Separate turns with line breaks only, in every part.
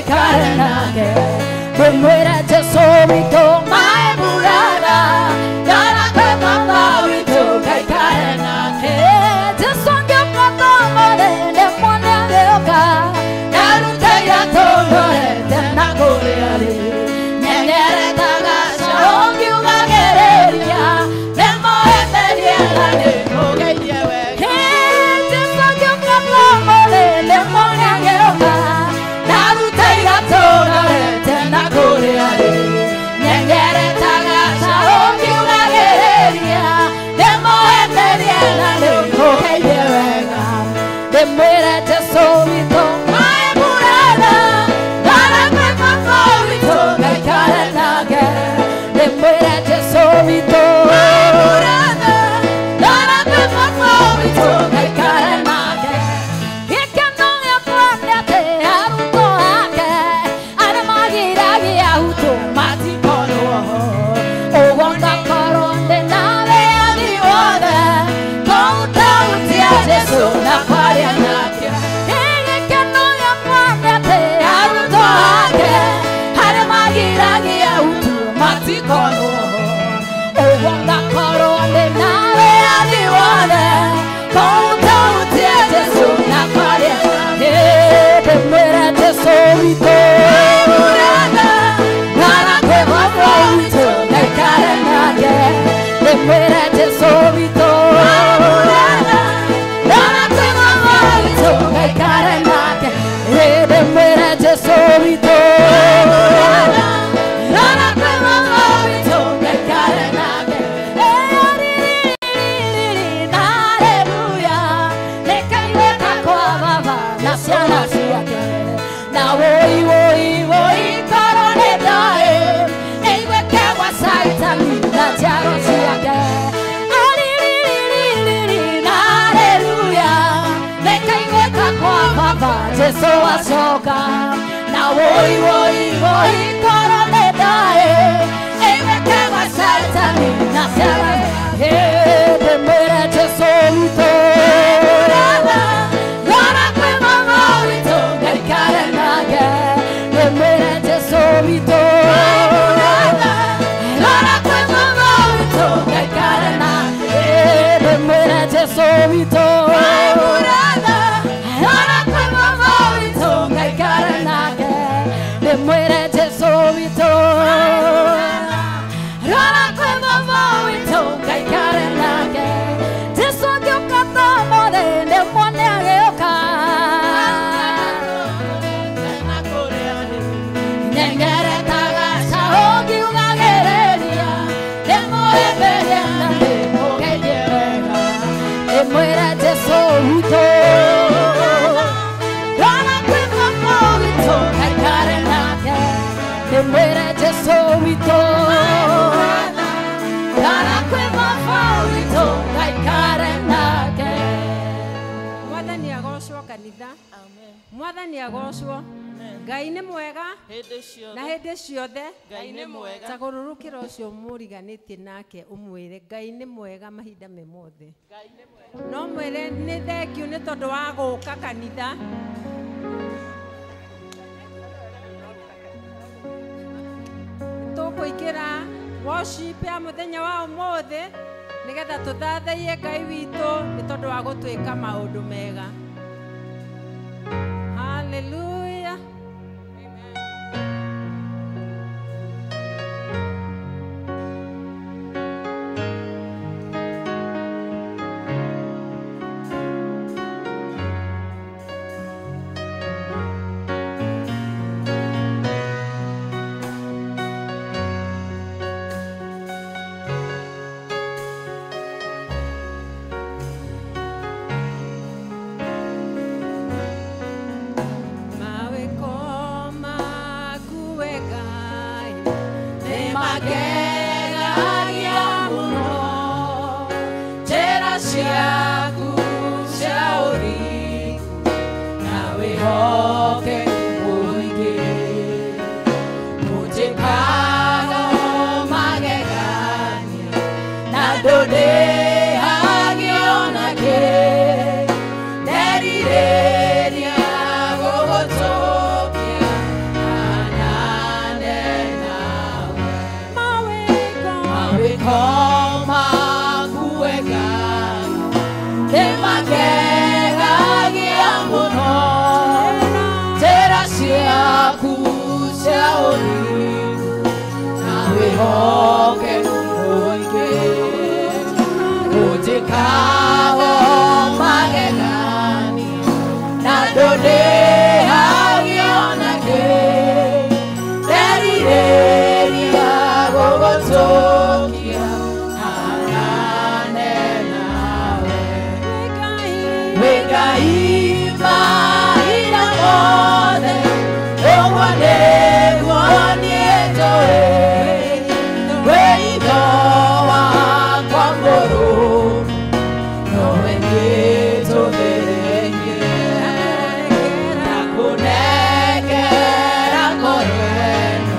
Ngaikare nake Ndĩmwĩre Jesũ witũ maĩ muraga Ndara kwĩ baba witũ ngaikare nake Jesũ angĩũka tũmũthĩ ndĩmuone agĩũka Ndarute iratũ ndorete na kũrĩa rĩ Nyenyereta gacaũ ngiugagĩrĩria Nĩmũhĩmbĩrie na ndĩmũgeithie wega Jesũ angĩũka tũmũthĩ ndĩmuone agĩũka Ndarute iratũ ndorete na kũrĩa rĩ Nyenyereta gacaũ ngiugagĩrĩria Ndĩmũhĩmbĩrie na ndĩmũgeithie wega Ndĩmwĩre Jesũ witũ maĩ muraga Ndara kwĩ baba witũ ngaikare nake Ndĩmwĩre Jesũ witũ maĩ muraga Ndara kwĩ baba witũ ngaikare nake Gĩkeno gĩakwa nĩ atĩ arutwo ake arĩa magiragia hutũ matikorwo ho Ũguo ngakorwo ndĩ na wĩyathi wothe kũu tauti ya Jesũ na kwaria nake Gĩkeno gĩakwa nĩ atĩ arutwo ake arĩa magiragia hutũ matikorwo ho Ũguo ngakorwo ndĩ na wĩyathi wothe kũu tauti ya Jesũ na kwaria nake Ndĩmwĩre Jesũ witũ Ndara kwĩ baba witũ ngaikare nake Ndĩmwĩre Jesũ witũ Ndara kwĩ baba witũ ngaikare nake Ndĩmwĩre Jesũ witũ Ndara kwĩ baba witũ ngaikare nake Haleluya nĩkaiguĩka kwa baba na ciana ciake na woi woi woi korwo nĩ ndaĩ ĩiguĩke gwa Caitani na njiaro ciake Haleluya nĩkaiguĩka kwa baba Jesũ acoka na woi woi woi korwo nĩ ndaĩ ĩiguĩke gwa Caitani na ciana Ndĩmwĩre Jesũ witũ Ndara kwĩ baba witũ ngaikare nake Ndĩmwĩre Jesũ witũ Ndara kwĩ baba witũ ngaikare nake Ndĩmwĩre Jesũ witũ Ndara kwĩ baba witũ ngaikare nake Ndĩmwĩre Jesũ witũ Ndara kwĩ baba witũ ngaikare nake Jesũ angĩũka tũmũthĩ ndĩmuone agĩũka Nyengereta gacaũ ngiugagĩrĩria Ndĩmũhĩmbĩrie na ndĩmũgeithie wega Ndĩmwĩre Jesũ witũ Ndara kwĩ baba witũ ngaikare nake Ndĩmwĩre Jesũ witũ Ndara kwĩ baba witũ ngaikare nake
Mwathani agocwo kanitha Mwathani agocwo Ngai nĩ mwega
Hĩndĩ
na
ciothe
hĩndĩ ciothe
Ngai nĩ mwega
tagũrũrũkĩra ũcio mũriganĩtie nake ũmwĩre Ngai nĩ mwega mahinda me mothe
Ngai nĩ mwega
no mwĩre nĩ thengiũ nĩ tondũ wa gũka kanitha tũkũingĩra worship ya mũthenya wa ũmũthĩ nĩgetha tũthathaiye Ngai witũ nĩ tondũ wa gũtwĩka maũndũ mega Hallelujah. Mawe koma kuwe Ngai
Nĩmagegagia mũno njĩra ciaku cia ũthingu na wĩhokeku mũingĩ Mũnjĩkaga magegania na ndũndĩhagio nakĩ Nderirĩria gũgũtũkia
Meko maku Ngai nĩmakegagia mũno njĩra ciaku cia ũthingu na wĩhokeku mũingĩ ũnjĩkaga magegania na ndũndĩhagio nakĩ nderirĩria gũgũtũkia hanane nawe wĩ Ngai mahinda mothe ũguo nĩguo niĩ njũĩ wĩ itho wakwa mũrũmu nowe nĩtũthĩrĩirie ndakũnengera ngoro ĩno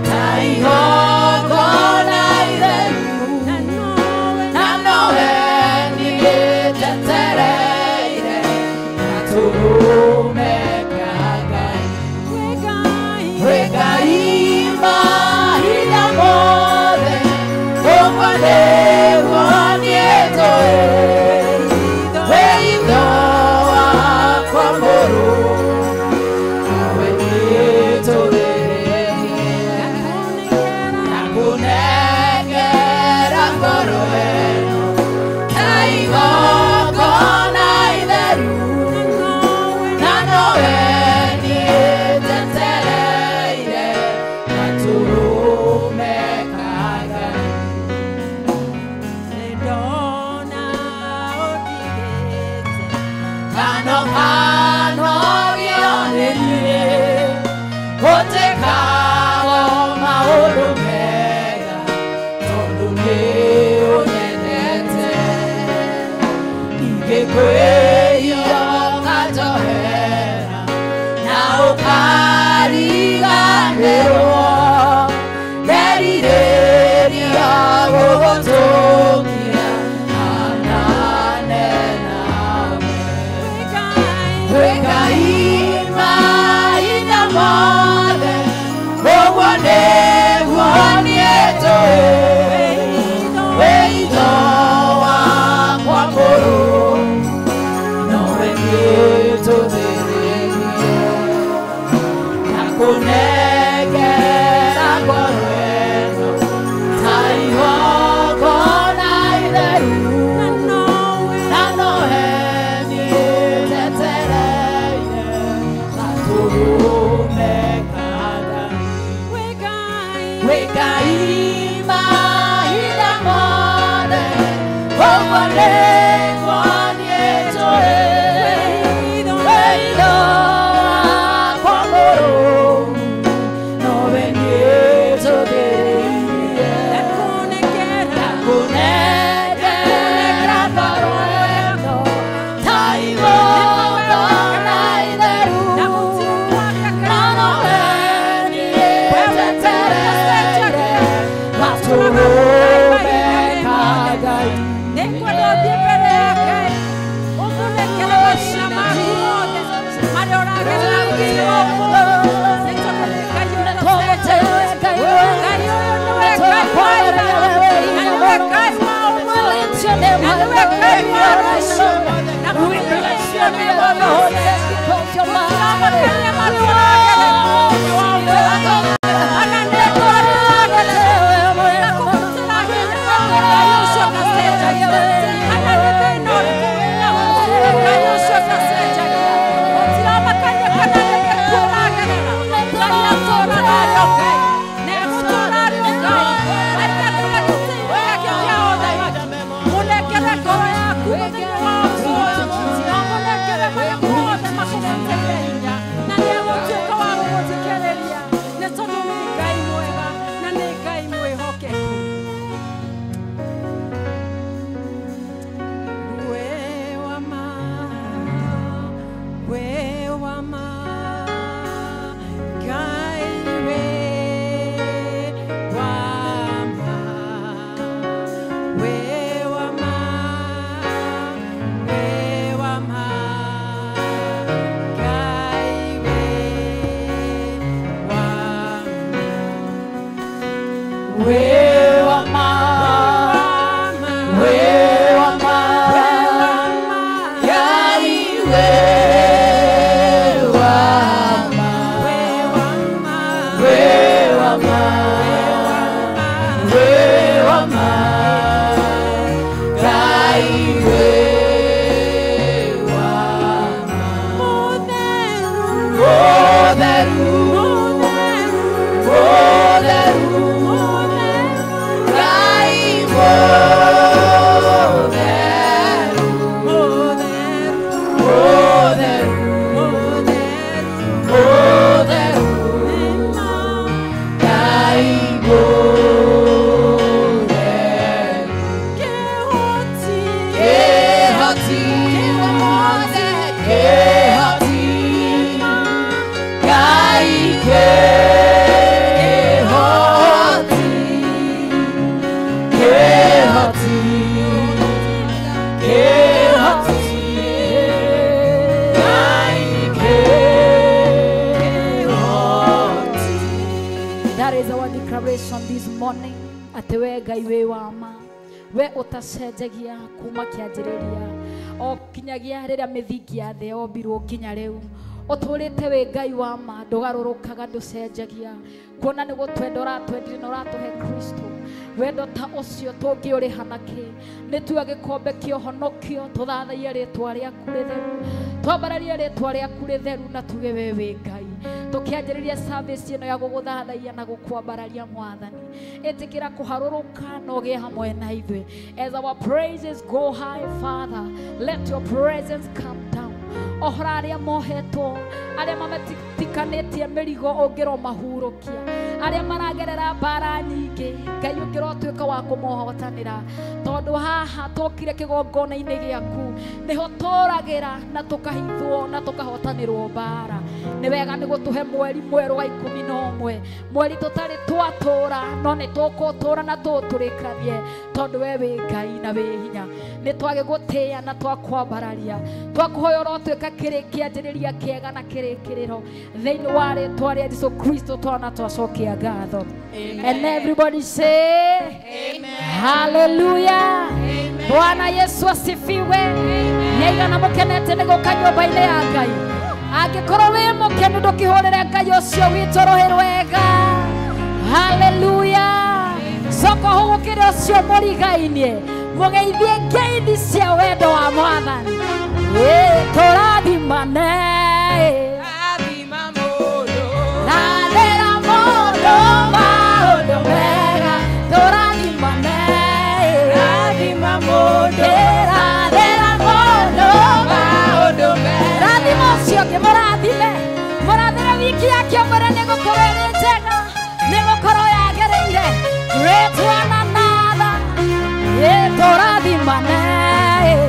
ta igongona itheru na nowe niĩ njetereire gatũrũme ka Ngai wĩ Ngai mahinda mothe ũguo nĩguo niĩ njũĩ wĩ itho wakwa mũrũmu nowe nĩtũthĩrĩirie ndakũnengera ngoro ĩno ta igongona itheru na nowe niĩ njetereire gatũrũme ka Ngai.
Nĩndona ũndigĩte
Kano kano gĩone niĩ gũtĩkaga maũndũ mega tondũ nĩ ũnyendete ingĩkwĩhia ũkanjohera na ũkariganĩrwo nderirĩria gũgũtũkia hanane nawe
wĩ Ngai
wĩ Ngai mahinda mothe ũguo nĩguo niĩ njũĩ wĩ itho wakwa mũrũmu nowe nĩtũthĩrĩirie ndakũnengera ngoro ĩno ta igongona itheru
na nowe
na nowe niĩ njetereire gatũrũme ka Ngai.
wĩ Ngai
Wĩ Ngai mahinda mothe ũguo nĩguo niĩ njũĩ wĩ itho wakwa mũrũmu nowe niĩ njũthĩrĩirie
ndakũnengera
ndakũnengera ngoro ĩno ta igongona itheru
na gũtirĩ kwaga
na nowe niĩ njetereire gatũrũme ka Ngai.
Nĩngwenda ũthiĩ mbere ya Ngai ũmũnengere mathĩna maku mothe marĩa ũragerera mũthenya wa ũmũthĩ nĩ tondũ nĩ Ngai ũrĩa ũcenjetie. Ngai ũyũ nĩwe Ngai wa ira na nĩwe Ngai wa ũmũthĩ na nĩwe Ngai wa rũciũ na mũthenya ũcio nĩguo gũtiramakania marĩa ũragerera mũthenya wa ũmũthĩ kana nĩ ndwari ũragerera na kũgitĩra hinya Ngai ũcio ndacenjagia kana nĩ thĩna ũrĩkũ wĩnaguo Ngai ũcio ndacenjagia gũtiramakania kana nĩ gĩkuũ ũragerera Ngai atũũraga arĩ o Ngai na egũtũũra arĩ o Ngai aikarĩre gĩtĩ-inĩ gĩake kĩa ũthamaki mũnengere ngoro yaku mũthenya wa ũmũthĩ na ũmũnengere marĩa mothe makũgũtĩire hinya na nĩegũtuĩka wa gũgũthikĩrĩria nĩ tondũ nĩ Ngai mwega na nĩ Ngai mwĩhokeku. We wa ma, we wa ma, Ngai we wa ma, we wa ma, we wa ma, Ngai we wa ma.
Wĩ wa ma,
That is our declaration this morning. Atĩ we Ngai wĩ wa ma, we ũtacenjagia kuma kĩanjĩrĩria o kinyagia rĩrĩa mĩthingi ya thĩ yombirwo nginya rĩu. Ũtũũrĩte wĩ Ngai wa ma, ndũgarũrũkaga, ndũcenjagia. Kuona nĩ gũtwenda ũratwendire na ũratũhe Kristo. Wendo ta ũcio tũngĩũrĩha nakĩ? Nĩ tuoya gĩkombe kĩa ũhonokio, tũthathaiye rĩtwa rĩaku rĩtheru, twambararie rĩtwa rĩaku rĩtheru na tuge we wĩ Ngai. Tũkĩanjĩrĩria service ĩno ya gũgũthathaiya na gũkwambararia Mwathani, ĩtĩkĩra kũharũrũka na ũgĩe hamwe na ithuĩ. As our praises go high, Father, let your presence come down. Ohora arĩa mohetwo, arĩa mamatikanĩtie mĩrigo ũngĩromahurũkia, arĩa maragerera mbara nyingĩ, Ngai ũngĩrotuĩka wa kũmohotanĩra, tondũ haha tũkire kĩgongona-inĩ gĩaku nĩho tũragĩra na tũkahithwo na tũkahotanĩrwo mbara. Nĩ wega nĩ gũtũhe mweri mwerũ wa 11, mweri tũtarĩ twatũra no nĩ tũkũtũra na tũtũrĩkanie, tondũ we wĩ Ngai na wĩ hinya. Nĩ twagĩgũtĩĩa na twakwambararia, twakũhoya ũrotuĩka kĩrĩ kĩanjĩrĩria kĩega na kĩrĩkĩrĩro thĩinĩ wa rĩtwa rĩa Jesu Kristo twana twacokia ngatho. And everybody say amen. Hallelujah. Bwana Yesu asifiwe. Nĩaigana mũkenete nĩ gũka nyũmba-inĩ ya Ngai. Angĩkorwo wĩ mũkenu ndũkĩhũrĩre Ngai ũcio witũ rũhĩ rwega. Hallelujah. Coka ũhũgũkĩre ũcio mũrigainie, mũgeithie ngeithi cia wendo wa Mwathani. Tũrathimane,
Rathima mũndũ,
rathĩra mũndũ maũndũ mega. Tũrathimane,
rathima mũndũ,
rathĩra mũndũ
maũndũ mega.
Rathima ũcio ũngĩ, mũrathime, mũrathĩre wiki yake ũmwĩre nĩ gũkorwo ĩrĩ njega, nĩ gũkorwo yagĩrĩire. Great one another, tũrathimane,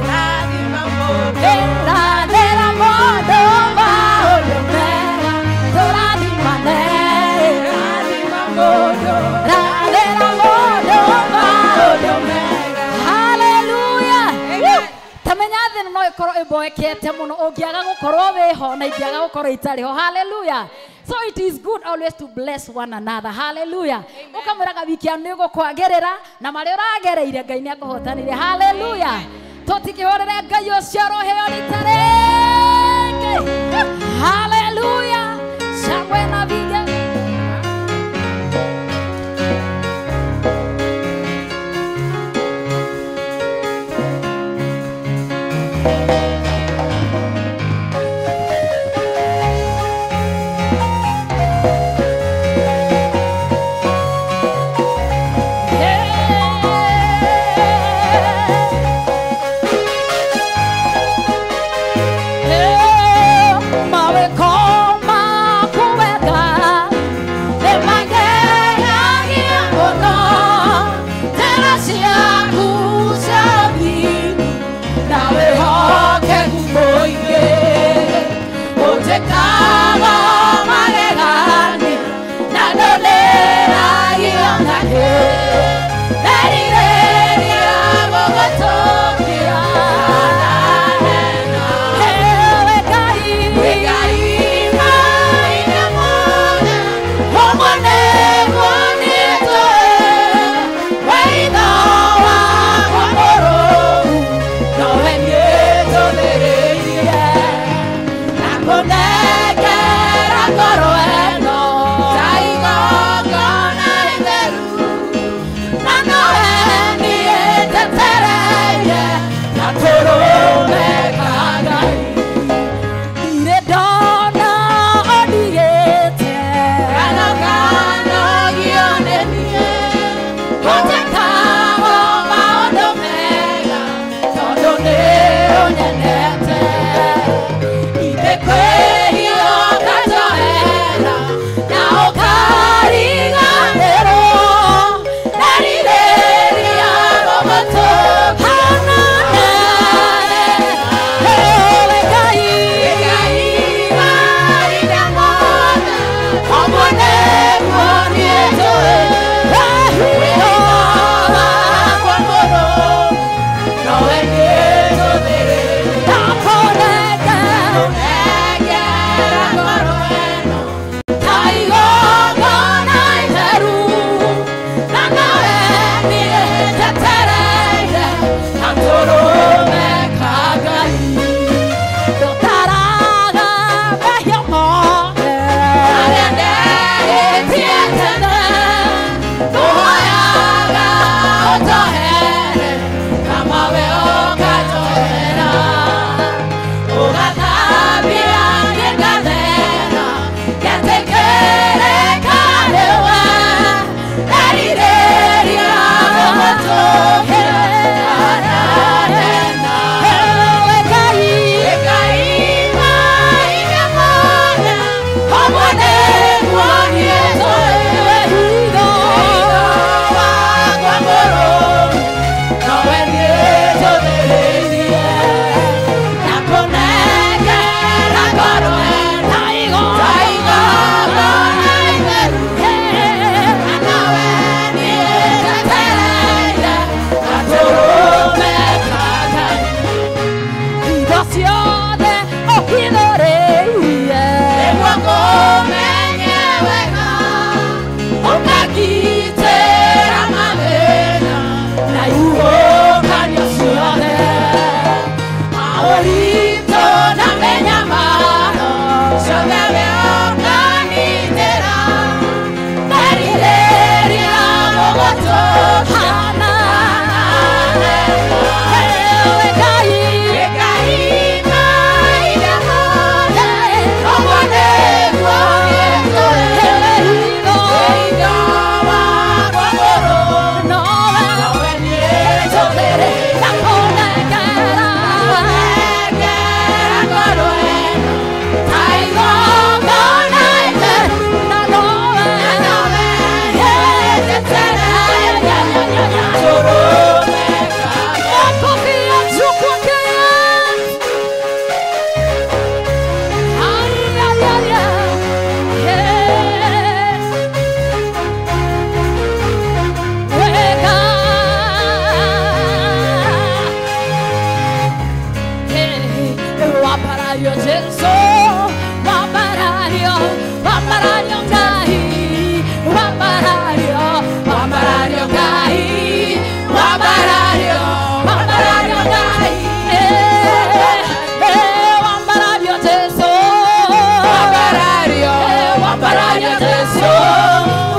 Rathima mũndũ,
rathĩra mũndũ maũndũ mega. Tũrathimane,
rathima mũndũ,
rathĩra mũndũ maũndũ
mega.
Hallelujah.
Amen.
Tamenya thĩ ĩno no ĩkorwo ĩmboekete mũno ũngĩaga gũkorwo wĩho na ingĩaga gũkorwo itarĩ ho. Hallelujah. So it is good always to bless one another. Hallelujah. Ũkamwĩraga wiki ya nĩ ũgũkwagĩrĩra na marĩa ũragereire Ngai nĩ akũhotanĩire. Hallelujah. Tũtikĩhũrĩre Ngai ũcio rũhĩo rita rĩngĩ. Hallelujah. Shangwe na vigelegele. Mawe koma kuweka.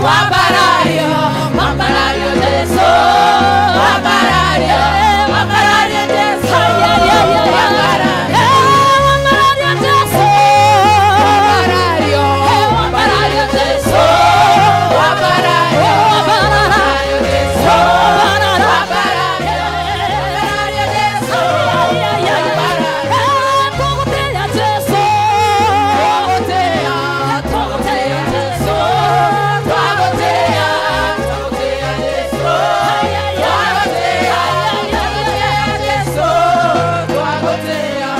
Wambarario, wambarario Jesu, wambarario, wambarario Jesu, wambarario, wambarario Jesu, wambarario, wambarario Jesu, wambarario, wambarario Jesu, wambarario, wambarario Jesu, wambarario Jesu, twagotea, Jesu, twagotea, twagotea Jesu, twagotea, twagotea Jesu, twagotea.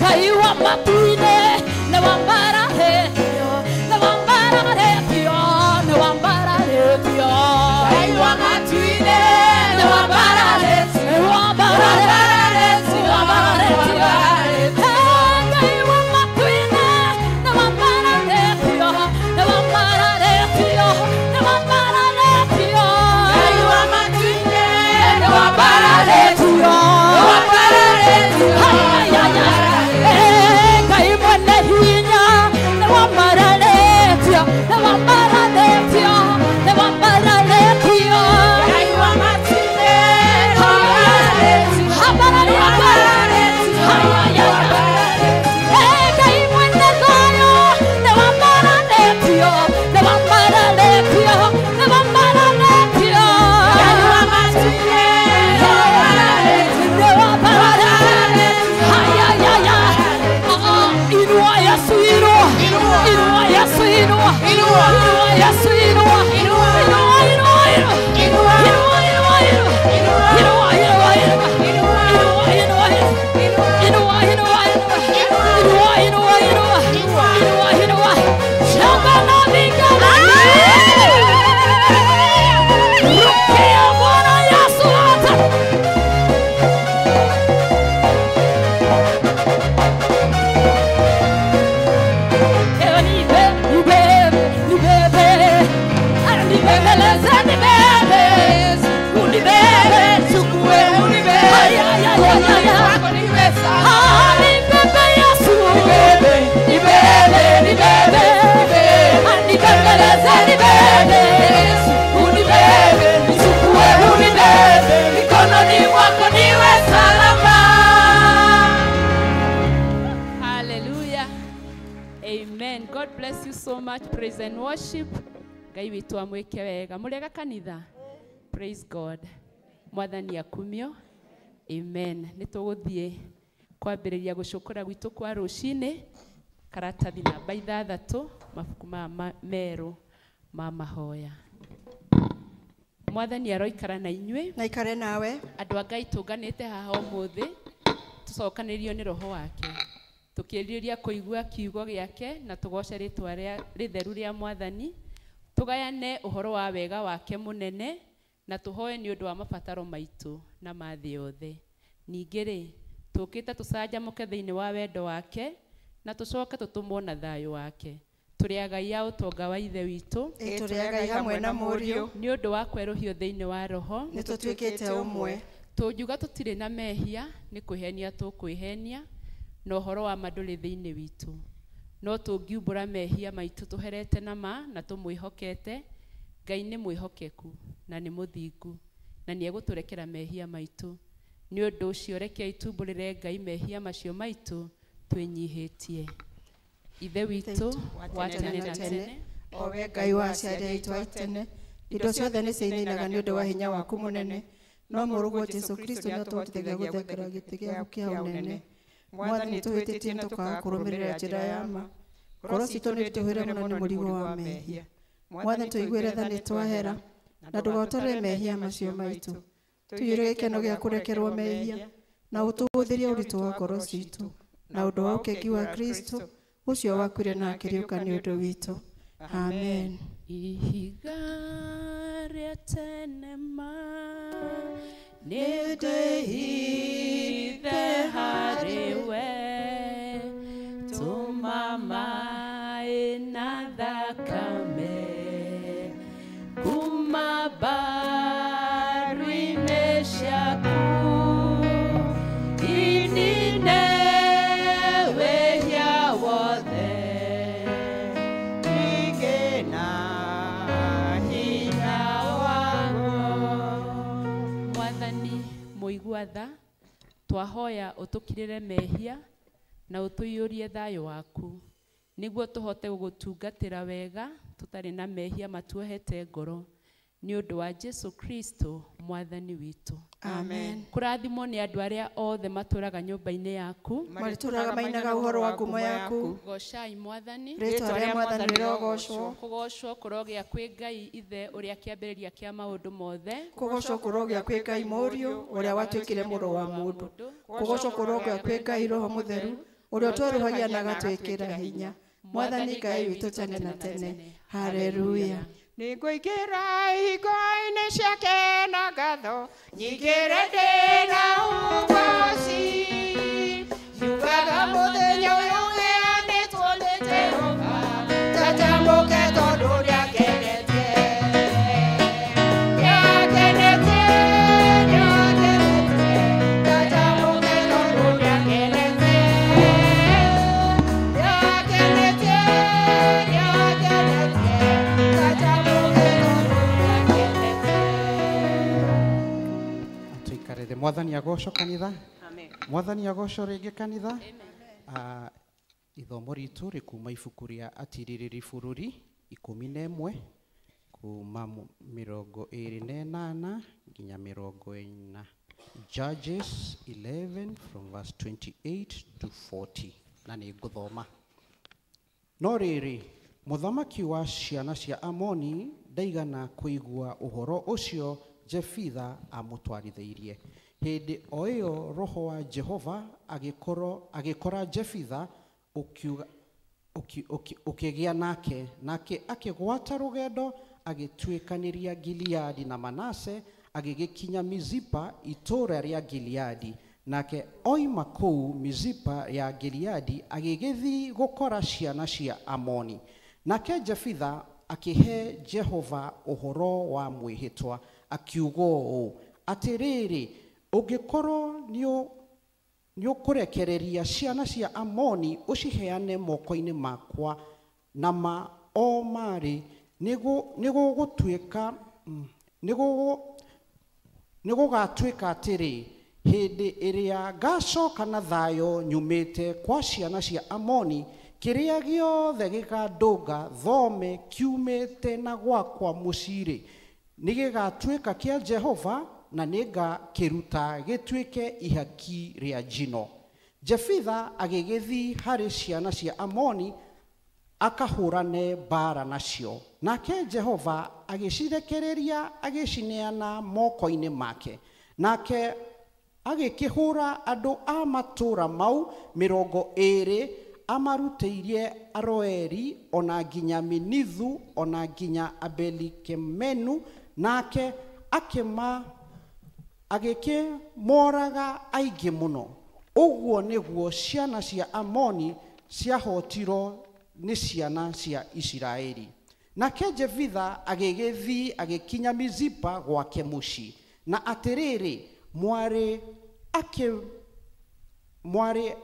Ngai wa matu-inĩ nĩ wambararĩtio, nĩ wambararĩtio, nĩ wambararĩtio.
Ngai wa matu-inĩ nĩ wambararĩtio,
Nĩ wambararĩtio,
wambararĩtio, wambararĩtio.
Ngai wa matu-inĩ nĩ wambararĩtio, nĩ wambararĩtio, nĩ wambararĩtio.
Ngai wa matu-inĩ nĩ wambararĩtio, nĩ wambararĩtio,
Ngai mwene hinya nĩ wambararĩtio, nĩ wambararĩtio, nĩ wambararĩtio.
Ngai wa matu-inĩ nĩ wambararĩtio,
Wambararĩtio.
wambararĩtio, wambararĩtio.
Ngai mwene thayũ nĩ wambararĩtio, nĩ wambararĩtio, nĩ wambararĩtio.
Ngai wa matu-inĩ nĩ wambararĩtio,
Nĩ wambararĩtio. Haya. Inua Yesu, inua.
Inua.
Inua Yesu, inua.
Inua.
Inua Yesu, inua.
Inua.
Inua, inua, inua.
Inua.
Inua, inua, inua.
Inua.
Inua, inua, inua.
Inua.
Inua, inua, inua. Inua, inua, inua. Inua, inua, inua.
Inua.
Inua, inua. Shamba na vigana. Rukia Bwana Yesu hata. Nibebe,
Chukue unibebe, wako niwe sawa. Nibebe, nibebe, nibebe, nibebe. Nibebe, Yesu, unibebe, nichukue unibebe, mikononi mwako niwe salama.
Hallelujah. Amen. God bless you so much. Praise and worship. Ngai witũ amwĩke wega. Mũrĩega kanitha? Praise God. Mwathani akumio. Amen. Nĩ tũgũthiĩ kwambĩrĩria gũcũkũra gwitũ kwa rũcinĩ. Karatathi namba 6, mabuku maya merũ ma mahoya. Mwathani aroikara na inyuĩ.
Na ikare nawe.
Andũ a Ngai tũnganĩte haha ũmũthĩ tũcokanĩrio nĩ roho wake tũkĩrirĩria kũigua kiugo gĩake na tũgoce rĩtwa rĩtheru rĩa Mwathani, tũgayane ũhoro wa wega wake mũnene na tũhoe nĩ ũndũ wa mabataro maitũ na ma thĩ yothe. Ningĩ rĩ, tũkĩte tũcanjamũke thĩinĩ wa wendo wake na tũcoke tũtũmwo na thayũ wake. Tũrĩ agai a ũtonga wa Ithe witũ
Ĩ tũrĩ agai hamwe na Mũriũ,
nĩ ũndũ wa kwerũhio thĩinĩ wa roho.
Nĩ tũtuĩkĩte ũmwe.
Tũngiuga tũtirĩ na mehia nĩ kwĩhenia tũkwĩhenia na ũhoro wa ma ndũrĩ thĩinĩ witũ. No tũngiumbũra mehia maitũ tũherete na ma na tũmwĩhokete, Ngai nĩ mwĩhokeku na nĩ mũthingu na nĩ egũtũrekera mehia maitũ. Nĩ ũndũ ũcio rekei tumbũrĩre Ngai mehia macio maitũ twĩnyihĩtie. Ithe witũ wa tene na tene,
o we Ngai wa aciari aitũ a tene, indo ciothe nĩ ciinainaga nĩ ũndũ wa hinya waku mũnene, no mũrũguo Jesũ Kristo nĩ atũhotithagia gũthengera gĩtĩ gĩaku kĩa ũnene. Mwathani, tũhĩtĩtie na tũkaga kũrũmĩrĩra njĩra ya ma. Ngoro citũ nĩ ritũhĩre mũno nĩ mũrigo wa mehia. Mwathani, tũiguĩre tha nĩ twahera, na ndũgotore mehia macio maitũ. Tũiyũrie gĩkeno gĩa kũrekerwo mehia, na ũtũhũthĩrie ũritũ wa ngoro citũ, na ũndũ wa ũkengi wa Kristo, ũcio wakuire na akĩriũka nĩ ũndũ witũ. Amen.
Ihiga rĩa tene ma
Nĩ ndĩhithe harĩ
we, tũma maĩ na thakame kuma mbaru-inĩ ciaku, inine wĩhia wothe.
Ningĩ na
kũigua tha, twahoya ũtũkirĩre mehia na ũtũiyũrie thayũ waku, nĩguo tũhote gũgũtungatĩra wega tũtarĩ na mehia matuohete ngoro, nĩ ũndũ wa Jesu Kristo mwathani witũ.
Amen.
Kũrathimwo nĩ andũ arĩa othe matũraga nyũmba-inĩ yaku.
Marĩtũraga mainaga ũhoro wa ngumo yaku.
Goocai mwathani.
Rĩtwa rĩa mwathani rĩrogocwo.
Kũgoocwo kũrogĩa kwĩ Ngai ithe ũrĩa kĩambĩrĩria kĩa maũndũ mothe.
Kũgoocwo kũrogĩa kwĩ Ngai Mũriũ ũrĩa watuĩkire mũrũ wa mũndũ. Kũgoocwo kũrogĩa kwĩ Ngai Roho Mũtheru ũrĩa ũtwerũhagia na agatwĩkĩra hinya. Mwathani Ngai witũ tene na tene. Haleluya.
Nĩngũingĩra ihingo-inĩ ciake na ngatho, nyingĩre ndĩ na ũgooci. Njugaga mũthenya ũyũ ũheanĩtwo nĩ Jehova, njanjamũke tondũ nĩangenetie. Nĩangenetie, nĩangenetie, njanjamũke tondũ nĩangenetie. Nĩangenetie, nĩangenetie, njanjamũke tondũ nĩangenetie.
Tuikarĩre. Mwathani agocwo kanitha. Mwathani agocwo rĩngĩ kanitha. Ithomo ritũ rĩkuma ibuku rĩa Atirĩrĩri bũrũri 11 kuma 28 nginya 40. Judges 11 from verse 28 to 40. Na nĩ ngũthoma. No rĩrĩ, mũthamaki wa ciana cia Amoni ndaigana kũigua ũhoro ũcio Jefitha amũtwarithĩirie. Hĩndĩ o ĩyo roho wa Jehova agĩkora Jefitha ũkĩgĩa nake, nake akĩgwata rũgendo agĩtuĩkanĩria Gileadi na Manase, agĩgĩkinya Mizipa itũũra rĩa Gileadi. Nake oima kũu Mizipa ya Gileadi agĩgĩthiĩ gũkora ciana cia Amoni. Nake Jefitha akĩhe Jehova ũhoro wa mwĩhĩtwa, akiuga ũũ, atĩrĩrĩ, ũngĩkorwo nĩũkũrekereria ciana cia Amoni ũciheane moko-inĩ makwa na ma o marĩ, nĩgũgatuĩka atĩrĩ, hĩndĩ ĩrĩa ngacoka na thayũ nyumĩte kwa ciana cia Amoni, kĩrĩa gĩothe gĩkandũnga thome kiumĩte na gwakwa mũciĩ-rĩ, nĩgĩgatuĩka kĩa Jehova, na nĩngakĩruta gĩtuĩke ihaki rĩa njino. Jefitha agĩgĩthiĩ harĩ ciana cia Amoni akahũrane mbaara nacio. Nake Jehova agĩcirekereria agĩcineana moko-inĩ make. Nake agĩkĩhũra andũ a matũũra mau 20 amarutĩirie Aroeri ona nginya Minithu ona nginya Abelikemenu, nake agĩkĩmoraga aingĩ mũno. Ũguo nĩguo ciana cia Amoni ciahotirwo nĩ ciana cia Isiraeli. Nake Jefitha agĩgĩthiĩ agĩkinya Mizipa gwake mũciĩ. Na atĩrĩrĩ, mwarĩ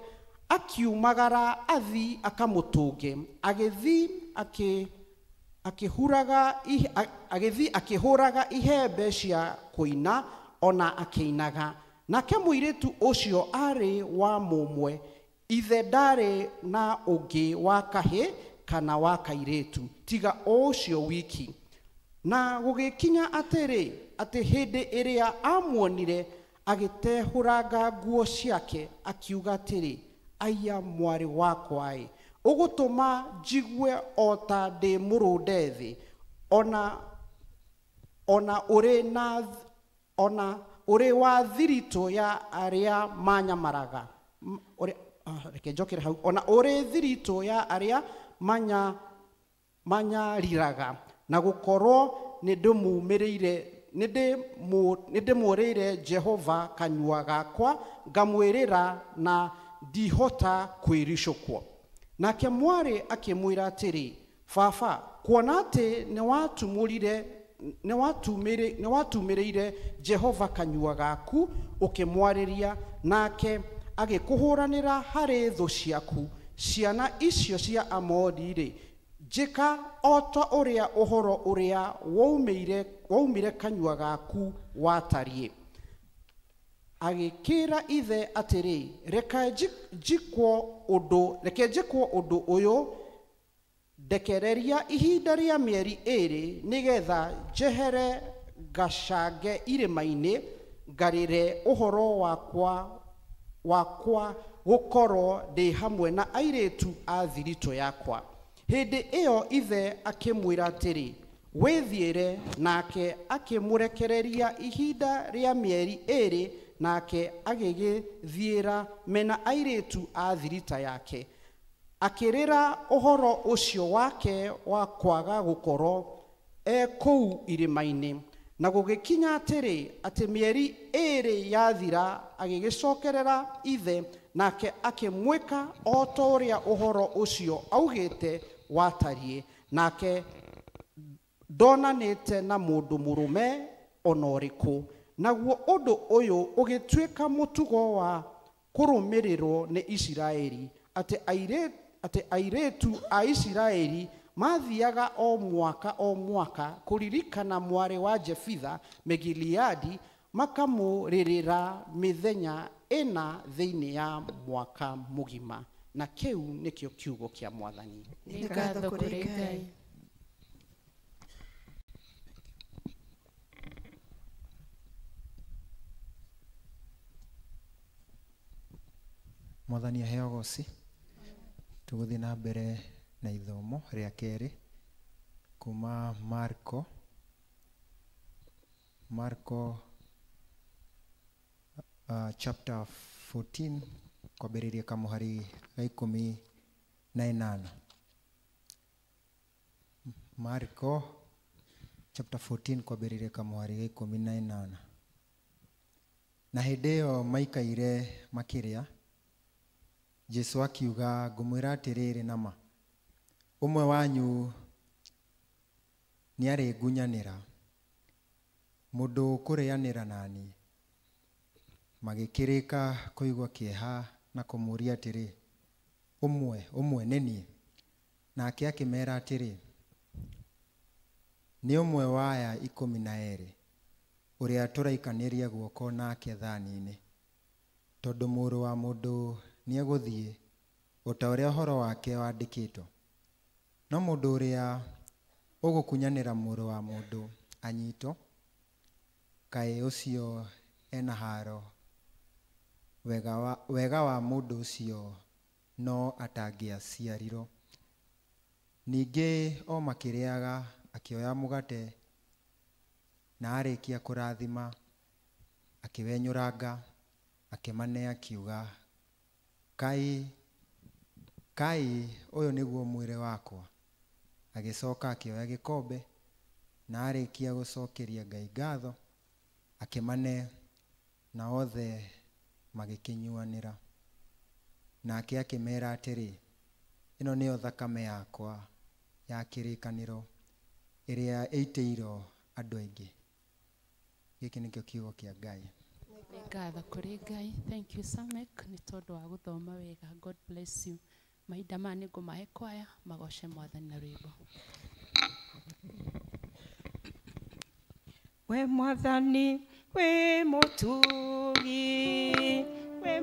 akiumagara athi akamũtũnge, agĩthiĩ akĩhũraga ihembe cia kũina ona akĩinaga. Nake mũirĩtu ũcio aarĩ wa mũmwe, ithe ndarĩ na ũngĩ wa kahĩ kana wa kairĩtu tiga o ũcio wiki. Na gũgĩkinya atĩrĩ, atĩ hĩndĩ ĩrĩa amuonire agĩtehũranga nguo ciake, akiuga atĩrĩ, aya mwarĩ wakwa ĩ, ũgũtũma njigue o ta ndĩ mũrũnde thĩ, ona ũrĩ wa thiritũ ya arĩa manyamaraga. Reke njokere hau. Ona ũrĩ thiritũ ya arĩa manyariraga, na gũkorwo nĩndĩmũrĩire Jehova kanyua gakwa, ngamwĩrĩra na ndihota kwĩricũkwo. Nake mwarĩ akĩmwĩra atĩrĩ, baba, kuona atĩ nĩwatumĩrĩire Jehova kanyua gaku ũkĩmwarĩria, nake agĩkũhũranĩra harĩ thũ ciaku, ciana icio cia Amoni-rĩ, njĩka o ta ũrĩa ũhoro ũrĩa waumire kanua gaku watariĩ. Agĩkĩra ithe atĩrĩ, reke njĩkwo ũndũ ũyũ, ndekereria ihinda rĩa mĩeri 2 nĩgetha njehere ngacange irĩma-inĩ ngarĩre ũhoro wakwa gũkorwo ndĩ hamwe na airĩtu a thiritũ yakwa. Hĩndĩ ĩyo ithe akĩmwĩra atĩrĩ, wĩthiĩre. Nake akĩmũrekereria ihinda rĩa mĩeri 2, nake agĩgĩthiĩra mena airĩtu a thirita yake. Akĩrĩra ũhoro ũcio wake wa kwaga gũkorwo e kũu irĩma-inĩ. Na gũgĩkinya atĩrĩ, atĩ mĩeri 2 yathira, agĩgĩcokerera ithe, nake akĩmwĩka o ta ũrĩa ũhoro ũcio augĩte watariĩ. Nake ndonanĩte na mũndũ mũrũme ona ũrĩkũ. Naguo ũndũ ũyũ ũgĩtuĩka mũtugo wa kũrũmĩrĩrwo nĩ Isiraeli, atĩ airĩtu a Isiraeli mathiaga o mwaka kũririkana mwarĩ wa Jefitha Mũgileadi, makamũrĩrĩra mĩthenya 4 thĩinĩ ya mwaka mũgima. Na kĩu nĩkĩo kiugo kĩa Mwathani.
Nĩ ngatho kũrĩ Ngai.
Mwathani aheo goci. Tũgũthiĩ na mbere na ithomo rĩa kerĩ kuma Marko chapter 14 kwambĩrĩria kamũhari ga 18. Marko chapter 14 kwambĩrĩria kamũhari ga 18. Na hĩndĩ ĩyo maikaire makĩrĩa, Jesu akiuga, ngũmwĩra atĩrĩrĩ nama, ũmwe wanyu nĩarĩngunyanĩra, mũndũ ũkũrĩanĩra nani. Magĩkĩrĩka kũigua kĩeha na kũmũũria atĩrĩ, ũmwe nĩ niĩ? Nake akĩmera atĩrĩ, nĩ ũmwe wa aya 12, ũrĩa tũraikanĩria guoko nake thani-inĩ, tondũ mũrũ wa mũndũ nĩegũthiĩ o ta ũrĩa ũhoro wake wandĩkĩtwo. No mũndũ ũrĩa ũgũkunyanĩra mũrũ wa mũndũ anyitwo, kaĩ ũcio ena haro, wega wa mũndũ ũcio no atangĩaciarirwo. Ningĩ o makĩrĩaga, akĩoya mũgate na arĩkia kũrathima, akĩwenyũranga, akĩmane akiuga, kai ũyũ nĩguo mwĩrĩ wakwa. Agĩcoka akĩoya gĩkombe na arĩkia gũcokeria Ngai ngatho, akĩmane, na othe magĩkĩnyuanĩra. Nake akĩmera atĩrĩ, ĩno nĩyo thakame yakwa ya kĩrĩkanĩro ĩrĩa ĩitĩirwo andũ aingĩ. Gĩkĩ nĩkĩo kiugo kĩa Ngai.
Ngatho kũrĩ Ngai. Thank you Samek nĩ tondũ wa gũthoma wega. God bless you. Mahinda maya nĩ ngũmahe kwaya magoce Mwathani na rwĩmbo.
We Mwathani we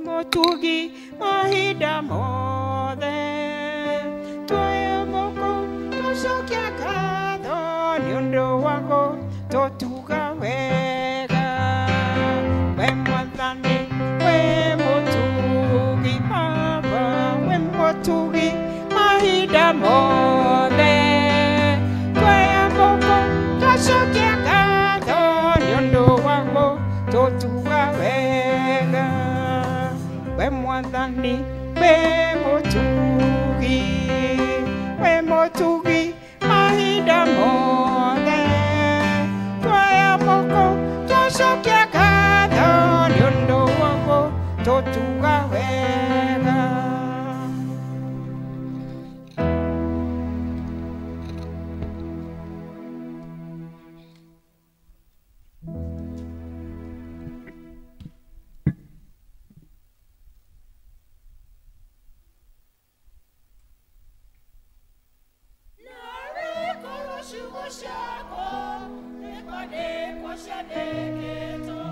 mũtugi mahinda mothe, twĩmũkũ tũcokia ngatho nĩ ũndũ waku tũtuga wega. We Mwathani we mũtugi Baba, we mũtugi mahinda mothe, twĩmũkũ tũcokia ngatho nĩ ũndũ waku tũtuga wega. We Mwathani we mũtugi mahinda mothe, twĩmũkũ tũcokia ngatho nĩ ũndũ waku tũtuga wega.
Ciugo ciakwa nĩkwandĩkwo ciandĩkĩtwo.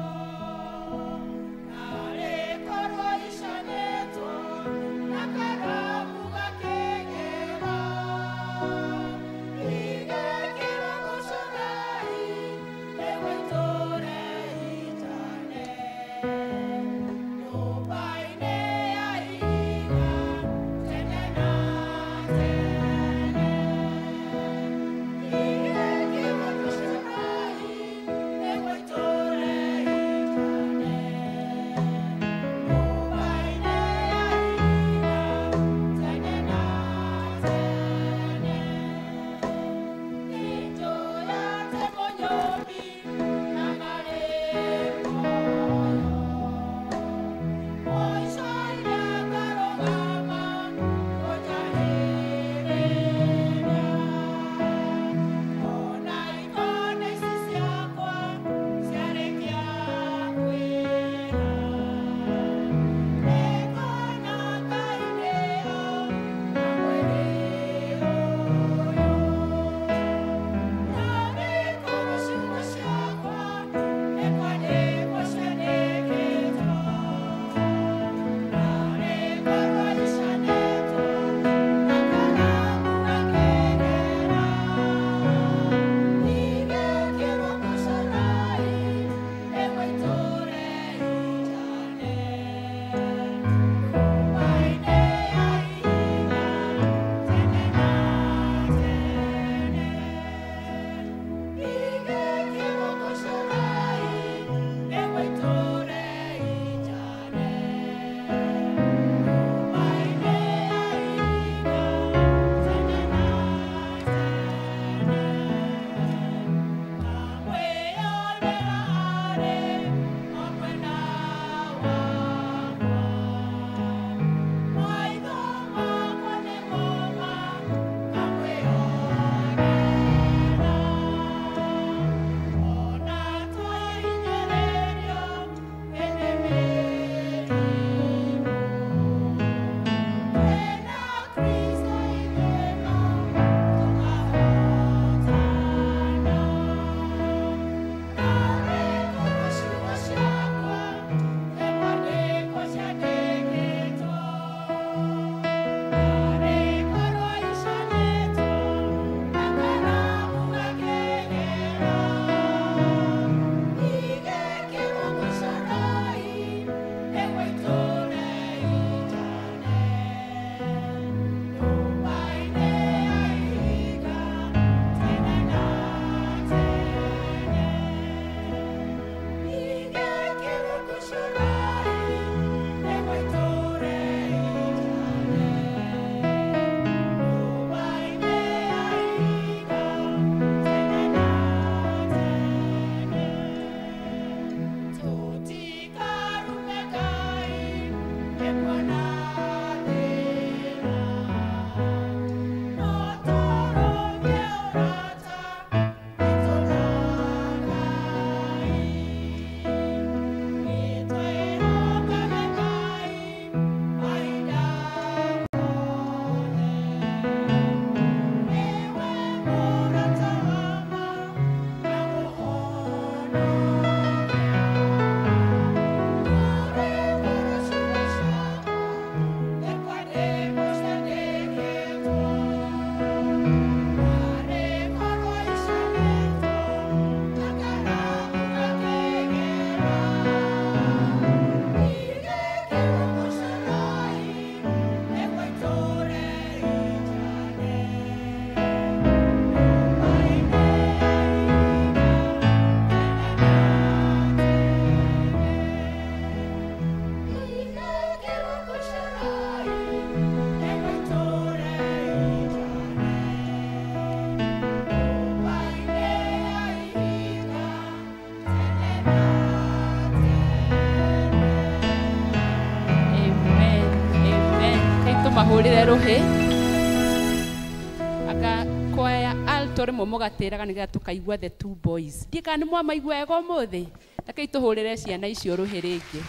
Tũmahũrĩre rũhĩ. Anga kwaya alto rĩmwe mũgatĩraga nĩgetha tũkaigua the two boys. Ndiĩ kana nĩ mwamaigua wega ũmũthĩ. Rekei tũhũrĩre ciana icio rũhĩ rĩngĩ.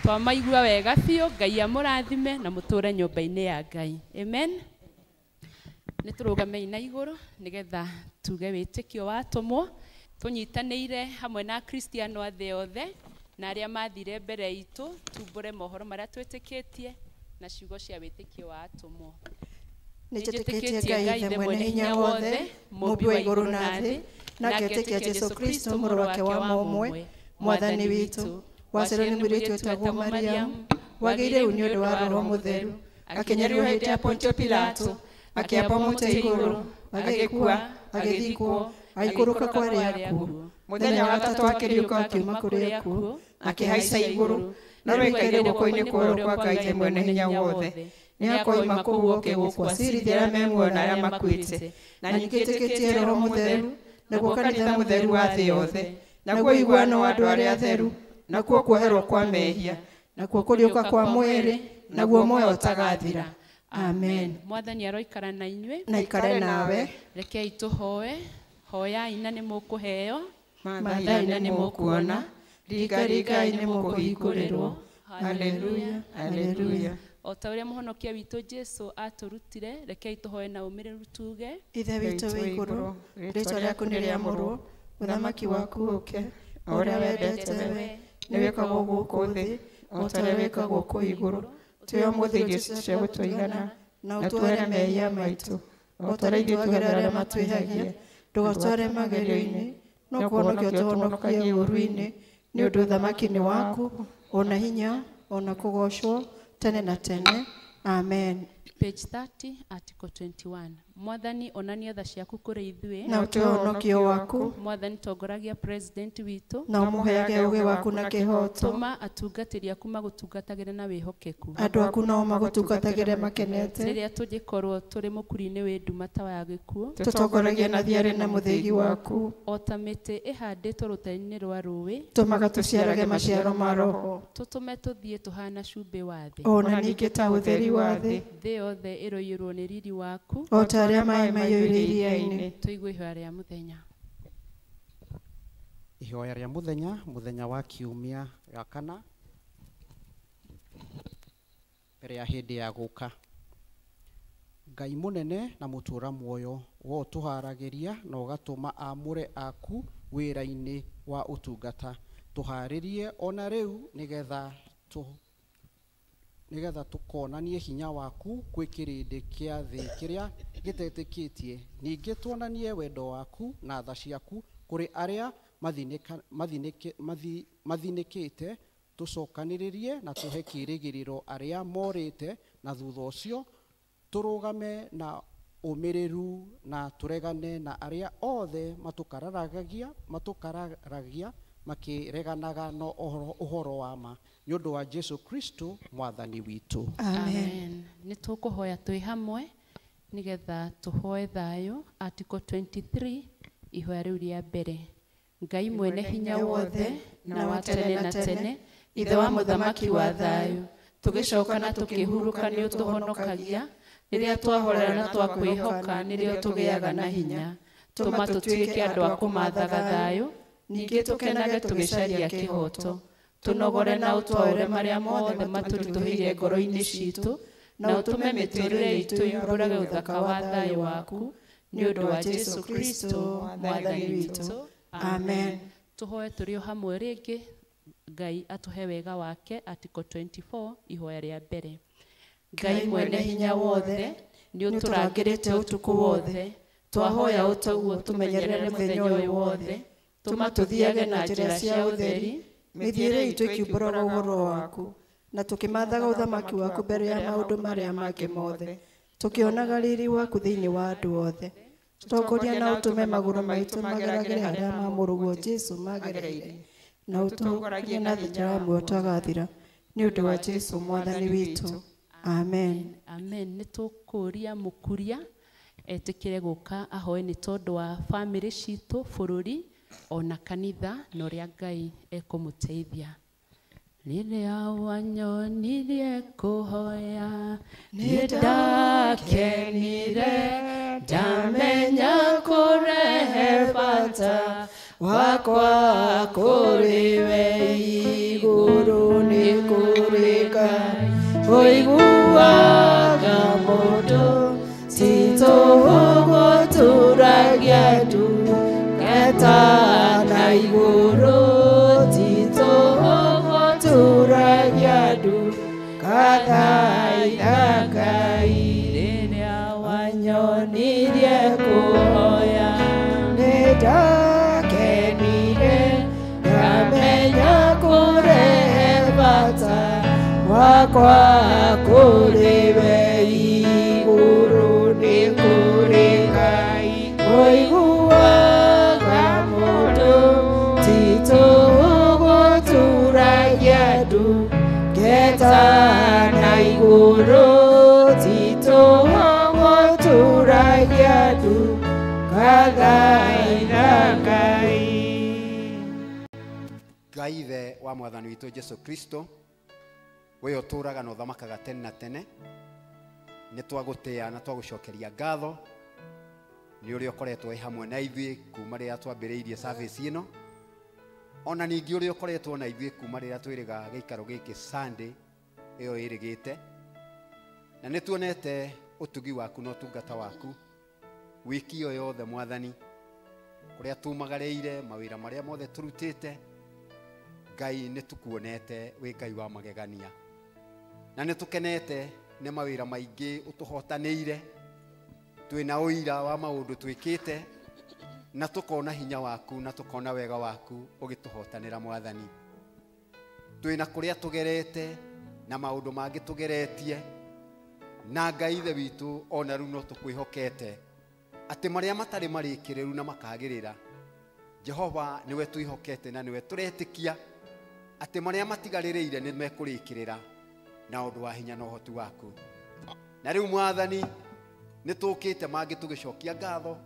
Twamaigua wega biũ, Ngai amũrathime na mũtũre nyũmba-inĩ ya Ngai. Amen. Nĩ tũrũgamei na igũrũ nĩgetha tuge wĩtĩkio wa atũmwo tũnyitanĩire hamwe na Akristiano a thĩ yothe na arĩa mathire mbere itũ tumbũre mohoro marĩa twĩtĩkĩtie na ciugo cia wĩtĩkio wa atũmwo.
Nĩnjĩtĩkĩtie Ngai Ithe Mwene-Hinya wothe, Mũũmbi wa igũrũ na thĩ, na ngetĩkia Jesũ Kristo mũrũ wake wa mũmwe, Mwathani witũ, waciarirwo nĩ mũirĩtu wetagwo Mariamu, wagĩire rĩu nĩ ũndũ wa Roho Mũtheru, akĩnyarirwo hĩndĩ ya Pontio Pilato, akĩambwo mũtĩ igũrũ, agĩkua, agĩthikwo, agĩikũrũka kwa arĩa akuũ.
Mũthenya wa gatatũ akĩriũka
akiuma kũrĩ akuũ,
akĩhaica igũrũ, na rũikaire guoko-inĩ kwa ũrĩo kwa Ngai Ithe Mwene-Hinya wothe. Nĩ akoima kũu oke gũkũ acirithie arĩa me muoyo na arĩa makuĩte. Na ningĩ njĩtĩkĩtie Roho Mũtheru, naguo kanitha mũtheru wa thĩ yothe, naguo ũiguano wa andũ arĩa atheru, nakuo kuoherwo kwa mehia,
nakuo kũriũka kwa mwĩrĩ, naguo muoyo ũtagathira. Amen.
Mwathani aroikara na inyuĩ.
Na ikare nawe.
Rekei tũhoe. Hoyai na nĩ mũkũheo.
Mathai na nĩ mũkuona, ringaringai nĩ mũkũhingũrĩrwo. Haleluya, haleluya.
O ta ũrĩa mũhonokia witũ Jesũ atũrutire, rekei tũhoe na ũmĩrĩru tuge.
Ithe witũ wĩ igũrũ, rĩĩtwa rĩaku nĩ rĩamũrwo, ũthamaki waku ũũke, o ũrĩa wendete we nĩ wĩkagwo gũkũ thĩ,
o ta ũrĩa wĩkagwo kũu igũrũ. Tũhe ũmũthĩ irio citũ cia gũtũigana, na ũtuohere mehia maitũ,
o ta ũrĩa ithuĩ tuoheraga arĩa matwĩhagia, ndũgatware magerio-inĩ, no kũhonokia ũtũhonokagie ũũru-inĩ, nĩ ũndũ ũthamaki nĩ waku, o na hinya, o na kũgoocwo tene na tene. Amen.
Page 30, Article 21. Mwathani onania tha ciaku kũrĩ ithuĩ.
Na ũtũhe ũhonokio waku.
Mwathani tongoragia president witũ.
Na ũmũheage ũũgĩ waku na kĩhooto.
Tũma atungatĩri aku magũtungatagĩre na wĩhokeku.
Andũ aku nao magũtungatagĩre makenete.
Rĩrĩa tũngĩkorwo tũrĩ mũkuru-inĩ wĩ nduma ta wa gĩkuũ.
Tũtongoragie na thiarĩ na mũthĩgi waku.
O ta mĩtĩ ĩhandĩtwo rũtere-inĩ rwa rũũĩ.
Tũmaga tũciarage maciaro ma Roho.
Tũtũme tũthiĩ tũhana cumbĩ wa thĩ.
O na ningĩ ta ũtheri wa thĩ.
Thĩ yothe ĩroiyũrwo nĩ riri waku.
O ta arĩa maĩ maiyũire iria-inĩ.
Tũigue ihoya rĩa mũthenya.
Ihoya rĩa mũthenya, mũthenya wa kiumia gĩa kana, mbere ya hĩndĩ ya gũka. Ngai mũnene na mũtũũra muoyo, we ũtũharagĩria na ũgatũma aamũre aku wĩra-inĩ wa ũtungata. Tũharĩrie ona rĩu nĩgetha tũkonanie hinya waku kwĩ kĩrĩndĩ kĩa thĩ kĩrĩa gĩtetĩkĩtie. Ningĩ tuonanie wendo waku na tha ciaku kũrĩ arĩa mathinĩkĩte, tũcokanĩrĩrie na tũhe kĩĩrĩgĩrĩro arĩa morĩte, na thutha ũcio tũrũgame na ũmĩrĩru na tũregane na arĩa othe matũkararagia makĩreganaga na ũhoro wa ma, nĩ ũndũ wa Jesũ Kristo Mwathani witũ.
Amen. Nĩ tũkũhoya twĩ hamwe nĩgetha tũhoe thayũ. Article 23, ihoya rĩu rĩa mbere. Ngai mwene hinya wothe na wa tene na tene, Ithe wa mũthamaki wa thayũ, tũgĩcoka na tũkĩhurũka nĩ ũtũhonokagia, rĩrĩa twahorera na twakwĩhoka nĩrĩo tũgĩaga na hinya. Tũma tũtuĩke andũ a kũmathaga thayũ, ningĩ tũkenage tũgĩcaria kĩhooto. Tũnogore na ũtwaũre marĩa mothe matũritũhĩire ngoro-inĩ citũ, na ũtũme mĩtũũrĩre itũ yumbũrage ũthaka wa thayũ waku, nĩ ũndũ wa Jesũ Kristo Mwathani witũ. Amen. Tũhoe tũrĩ o hamwe rĩngĩ, Ngai atũhe wega wake. Article 24, ihoya rĩa mbere. Ngai mwene hinya wothe, nĩ ũtũrangĩrĩte ũtukũ wothe, twahoya ũtoguo tũmenyerere mũthenya ũyũ wothe, tũma tũthiage na njĩra cia ũtheri,
mĩthiĩre itũ ĩkiumbũraga ũhoro waku, na tũkĩmathaga ũthamaki waku mbere ya maũndũ marĩa mangĩ mothe, tũkĩonaga riri waku thĩinĩ wa andũ othe. Tũtongoria na ũtũme magũrũ maitũ mageragĩre harĩa ma mũrũguo Jesũ magereire, na ũtũtongoragie na hinya wa muoyo ũtagathira, nĩ ũndũ wa Jesũ Mwathani witũ. Amen.
Amen. Nĩ tũkũria mũkuria etĩkĩre gũka ahoe nĩ tondũ wa bamĩrĩ citũ, bũrũri ona kanitha, na ũrĩa Ngai ekũmũteithia.
Rĩrĩa wanyonirie kũhoya nĩndakenire ndamenya kũrehe bata wakwa kũrĩ we igũrũ nĩ kũrĩ Ngai ũiguaga mũndũ ti tũhũ gũtũragia ndungata na igũrũ ti tũhũ gũtũragia ndungata Ngai rĩrĩa wanyonirie kũhoya nĩndakenire ndamenya kũrehe bata wakwa kũrĩ we igũrũ nĩ kũrĩ Ngai ũiguaga mũndũ ti tũhũ gũtũragia ndungata na igũrũ ti tũhũ gũtũragia ndungata Ngai.
Ngai Ithe wa Mwathani witũ Jesu Kristo, we ũtũũraga na ũthamakaga tene na tene, nĩ twagũtĩa na twagũcokeria ngatho nĩ ũrĩa ũkoretwo wĩ hamwe na ithuĩ kuma rĩrĩa twambĩrĩirie service ĩno, ona ningĩ ũrĩa ũkoretwo na ithuĩ kuma rĩrĩa twĩrĩga gĩikaro gĩkĩ Sunday ĩyo ĩrĩgĩte, na nĩ tuonete ũtugi waku na ũtungata waku wiki ĩyo yothe Mwathani, kũrĩa tumagarĩire mawĩra marĩa mothe tũrutĩte, Ngai nĩ tũkuonete wĩ Ngai wa magegania, na nĩ tũkenete nĩ mawĩra maingĩ ũtũhotanĩire, twĩna ũira wa maũndũ twĩkĩte, na tũkona hinya waku na tũkona wega waku ũgĩtũhotanĩra Mwathani. Twĩna kũrĩa tũgerete na maũndũ mangĩ tũgeretie, na Ngai Ithe witũ ona rĩu no tũkwĩhokete atĩ marĩa matarĩ marĩkĩrĩru na makagĩrĩra, Jehova nĩwe twĩhokete na nĩwe tũretĩkia atĩ marĩa matigarĩrĩire nĩ mekũrĩkĩrĩra na ũndũ wa hinya na ũhoti waku. Na rĩu Mwathani nĩ tũkĩte mangĩ tũgĩcokia ngatho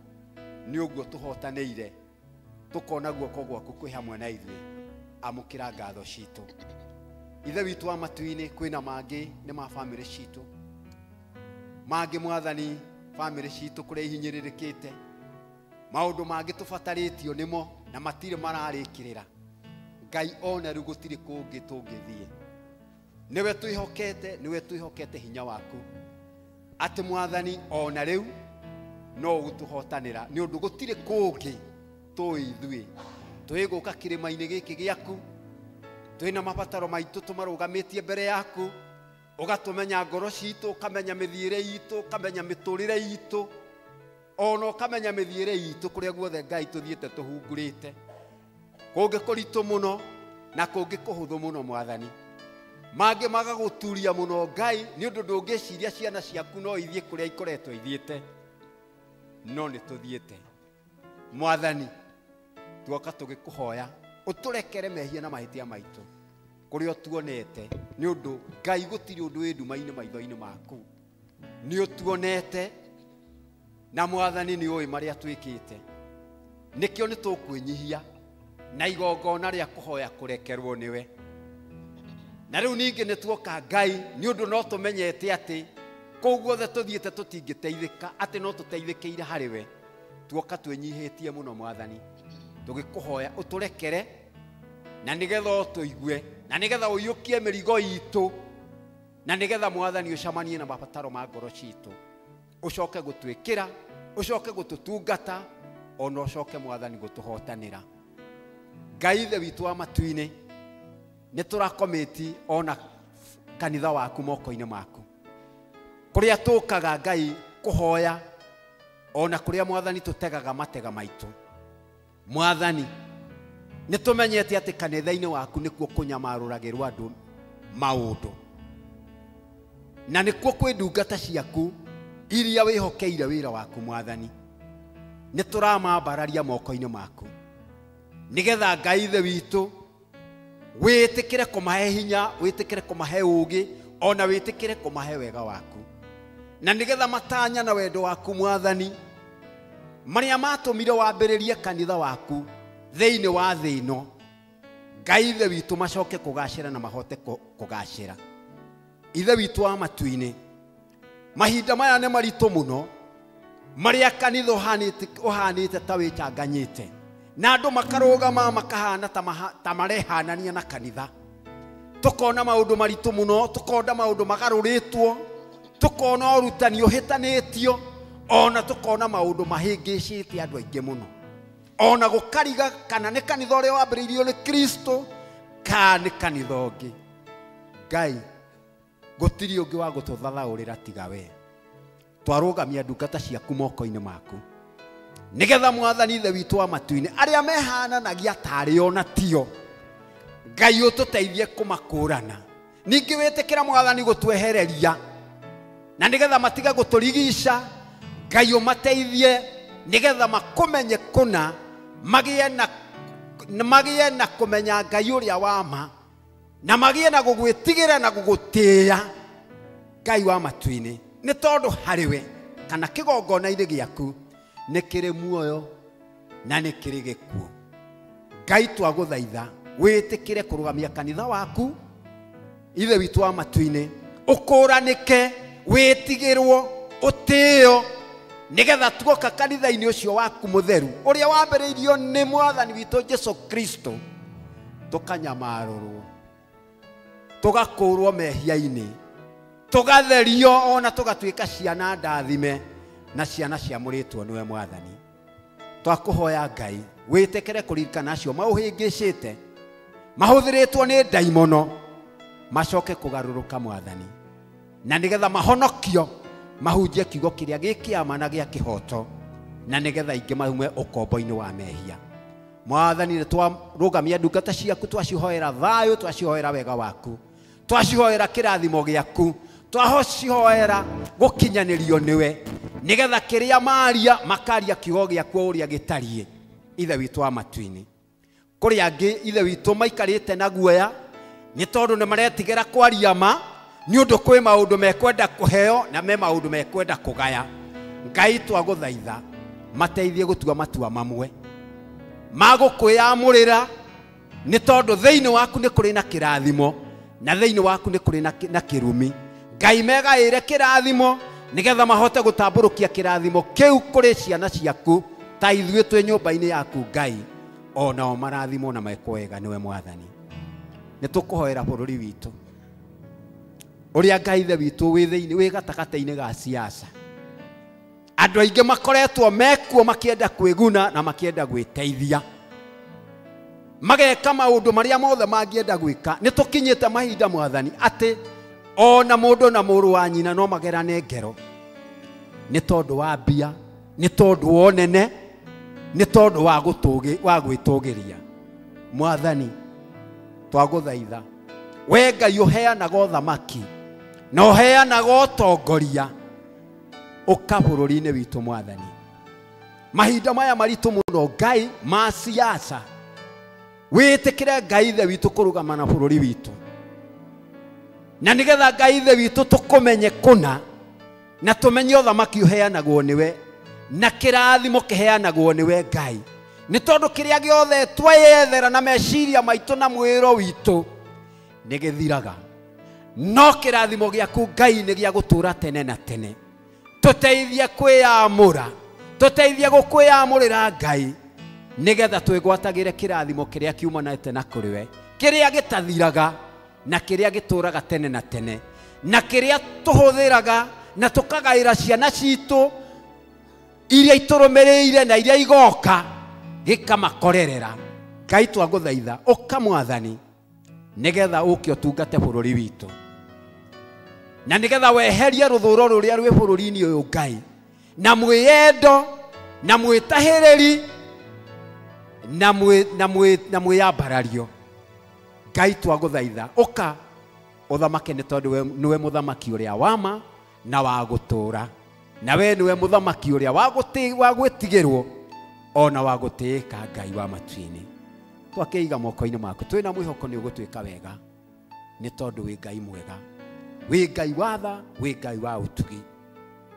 nĩ ũguo tũhotanĩire, tũkona guoko gwaku kwĩ hamwe na ithuĩ. Amũkĩra ngatho citũ. Ithe witũ wa matu-inĩ, kwĩna mangĩ nĩ ma bamĩrĩ citũ, mangĩ Mwathani bamĩrĩ citũ kũrĩa ihinyĩrĩrĩkĩte, maũndũ mangĩ tũbatarĩtio nĩmo na matirĩ mararĩkĩrĩra. Ngai ona rĩu gũtirĩ kũngĩ tũngĩthiĩ, nĩwe twĩhokete, nĩwe twĩhokete hinya waku atĩ Mwathani ona rĩu no ũgũtũhotanĩra, nĩ ũndũ gũtirĩ kũngĩ tũĩ ithuĩ. Twĩgũka kĩrĩma-inĩ gĩkĩ gĩaku, twĩna mabataro maitũ tũmarũgamĩtie mbere yaku, ũgatũmenya ngoro citũ, ũkamenya mĩthiĩre itũ, ũkamenya mĩtũrĩre itũ, ona ũkamenya mĩthiĩre itũ kũrĩa guothe Ngai tũthiĩte tũhungurĩte, kũngĩ kũritũ mũno na kũngĩ kũhũthũ mũno Mwathani, mangĩ magagũturia mũno Ngai, nĩ ũndũ ndũngĩciria ciana ciaku no ithiĩ kũrĩa ikoretwo ithiĩte, no nĩ tũthiĩte. Mwathani tuoka tũgĩkũhoya ũtũrekere mehia na mahĩtia maitũ kũrĩa ũtuonete, nĩ ũndũ Ngai gũtirĩ ũndũ wĩ nduma-inĩ maitho-inĩ maku, nĩ ũtuonete na Mwathani nĩ ũĩ marĩa twĩkĩte, nĩkĩo nĩ tũkwĩnyihia na igongona rĩa kũhoya kũrekerwo nĩwe. Na rĩu ningĩ nĩ tuoka Ngai, nĩ ũndũ no tũmenyete atĩ kũu guothe tũthiĩte tũtingĩteithĩka, atĩ no tũteithĩkĩire harĩ we. Tuoka twĩnyihĩtie mũno Mwathani, tũgĩkũhoya ũtũrekere na nĩgetha ũtũigue, na nĩgetha ũiyũkie mĩrigo itũ, na nĩgetha Mwathani ũcemanie na mabataro ma ngoro citũ, ũcoke gũtwĩkĩra, ũcoke gũtũtungata, ona ũcoke Mwathani gũtũhotanĩra. Ngai Ithe witũ wa matu-inĩ, nĩ tũrakomĩti ona kanitha waku moko-inĩ maku, kũrĩa tũkaga Ngai kũhoya, ona kũrĩa Mwathani tũtegaga matega maitũ. Mwathani nĩ tũmenyete atĩ kanitha-inĩ waku nĩkuo kũnyamarũragĩrwo andũ maũndũ, na nĩkuo kwĩ ndungata ciaku iria wĩhokeire wĩra waku Mwathani. Nĩ tũramambararia moko-inĩ maku, nĩgetha Ngai Ithe witũ wĩtĩkĩre kũmahe hinya, wĩtĩkĩre kũmahe ũũgĩ, ona wĩtĩkĩre kũmahe wega waku, na nĩgetha matanya na wendo waku Mwathani marĩa matũmire wambĩrĩrie kanitha waku thĩinĩ wa thĩ ĩno, Ngai ithe witũ macoke kũgacĩra na mahote kũgacĩra. Ithe witũ wa matu-inĩ, mahinda maya nĩ maritũ mũno, marĩa kanitha ũhanĩte ta wĩcanganyĩte, na andũ makarũgama makahana ta marehanania na kanitha. Tũkona maũndũ maritũ mũno, tũkona maũndũ magarũrĩtwo, tũkona ũrutani ũhĩtanĩtio, ona tũkona maũndũ mahĩngĩcĩte andũ aingĩ mũno. Ona gũkariga kana nĩ kanitha ũrĩa wambĩrĩirio nĩ Kristo kana nĩ kanitha ũngĩ. Ngai, gũtirĩ ũngĩ wa gũtũthathaũrĩra tiga we. Twarũgamia ndungata ciaku moko-inĩ maku, nĩgetha Mwathani ithe witũ wa matu-inĩ, arĩa mehananagia tarĩ ona tio, Ngai ũtũteithie kũmakũrana. Ningĩ wĩtĩkĩra Mwathani gũtwehereria, na nĩgetha matige gũtũrigica. Ngai ũmateithie nĩgetha makũmenye kũna, magĩe na kũmenya Ngai ũrĩa wa ma, na magĩe na gũgwĩtigĩra na gũgũtĩĩa Ngai wa matu-inĩ. Nĩ tondũ harĩ we kana kĩgongona-inĩ gĩaku nĩ kĩrĩ muoyo na nĩ kĩrĩ gĩkuũ. Ngai twagũthaitha wĩtĩkĩre kũrũgamia kanitha waku, ithe witũ wa matu-inĩ, ũkũranĩke, wĩtigĩrwo, ũtĩĩo, nĩgetha tuoka kanitha-inĩ ũcio waku mũtheru ũrĩa wambĩrĩirio nĩ Mwathani witũ Jesu Kristo, tũkanyamarũrwo, tũgakũrwo mehia-inĩ, tũgatherio, ona tũgatuĩka ciana ndathime na ciana ciamũrĩtwo nĩwe Mwathani. Twakũhoya Ngai wĩtĩkĩre kũririkana acio maũhĩngĩcĩte, mahũthĩrĩtwo nĩ ndaimono, macoke kũgarũrũka Mwathani, na nĩgetha mahonokio, mahunjie kiugo kĩrĩa gĩ kĩama na gĩa kĩhoto, na nĩgetha ingĩ maume ũkombo-inĩ wa mehia. Mwathani, nĩ twarũgamia ndungata ciaku, twacihoera thayũ, twacihoera wega waku, twacihoera kĩrathimo gĩaku, twacihoera gũkinyanĩrio nĩwe, nĩgetha kĩrĩa maria makaria kiugo gĩaku o ũrĩa gĩtariĩ. Ithe witũ wa matu-inĩ, kũrĩ angĩ ithe witũ maikarĩte na guoya nĩ tondũ nĩ maretigĩra kwaria ma, nĩ ũndũ kwĩ maũndũ mekwenda kũheo na me maũndũ mekwenda kũgaya. Ngai twagũthaitha mateithie gũtua matua mamwe ma gũkwĩyamũrĩra, nĩ tondũ thĩinĩ waku nĩ kũrĩ na kĩrathimo na thĩinĩ waku nĩ kũrĩ na kĩrumi. Ngai megaĩre kĩrathimo nĩgetha mahote gũtambũrũkia kĩrathimo kĩu kũrĩ ciana ciaku ta ithuĩ twĩ nyũmba-inĩ yaku Ngai, onao marathimwo na mekwo wega nĩwe Mwathani. Nĩ tũkũhoera bũrũri witũ ũrĩa Ngai ithe witũ wĩ thĩinĩ, wĩ gatagatĩ-inĩ ga siasa. Andũ aingĩ makoretwo mekuo makĩenda kwĩguna na makĩenda gwĩteithia, mageka maũndũ marĩa mothe mangĩenda gwĩka. Nĩ tũkinyĩte mahinda Mwathani atĩ ona mũndũ na mũrũ wa nyina no magerane ngero, nĩ tondũ wa mbia, nĩ tondũ wa ũnene, nĩ tondũ wa gwĩtũgĩria. Mwathani, twagũthaitha we Ngai ũheanaga ũthamaki na ũheanaga ũtongoria, ũka bũrũri-inĩ witũ Mwathani. Mahinda maya maritũ mũno Ngai ma siasa, wĩtĩkĩre Ngai ithe witũ kũrũgama na bũrũri witũ, na nĩgetha Ngai ithe witũ tũkũmenye kũna na tũmenye ũthamaki ũheanagwo nĩwe na kĩrathimo kĩheanagwo nĩwe Ngai, nĩ tondũ kĩrĩa gĩothe tweyethera na meciria maitũ na mwĩro witũ nĩ gĩthiraga, no kĩrathimo gĩaku Ngai nĩ gĩa gũtũũra tene na tene. Tũteithie kwĩyamũra, tũteithie gũkwĩyamũrĩra Ngai, nĩgetha twĩgwatagĩre kĩrathimo kĩrĩa kiumanĩte na kũrĩ we, kĩrĩa gĩtathiraga na kĩrĩa gĩtũũraga tene na tene, na kĩrĩa tũhũthĩraga na tũkagaĩra ciana citũ iria itũrũmĩrĩire na iria igoka, gĩkamakorerera. Ngai twagũthaitha ũka Mwathani, nĩgetha ũke ũtungate bũrũri witũ, na nĩgetha weherie rũthũro rũrĩa rwĩ bũrũri-inĩ ũyũ Ngai, na mwĩyendo na mwĩtahĩrĩri na mwĩyambarario. Ngai twagũthaitha ũka ũthamake, nĩ tondũ nĩwe mũthamaki ũrĩa wa ma na wa gũtũũra, na we nĩwe mũthamaki ũrĩa wa gwĩtigĩrwo ona wa gũtĩĩka Ngai wa matu-inĩ. Twakĩiga moko-inĩ maku, twĩna mwĩhoko nĩ ũgũtwĩka wega, nĩ tondũ wĩ Ngai mwega, wĩ Ngai wa tha, wĩ Ngai wa ũtugi.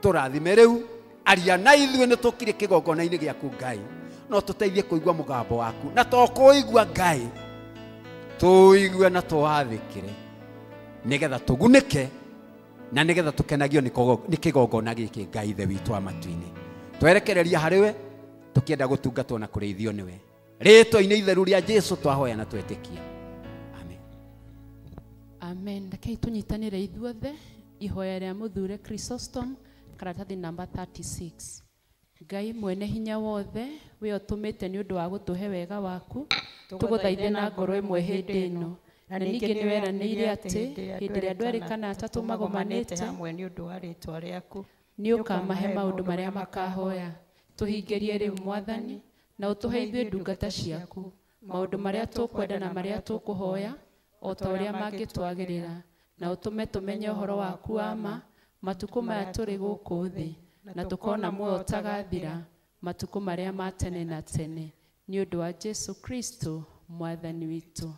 Tũrathime rĩu, aria na ithuĩ, nĩ tũkire kĩgongona-inĩ gĩaku Ngai, no tũteithie kũigua mũgambo waku, na to kũigua Ngai, Tũigue na tũwathĩkĩre nĩgetha tũgunĩke na nĩgetha tũkenagio nĩ kĩgongona gĩkĩ Ngai Ithe witũ wa matu-inĩ. Twerekereria harĩ we tũkĩenda gũtungatwo na kũrĩithio nĩwe. Rĩĩtwa-inĩ itheru rĩa Jesũ twahoya na twetĩkia. Amen.
Amen. Rekei tũnyitanĩre ithuothe ihoya rĩa mũthure Chrysostom karatathi namba 36. Ngai mwene hinya wothe we ũtũmĩte nĩ ũndũ wa gũtũhe wega waku tũgũthaithe na ngoro ĩmwe hĩndĩ ĩno na ningĩ nĩ weranĩire atĩ hĩndĩ ĩrĩa andũ erĩ kana atatũ magomanĩte
hamwe nĩ ũndũ wa rĩĩtwa rĩaku
nĩ ũkamahe maũndũ marĩa makahoya. Tũhingĩrie rĩu Mwathani na ũtũhe ithuĩ ndungata ciaku maũndũ marĩa tũkwenda na marĩa tũkũhoya o ta ũrĩa mangĩtwagĩrĩra na ũtũme tũmenye ũhoro waku wa ma matukũ maya tũrĩ gũkũ thĩ na tũkona muoyo ũtagathira matukũ marĩa ma tene na tene nĩ ũndũ wa Jesu Kristo Mwathani witũ.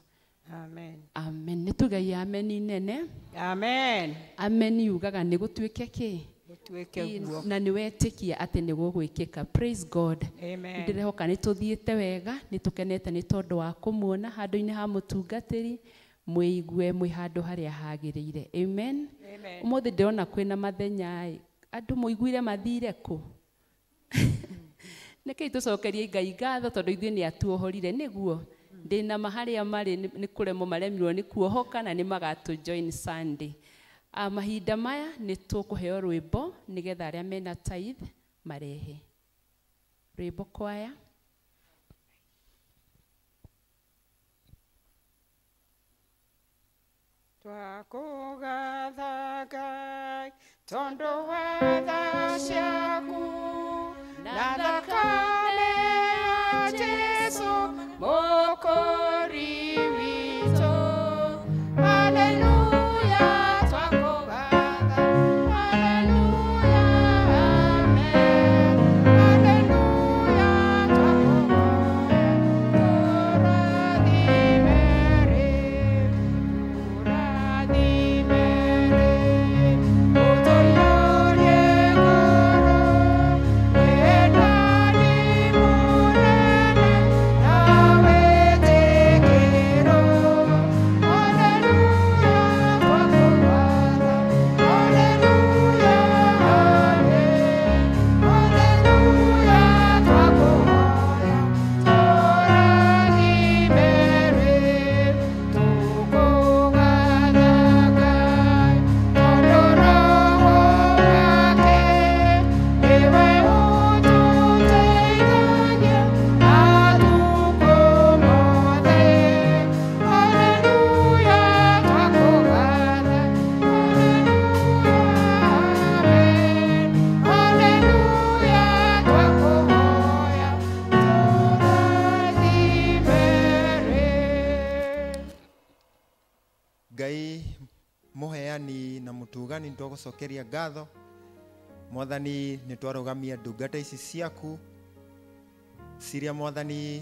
Amen.
Amen. Nĩ tugei ameni nene.
Amen.
Amen yugaga nĩ gũtuĩke kĩ?
Gũtuĩke guo.
Na nĩ wetĩkia atĩ nĩ gũgwĩkĩka. Praise God.
Amen.
Ndĩrehoka nĩ tũthiĩte wega, nĩ tũkenete nĩ tondũ wa kũmuona handũ-inĩ ha mũtungatĩri mwĩigue mwĩ handũ harĩa hagĩrĩire. Amen.
Amen.
Ũmũthĩ ndĩrona kwĩna mathenya ĩ andũ mũiguire mathire kũ? Nĩkĩĩ tũcokerie Ngai ngatho tondũ ithuĩ nĩ atuohorire nĩguo ndĩna ma harĩa marĩ nĩ kũremwo maremirwo nĩ kuohoka na nĩ magatũ join Sunday. Mahinda maya nĩ tũkũheo rwĩmbo nĩgetha arĩa mena tithe marehe rwĩmbo kwaya.
Twakũgatha Ngai tondũ wa tha ciaku na thakame ya Jesũ Mũkũũri witũ. Haleluya, twakũgatha. Haleluya, amen. Haleluya, twakũhoya. Tũrathime rĩu, tũrathime rĩu, ũtũiyũrie ngoro wendani mũnene na wĩtĩkĩro. Haleluya, twakũgatha. Haleluya, amen. Haleluya, twakũhoya. Tũrathime rĩu, tũkũgatha Ngai tondũ Roho wake nĩwe ũtũteithagia matukũ mothe. Haleluya, twakũgatha. Haleluya, amen. Haleluya, twakũhoya. Tũrathime rĩu.
Ngai mũheani na mũtugani nĩtwagũcokeria ngatho Mwathani nĩ twarũgamia ndungata ici ciaku ciria Mwathani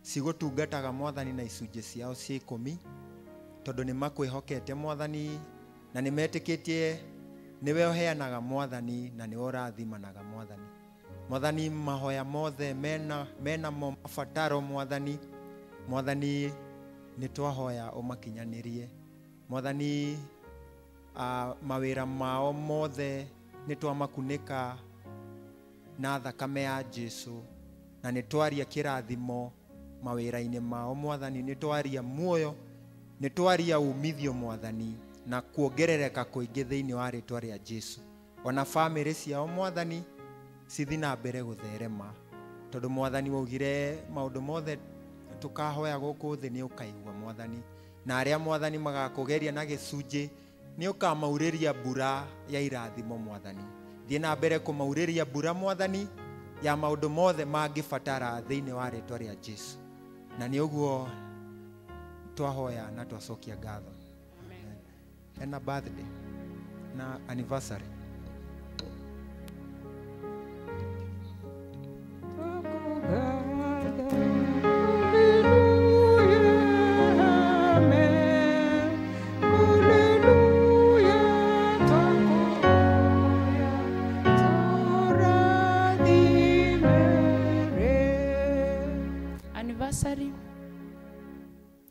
cigũtungataga Mwathani na icunjĩ ciao cia ikũmi tondũ nĩ makwĩhokete Mwathani na nĩ metĩkĩtie nĩwe ũheanaga Mwathani na nĩwe ũrathimanaga Mwathani. Mwathani mahoya mothe mena mo mabataro Mwathani. Mwathani nĩ twahoya ũmakinyanĩrie Mwathani. Mawĩra mao mothe nĩ twamakunĩka na thakame ya Jesũ na nĩ twaria kĩrathimo mawĩra-inĩ mao Mwathani. Nĩ twaria muoyo, nĩ twaria umithio Mwathani na kuongerereka kũingĩ thĩinĩ wa rĩĩtwa rĩa Jesũ. Ona bamĩrĩ ciao Mwathani cithi na mbere gũtherema tondũ Mwathani waugire maũndũ mothe tũkahoya gũkũ thĩ nĩ ũkaigua Mwathani, na arĩa Mwathani magakũgeria na gĩcunjĩ nĩ ũkamaurĩria mbura ya irathimo Mwathani. Thiĩ na mbere kũmaurĩria mbura Mwathani ya maũndũ mothe mangĩbatara thĩinĩ wa rĩĩtwa rĩa Jesũ. Na nĩ ũguo twahoya na twacokia ngatho. Amen. Ena birthday na anniversary.
Anniversary.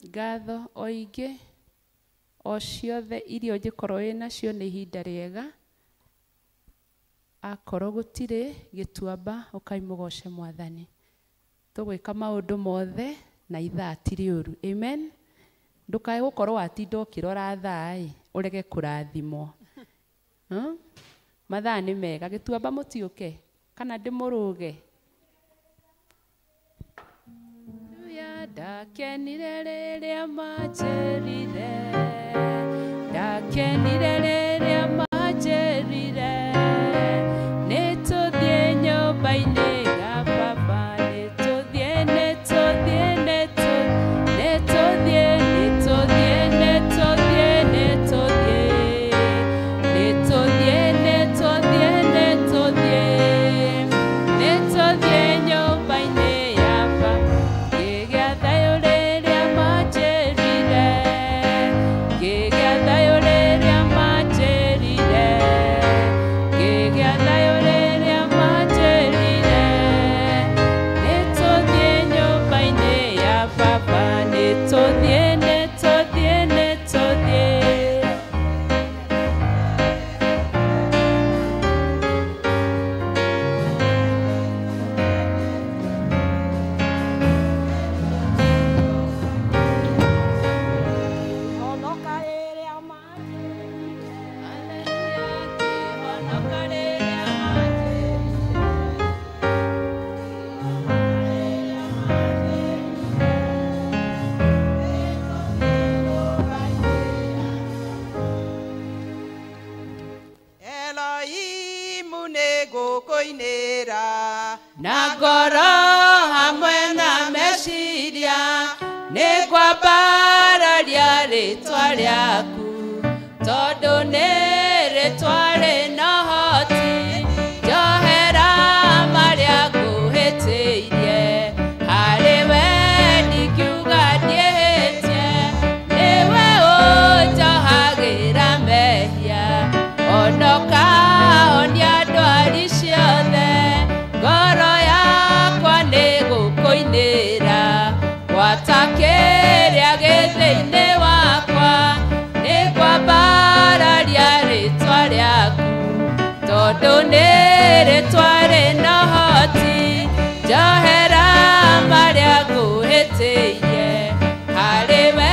Ngatho o ingĩ o ciothe iria ũngĩkorwo wĩ nacio nĩ ihinda rĩega. Akorwo gũtirĩ gĩtuamba ũkai mũgoce Mwathani. Tũgwĩka maũndũ mothe na ithaa ti rĩũru. Amen. Ndũkae gũkorwo watinda ũkĩrora thaa ĩ ũrege kũrathimwo. Mathaa nĩ mega. Gĩtuamba mũtiũke kana ndĩmũrũge. Ndakenire rĩrĩa manjĩrire, ndakenire rĩrĩa manjĩrire, nĩtũthiĩ nyũmba-inĩ ga baba, nĩtũthiĩ, nĩtũthiĩ, nĩtũthiĩ, nĩtũthiĩ, nĩtũthiĩ, nĩtũthiĩ, nĩtũthiĩ, nĩtũthiĩ, nĩtũthiĩ, nĩtũthiĩ nyũmba-inĩ ya baba. Ngĩgĩa thayũ rĩrĩa manjĩrire, ngĩgĩa thayũ rĩrĩa manjĩrire, ngĩgĩa thayũ rĩrĩa manjĩrire, nĩtũthiĩ nyũmba-inĩ ya baba, nĩtũthiĩ, nĩtũthiĩ, nĩtũthiĩ.
Honoka rĩrĩa manjĩrire.
Ngĩhonoka rĩrĩa manjĩrire.
Elohimu nĩngũkũinĩra
na ngoro hamwe na meciria, nĩngwambararia rĩtwa rĩaku, tondũ nĩ rĩtwa rĩna ũhoti. Njohera marĩa ngũhĩtĩirie, harĩ we ndingiuga ndiĩhĩtie, nĩwe ũnjohagĩra mehia. Honoka honia ndwari ciothe, ngoro yakwa nĩgũkũinĩra, gwata kĩrĩa gĩ thĩinĩ wakwa, nĩngwambararia rĩtwa rĩaku, tondũ nĩ rĩtwa rĩna ũhoti. Njohera marĩa ngũhĩtĩirie, harĩ we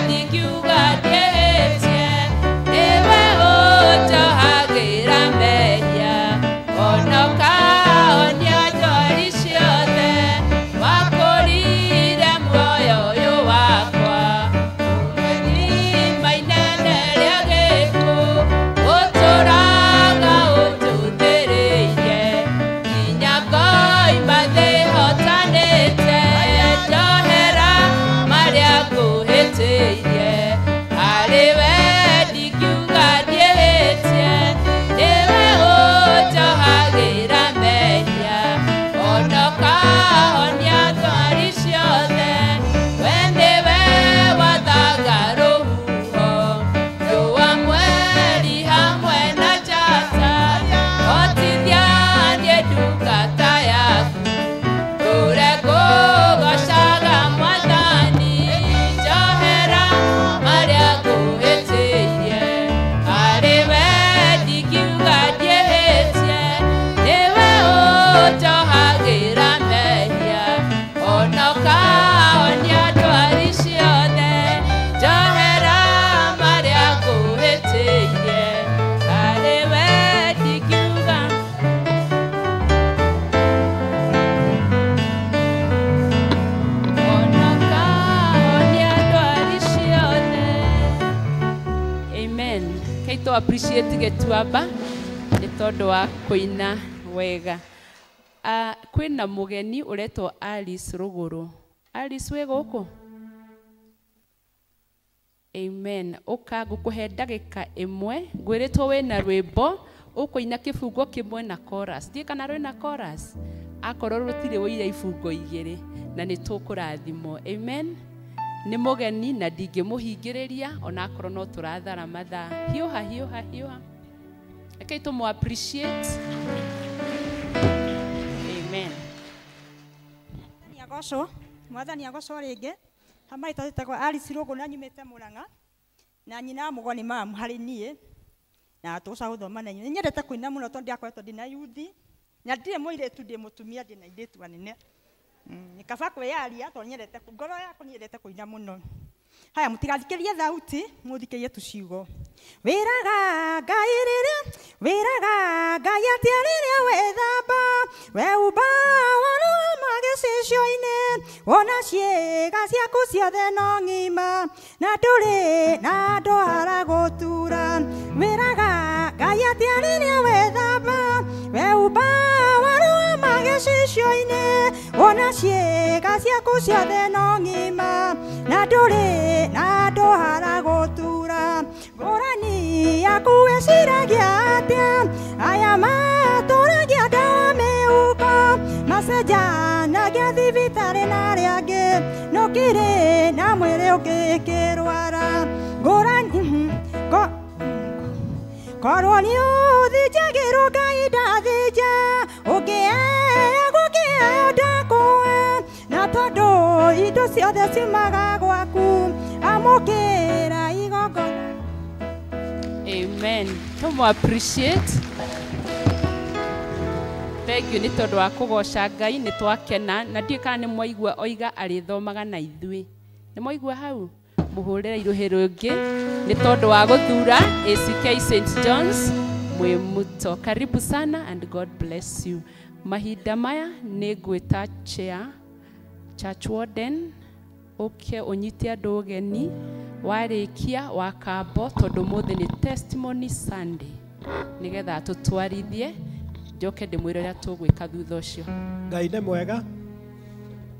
ndingiuga ndiĩhĩtie, nĩwe ũnjohagĩra mehia. Honoka honia ndwari ciothe, wakũrire muoyo ũyũ wakwa, irima inene rĩa gĩkuũ, ũtũũraga ũnjũthĩrĩirie, nginya ngoima thĩ hotanĩte. Njohera marĩa ngũhĩtĩirie, harĩ we ndingiuga ndiĩhĩtie, nĩwe ũnjohagĩra mehia. Honoka honia ndwari ciothe, we nĩwe wathaga rũhuho, riũa mweri hamwe na njata, hotithia niĩ ndungata yaku, ndũre ngũgoocaga Mwathani. Njohera marĩa ngũhĩtĩirie, harĩ we ndingiuga ndiĩhĩtie, nĩwe ũnjohagĩra mehia. Honoka honia ndwari ciothe, njohera marĩa ngũhĩtĩirie, harĩ we ndingiuga. Honoka honia ndwari ciothe. Amen. Kei tũ appreciate gĩtuamba nĩ tondũ wa kũina wega. Kwĩna mũgeni ũretwo Alice Rũgũrũ. Alice wĩ gũkũ? Amen. Ũka ngũkũhe ndagĩka ĩmwe, ngwĩrĩtwo wĩna rwĩmbo ũkũina kĩbungo kĩmwe na chorus. Ndiũĩ kana rwĩna chorus. Akorwo rũtirĩ wũire ibungo igĩrĩ na nĩ tũkũrathimwo. Amen. Nĩ mũgeni na ndingĩmũhingĩrĩria ona akorwo no tũrathara mathaa. Hiũha hiũha hiũha. Rekei tũmũ appreciate. Amen.
Mwathani agocwo, Mwathani agocwo rĩngĩ.
Hamaitwa njĩtagwo Alice Rũngũ na nyumĩte Mũrang'a na nyina wa mũgwa nĩ mamu harĩ niĩ na tũgũcoka gũthoma na inyuĩ. Nĩ nyendete kũina mũno tondũ ndiakoretwo ndĩna yuthi na ndirĩ mũirĩtu, ndĩ mũtumia, ndĩna airĩtu anene. Nĩ kaba kwĩyaria tondũ nyendete ngoro yakwa nĩ yendete kũina mũno. Haya, mũtigathikĩrie thauti, mũthikĩrie tu ciugo. Wĩraga Ngai rĩrĩa, wĩraga Ngai atĩa rĩrĩa wethamba, weumba warũgama gĩcicio-inĩ, wona ciĩga ciaku ciothe no ng'ima, na ndũrĩ na ndwara gũtura. Wĩraga Ngai atĩa rĩrĩa wethamba, weumba warũgama gĩcicio-inĩ, wona ciĩga ciaku ciothe no ng'ima, na ndũrĩ na ndwara gũtura. Ngũrani yaku wĩciragia atĩa, aya matũragia ndawa mĩhuko, macenjanagia thibitarĩ na arĩa angĩ, no kĩrĩ na mwĩrĩ ũngĩkĩrwara. Ngũrani korwo nĩ ũthinjagĩrwo Ngai ndathĩnja, ũngĩea gũkĩheo ndakũhe, na tondũ indo ciothe ciumaga gwaku, amũkĩra igongona.
Amen. Tũmũ appreciate. Thank you nĩ tondũ wa kũgoca Ngai, nĩ twakena na ndiũĩ kana nĩ mwaigua oiga arĩthomaga na ithuĩ. Nĩ mwaigua hau? Mũhũrĩre irũhĩ rũngĩ nĩ tondũ wa gũthura ACK St John's Mwimuto. Karibu sana and God bless you. Mahinda maya nĩ ngwĩta chair, church warden, ũke ũnyite andũ ũgeni warĩkia wa kambo tondũ ũmũthĩ nĩ testimony Sunday, nĩgetha tũtwarithie njoke ndĩmwĩre ũrĩa tũgwĩka thutha ũcio.
Ngai nĩ mwega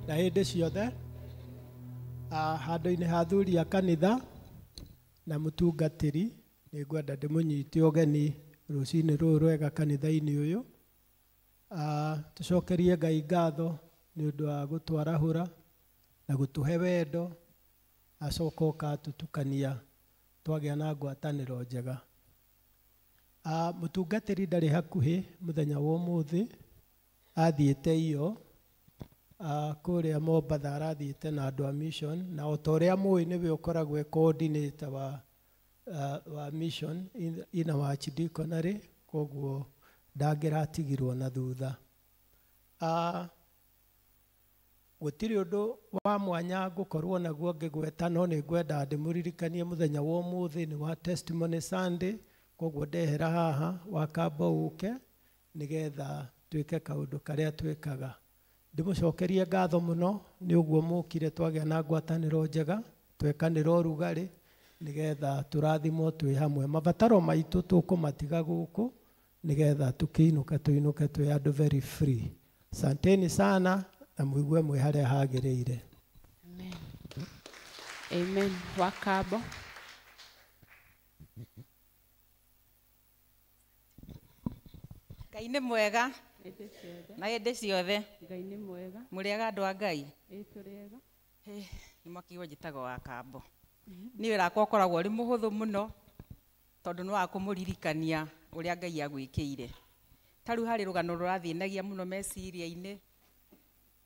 na hĩndĩ ciothe. Handũ-inĩ ha athuri a kanitha na mũtungatĩri nĩ ngwenda ndĩmũnyite ũgeni rũcinĩ rũrũ rwega kanitha-inĩ ũyũ. Tũcokerie Ngai ngatho nĩ ũndũ wa gũtwarahũra na gũtũhe wendo, acoka ũkatũtukania twagĩa na ngwatanĩro njega. Mũtungatĩri ndarĩ hakuhĩ mũthenya wa ũmũthĩ, athiĩte iyo kũrĩa Mombatha, arathiĩte na andũ a mission, na o ta ũrĩa mũĩ nĩwe ũkoragwo e coordinator wa mission ina wa archdeaconry, koguo ndangĩratigirwo na thutha. Gũtirĩ ũndũ wa mwanya ngũkorwo naguo ngĩgweta, no nĩ ngwenda ndĩmũririkanie mũthenya wa ũmũthĩ nĩ wa testimony Sunday, koguo ndehera haha wakamba ũke nĩgetha twĩke kaũndũ karĩa twĩkaga. Ndĩmũcokerie ngatho mũno nĩ ũguo mũkire twagĩa na ngwatanĩro njega, twekanĩra ũrugarĩ nĩgetha tũrathimwo twĩ hamwe. Mabataro maitũ tũkũmatiga gũkũ nĩgetha tũkĩinũka tũinũke twĩ andũ very free. Asanteni sana na mũigue mwĩ harĩa hagĩrĩire.
Amen. Amen. Wakabo.
Ngai nĩ mwega na hĩndĩ ciothe.
Ngai nĩ mwega.
Mũrĩega andũ a Ngai?
Ĩ tũrĩega.
Nĩ mwakiuga njĩtagwo Wakambo. Niĩ wĩra wakwa ũkoragwo ũrĩ mũhũthũ mũno tondũ nĩ wa kũmũririkania ũrĩa Ngai agwĩkĩire. Ta rĩu harĩ rũgano rũrathĩnagia mũno meciria-inĩ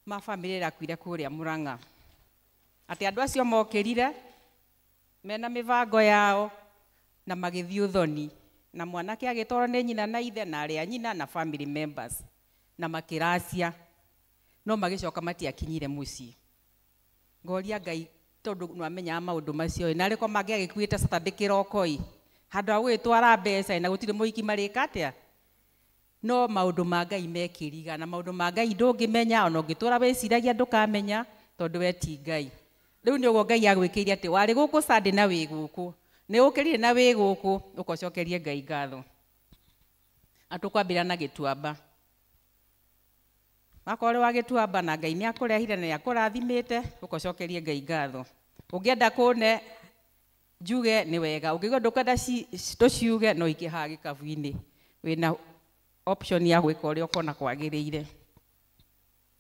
ma bamĩrĩ ĩrakuire kũrĩa Mũrang'a, atĩ andũ acio mokĩrire mena mĩbango yao na magĩthiĩ ũthoni, na mwanake agĩtwarwo nĩ nyina na ithe na arĩa nyina na family members na makĩracia, no magĩcoka matiakinyire mũciĩ. Ngoria Ngai tondũ nĩwamenyaga maũndũ macio, na arĩ ko mangĩagĩkuĩte Saturday kĩroko-ĩ, handũ ha gũgĩtwara mbeca na gũtirĩ mũhiki marĩka atĩa. No maũndũ ma Ngai mekĩriga, na maũndũ ma Ngai ndũngĩmenya, ona ũngĩtũra wĩciragia ndũkamenya tondũ we ti Ngai. Rĩu nĩ ũguo Ngai agwĩkĩire atĩ warĩ gũkũ Sunday na wĩ gũkũ, nĩ ũkĩrire na wĩ gũkũ, ũkocokerie Ngai ngatho. Na tũkwambĩrĩria na gĩtuamba. Wakorwo ũrĩ wa gĩtuamba na Ngai nĩ akũrehire na nĩ akũrathimĩte, ũkocokerie Ngai ngatho. Ũngĩenda kũne njuge nĩ wega, ũngĩigua ndũkwenda tũciuge no ingĩ haha gĩkabu-inĩ, wĩna option ya gwĩka ũrĩa ũkona kwagĩrĩire.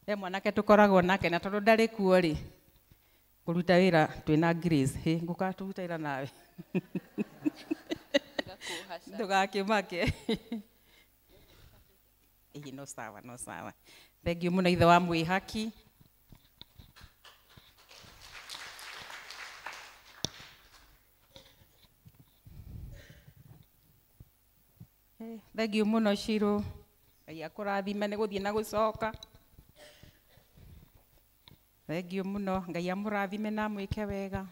He mwanake tũkoragwo nake na tondũ ndarĩ kuo rĩ, kũruta wĩra twĩna Grace, hĩ ngũkatũruta wĩra nawe. Ndũgakĩmake. Ĩĩ no sawa, no sawa. Thank you mũno ithe wa mwĩhaki. Thank you muno Shiro. Ngai akũrathime nĩ gũthiĩ na gũcoka. Thank you muno. Ngai amũrathime na amwĩke wega.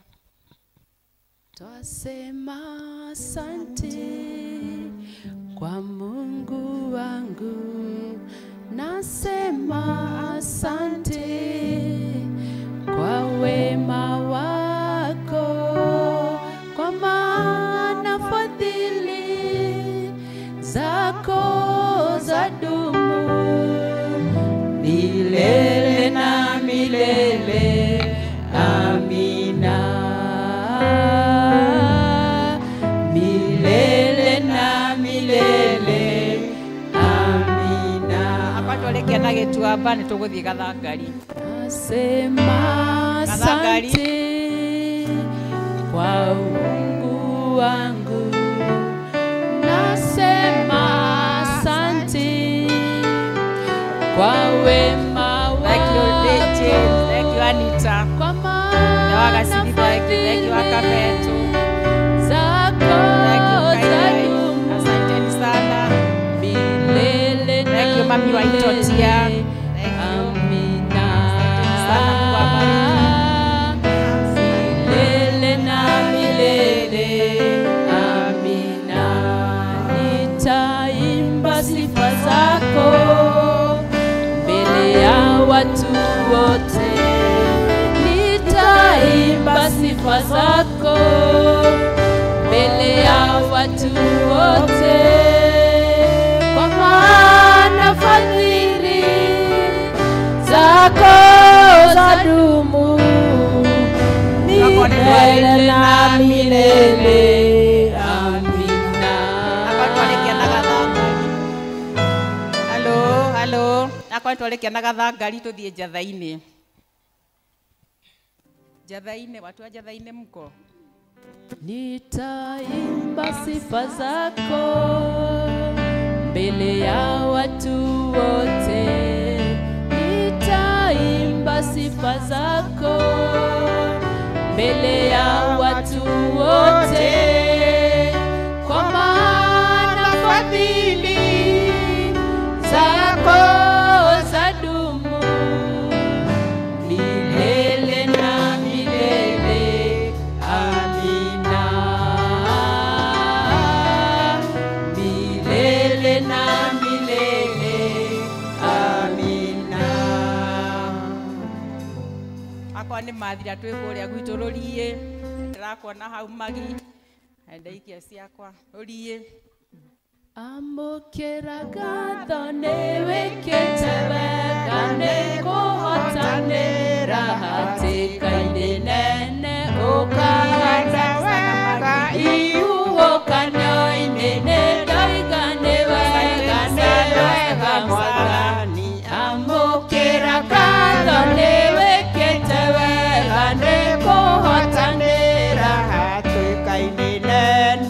Twasema asante kwa Mungu wangu, nasema asante kwa wema wako, kwa maana fadhili zako zadumu milele na milele. Amina. Milele na milele. Amina.
Hapa twalekia na gĩtuamba nĩ tũgũthiĩ Gathangari.
Nasema asante kwa Mungu wangu, nasema asante kwa wema wako.
Thank you DJ, thank you Anita.
Kwa maana
thank you Akabeto
zako zadumu.
Asanteni sana.
Milele na
thank you mami wa Itotia.
Amina. Milele na milele. Amina. Nitaimba sifa zako mbele ya watu wote. Nitaimba sifa zako mbele ya watu wote, kwa maana fadhili zako zadumu milele na milele. Amina.
Hapa twalekia na Gathangari. Hello, hello. Hapa twalekia na Gathangari tuthiĩ Njatha-inĩ. Njatha-inĩ, watu wa Njatha-inĩ mko?
Nitaimba sifa zako mbele ya watu wote. Nitaimba sifa zako mbele ya watu wote, kwa maana fadhili zako zadumu milele na milele. Amina. Milele na milele. Amina.
Akwa nĩ mathira twĩ kũrĩa gwitũ rũriĩ, ndĩrakuona hau magi ndaikia ciakwa rũriĩ.
Amũkĩra ngatho nĩ wĩkĩte wega, nĩ kũhotanĩra hatĩka-inĩ nene, ũkahanda wega ihuhũkanio-inĩ, nĩ ndoiga nĩ wega, nĩ wega Mwathani. Amũkĩra ngatho nĩ wĩkĩte wega, nĩ kũhotanĩra
hatĩka-inĩ nene,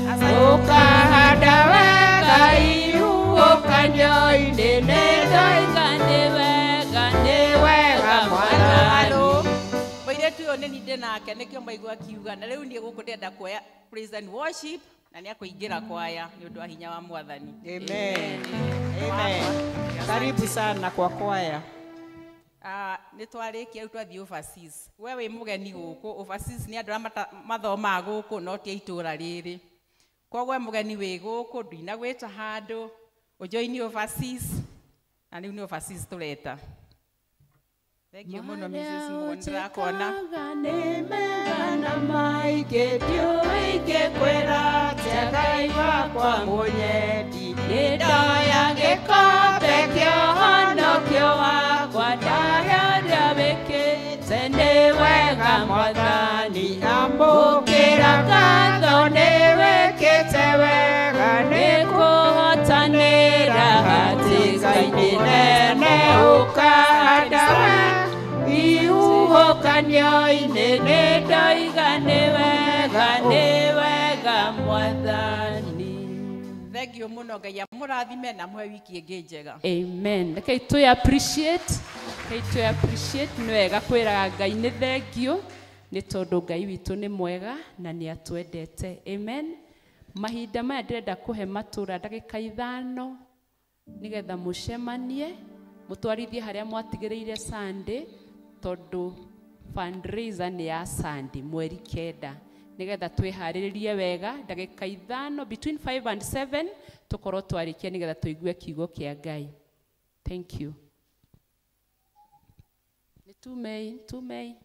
ũkahanda wega ihuhũkanio-inĩ, nĩ ndoiga nĩ wega, nĩ wega Mwathani.
Mũirĩtu ũyũ nĩ niĩ ndĩ nake nĩkĩo maigua akiuga na rĩu niĩ gũkũ ndĩrenda kuoya praise and worship na nĩ akũingĩra kwaya nĩ ũndũ wa hinya wa Mwathani.
Amen. Amen. Karibu sana kwa kwaya.
Nĩ twarĩkia rĩu twathiĩ overseas. We wĩ mũgeni gũkũ, overseas nĩ andũ arĩa mathomaga gũkũ no ti a itũũra rĩrĩ. Koguo we mũgeni wĩ gũkũ ndinagwĩta handũ ũjoini overseas na rĩu nĩ overseas tũreta. Thank you mũno Mrs. Mugo, nĩndĩrakuona.
Nĩ mega na maingĩ ndiũĩ ingĩkwĩra atĩa Ngai wakwa mũnyendi. Nĩ ndoya gĩkombe kĩa ũhonokio wakwa, ndarĩa ũrĩa wĩkĩte nĩ wega Mwathani. Amũkĩra ngatho nĩ wĩkĩte wega, nĩ kũhotanĩra hatĩka-inĩ nene, ũkahanda wega ihuhũkanio-inĩ, nĩ ndoiga nĩ wega, nĩ wega Mwathani.
Thank you mũno, Ngai amũrathime na amũhe wiki ĩngĩ njega.
Amen. Rekei tũ appreciate, rekei tũ appreciate. Nĩ wega kwĩraga Ngai nĩ thengio nĩ tondũ Ngai witũ nĩ mwega na nĩ atwendete. Amen. Mahinda maya ndĩrenda kũhe matũra ndagĩka 5 nĩgetha mũcemanie mũtwarithie harĩa mwatigĩrĩire Sunday, tondũ fundraiser nĩ ya Sunday mweri 9, nĩgetha twĩharĩrĩrie wega. Ndagĩka 5 between 5 and 7 tũkorwo twarĩkia nĩgetha tũigue kiugo kĩa Ngai. Thank you. Nĩ tumei, tumei.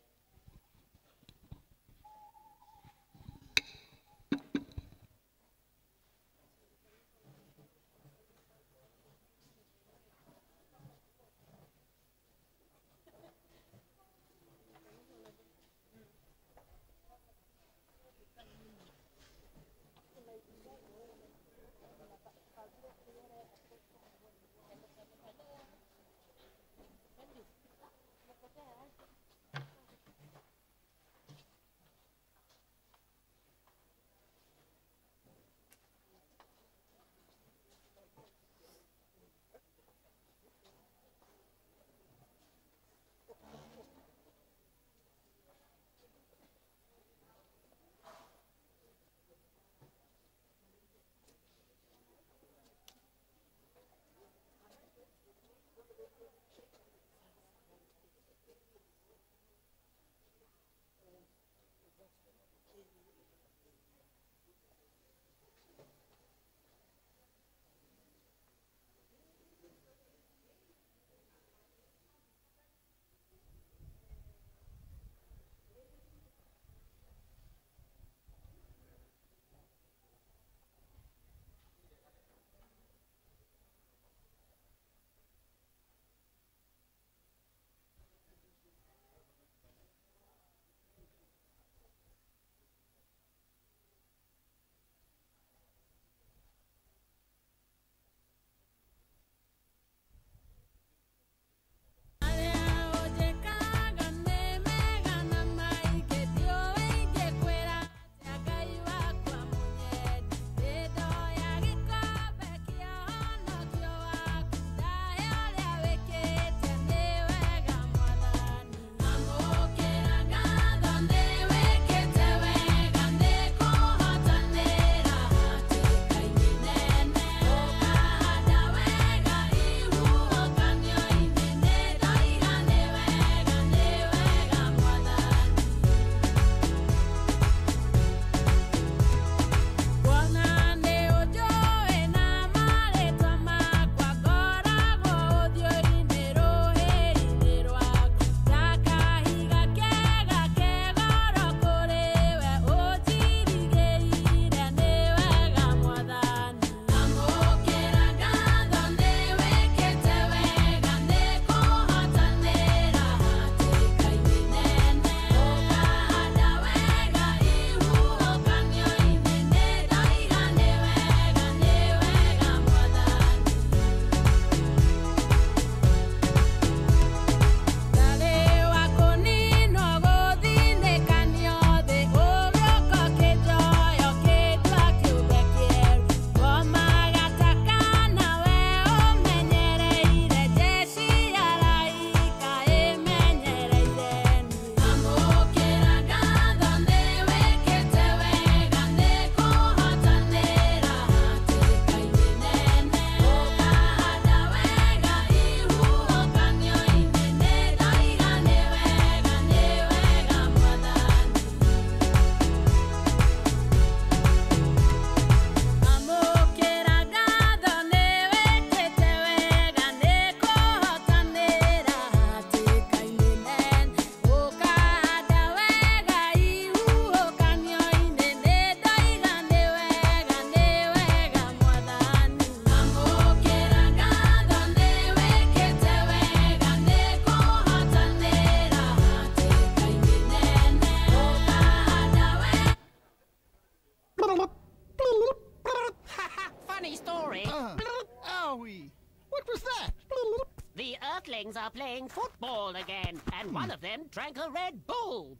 Earthlings are playing football again, and one of them drank a Red Bull.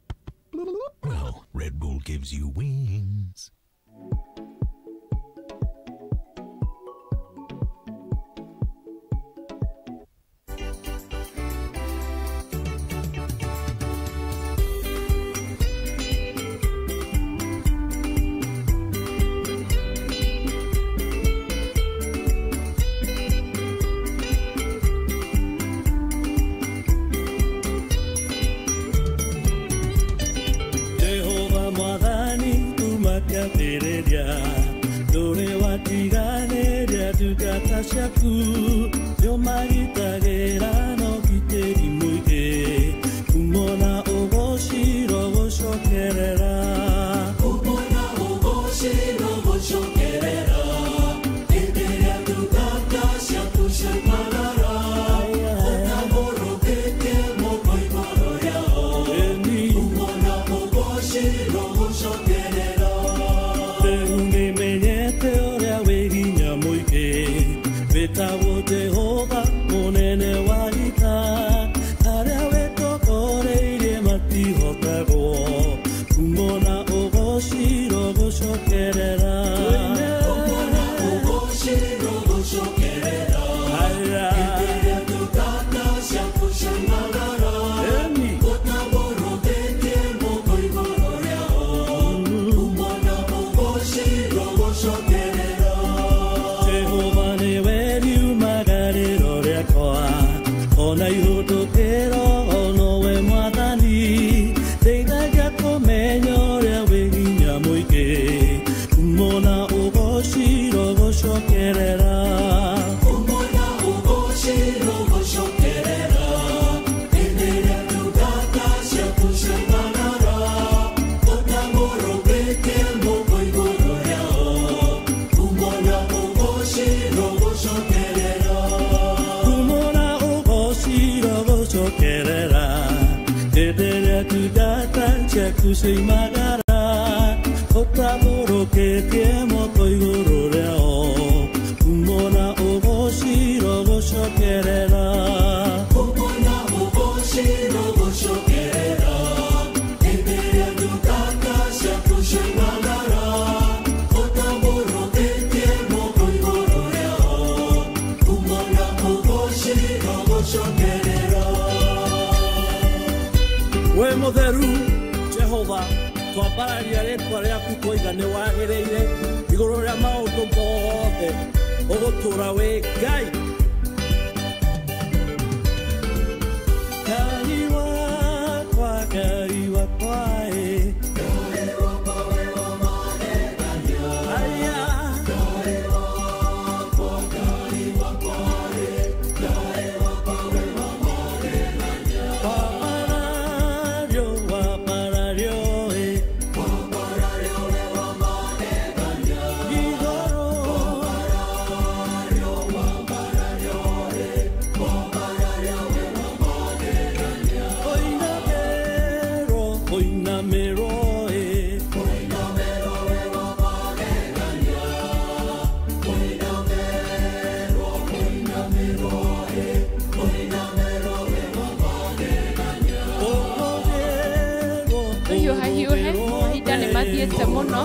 Well, Red Bull gives you wings.
ciaku nĩũmagitagĩra na ũgitĩri mũingĩ kumona ũgocirwo gũcokerera kumona ũgocirwo gũcokerera hĩndĩ ĩrĩa ndungata ciaku ciaimagara ũtambũrũkĩtie moko igũrũ rĩao kumona ũgocirwo gũcokerera rĩu nĩmenyete ũrĩa wĩ hinya mũingĩ wĩtagwo Jehova mũnene wa ita arĩa wĩtongoreirie matihotagwo kumona ũgocirwo gũcokerera kumona ũgocirwo gũcokerera hĩndĩ ĩrĩa ndungata ciaku ciaimagara ũtambũrũkĩtie moko igũrũ rĩao kumona ũgocirwo gũcokerera Jehova nĩwe riumagarĩro rĩakwa ona ihũtũkĩro nowe mwathani ndeithagia kũmenya ũrĩa wĩ hinya mũingĩ kumona ũgocirwo gũcokerera kumona ũgocirwo gũcokerera hĩndĩ ĩrĩa ndungata ciaku ciaimagara ũtambũrũkĩtie moko igũrũ rĩao kumona ũgocirwo gũcokerera kumona ũgocirwo gũcokerera hĩndĩ ĩrĩa ndungata ciaku ciaimagara ũtambũrũkĩtie moko igũrũ rĩao kumona ũgocirwo gũcokerera kumona ũgocirwo gũcokerera hĩndĩ ĩrĩa ndungata ciaku ciaimagara ũtambũrũkĩtie moko igũrũ rĩao kumona ũgocirwo gũcokerera we mũtheru Jehova twambararia rĩtwa rĩaku twoiga nĩ wagĩrĩire igũrũ rĩa maũndũ mothe ũgũtũũra wĩ Ngai Ngai wakwa Ngai wakwa ĩ Aya. Waparario, waparario, ĩ. Igoro. Oinamero, oinamero, ĩ.
Tũhiũhahiũhe mahinda nĩ mathiĩte mũno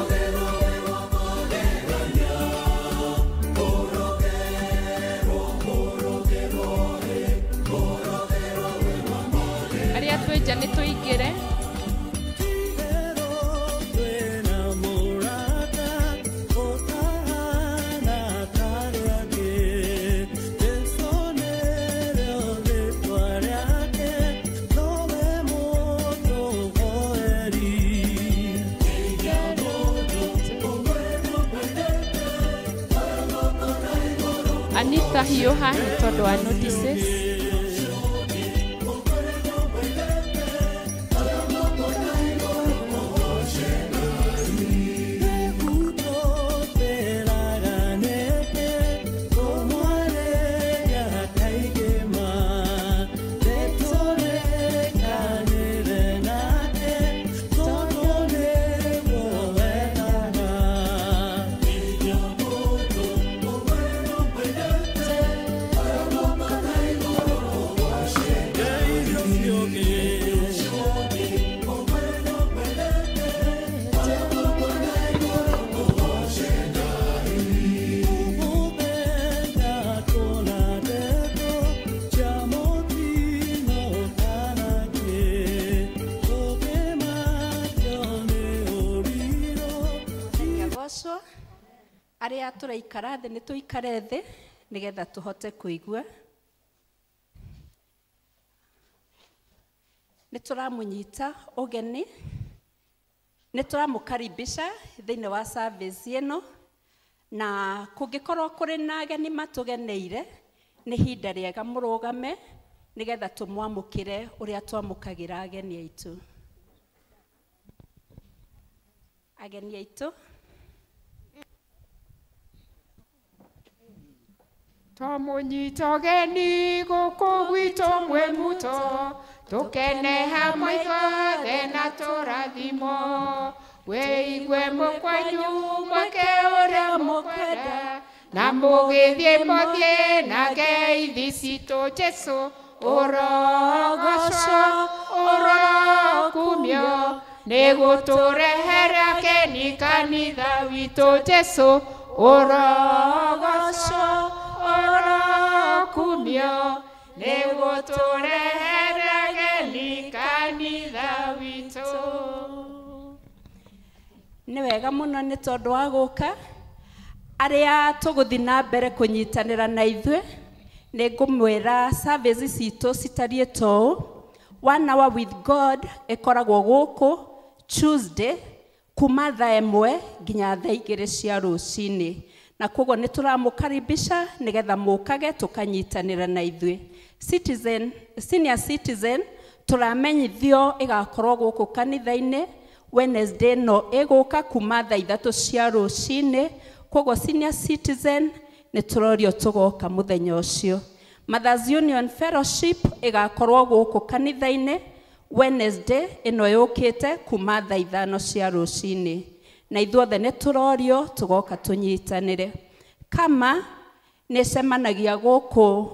arĩa twĩ nja nĩ tũingĩre
Twĩna mũrata ũtahana ta arĩa angĩ. Jesũ nĩrĩo rĩĩtwa rĩake, nowe mũtũhoeri.
Anita hiũha nĩ tondũ wa notices
Agocwo arĩa tũraikara thĩ nĩ tũikare thĩ nĩgetha tũhote kũigua. Nĩ tũramũnyita ũgeni, nĩ tũramũkaribisha thĩinĩ wa service ĩno,
Na kũngĩkorwo kũrĩ na ageni matũgeneire, nĩ ihinda rĩega mũrũgame nĩgetha tũmwamũkĩre ũrĩa twamũkagĩra ageni aitũ. Ageni aitũ.
Tũmũnyita ũgeni gũkũ gwitũ Mwĩmuto, tũkene hamwe ithuothe na tũrathimwo. Wĩigue mũkwanyu mwĩke ũrĩa mũkwenda, na mũgĩthiĩ mũthiĩ na ngeithi citũ. Jesũ ũrogocwo, ũrokumio, nĩ gũtũrehera keni kanitha witũ. Jesũ ũrogocwo, ũrokumio, nĩ gũtũrehera keni kanitha witũ.
Nĩ wega mũno nĩ tondũ wa gũka. Arĩa tũgũthiĩ na mbere kũnyitanĩra na ithuĩ, nĩ ngũmwĩra service citũ citariĩ ta ũũ. One Hour with God ĩkoragwo gũkũ Tuesday kuma thaa 1 nginya thaa 2 cia rũcinĩ, na koguo nĩ tũramũkaribisha nĩgetha mũkage tũkanyitanĩra na ithuĩ. Citizen, senior citizen tũramenyithio ĩgakorwo gũkũ kanitha-inĩ Wednesday no ĩgũka kuma thaa 3 cia rũcinĩ. Koguo senior citizen nĩ tũrorio tũgoka mũthenya ũcio. Mothers Union Fellowship ĩgakorwo gũkũ kanitha-inĩ Wednesday ĩno yũkĩte kuma thaa 5 cia rũcinĩ, na ithuothe nĩ tũrorio tũgoka tũnyitanĩre. Kama nĩ ĩcemanagia gũkũ,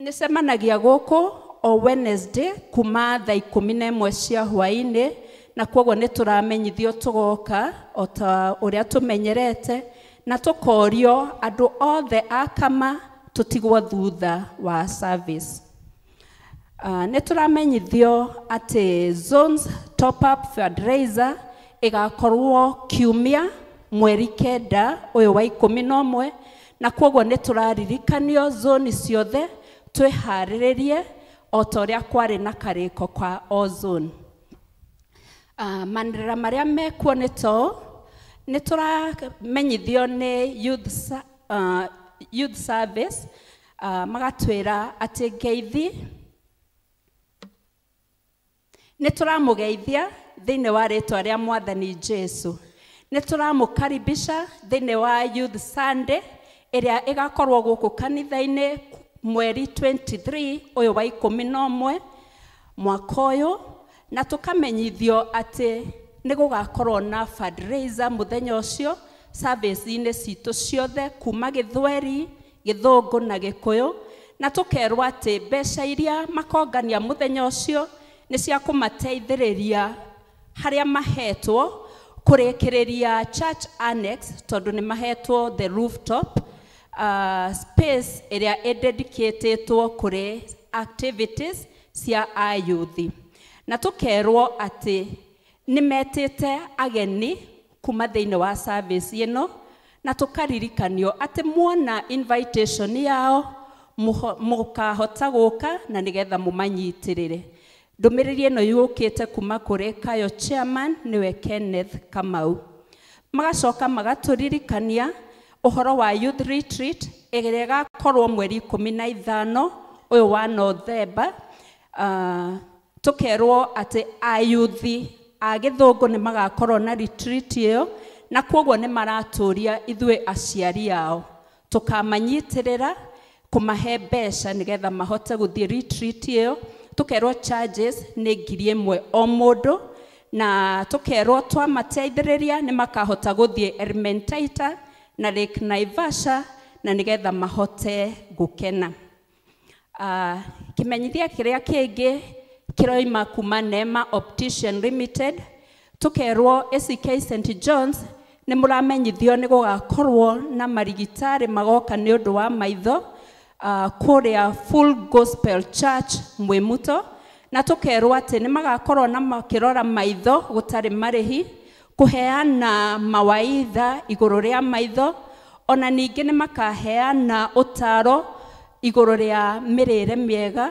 nĩ ĩcemanagia gũkũ o Wednesday kuma thaa 11 cia hwaĩ-inĩ, na koguo nĩ tũramenyithio tũgoka o ta ũrĩa tũmenyerete, na tũkorio andũ othe a Kama tũtigwo thutha wa service. Nĩ tũramenyithio atĩ Zones Top Up Fundraiser ĩgakorwo kiumia mweri 9 ũyũ wa 11, na koguo nĩ tũraririkanio zoni ciothe twĩharĩrĩrie o ta ũrĩa kwarĩ na karĩko kwa o zone. Manĩrĩra marĩa mekuo nĩ to nĩ tũramenyithio nĩ youth service, magatwĩra atĩ ngeithi nĩ tũramũgeithia thĩinĩ wa rĩtwa rĩa Mwathani Jesu. Nĩ tũramũkaribisha thĩinĩ wa Youth Sunday ĩrĩa ĩgakorwo gũkũ kanitha-inĩ mweri 23 ũyũ wa 11 mwaka ũyũ, na tũkamenyithio atĩ nĩ gũgakorwo na fundraiser mũthenya ũcio service-inĩ citũ ciothe kuma Gĩthweri, Gĩthũngũ na Gĩkũyũ, na tũkerwo atĩ mbeca iria makongania mũthenya ũcio nĩ cia kũmateithĩrĩria harĩa mahetwo kũrĩkĩrĩria church annex, tondũ nĩ mahetwo the rooftop space ĩrĩa ĩdedicatĩtwo kũrĩ activities cia ayuthi. Na tũkerwo atĩ nĩ metĩte ageni kuma thĩinĩ wa service ĩno, na tũkaririkanio atĩ muona invitation yao mũkahota gũka na nĩgetha mũmanyitĩrĩre. Ndũmĩrĩri ĩno yũkĩte kuma kũrĩ Kayo chairman nĩwe Kenneth Kamau. Magacoka magatũririkania ũhoro wa youth retreat ĩrĩa ĩgakorwo mweri 15 ũyũ wa Novemba. Tũkerwo atĩ ayuthi a Gĩthũngũ nĩ magakorwo na retreat ĩyo, na koguo nĩ maratũria ithuĩ aciari ao tũkamanyitĩrĩra kũmahe mbeca nĩgetha mahote gũthiĩ retreat ĩyo. Tũkerwo charges nĩ 1,000 o mũndũ, na tũkerwo twamateithĩrĩria nĩ makahota gũthiĩ Elementaita na Lake Naivasha na nĩgetha mahote gũkena. Kĩmenyithia kĩrĩa kĩngĩ kĩroima kuma Neema Optician Limited, tũkerwo ACK St John's nĩ mũramenyithio nĩ gũgakorwo na marigitari magoka nĩ ũndũ wa maitho kũrĩa Full Gospel Church Mwĩmuto, na tũkerwo atĩ nĩ magakorwo na makĩrora maitho gũtarĩ marĩhi, kũheana mawaitha igũrũ rĩa maitho, ona ningĩ nĩ makaheana ũtaro igũrũ rĩa mĩrĩre mĩega.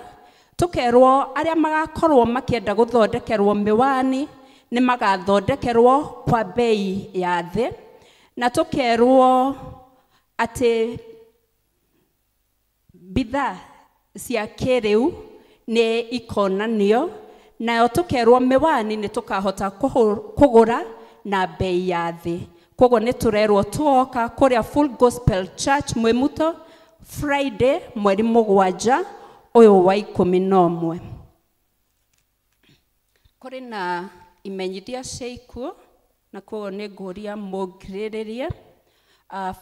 Tũkerwo arĩa magakorwo makĩenda gũthondekerwo mĩwani nĩ magathondekerwo kwa bei ya thĩ, na tũkerwo atĩ bidhaa cia kĩrĩu nĩ ikonanio, nayo tũkerwo mĩwani nĩ tũkahota kũgũra na bei ya thĩ. Koguo nĩ tũrerwo tũgoka kũrĩa Full Gospel Church Mwimuto Friday mweri 7 ũyũ wa 11. Kũrĩ na imenyithia cia ikuũ na koguo nĩ ngũria mũngirĩrĩrie.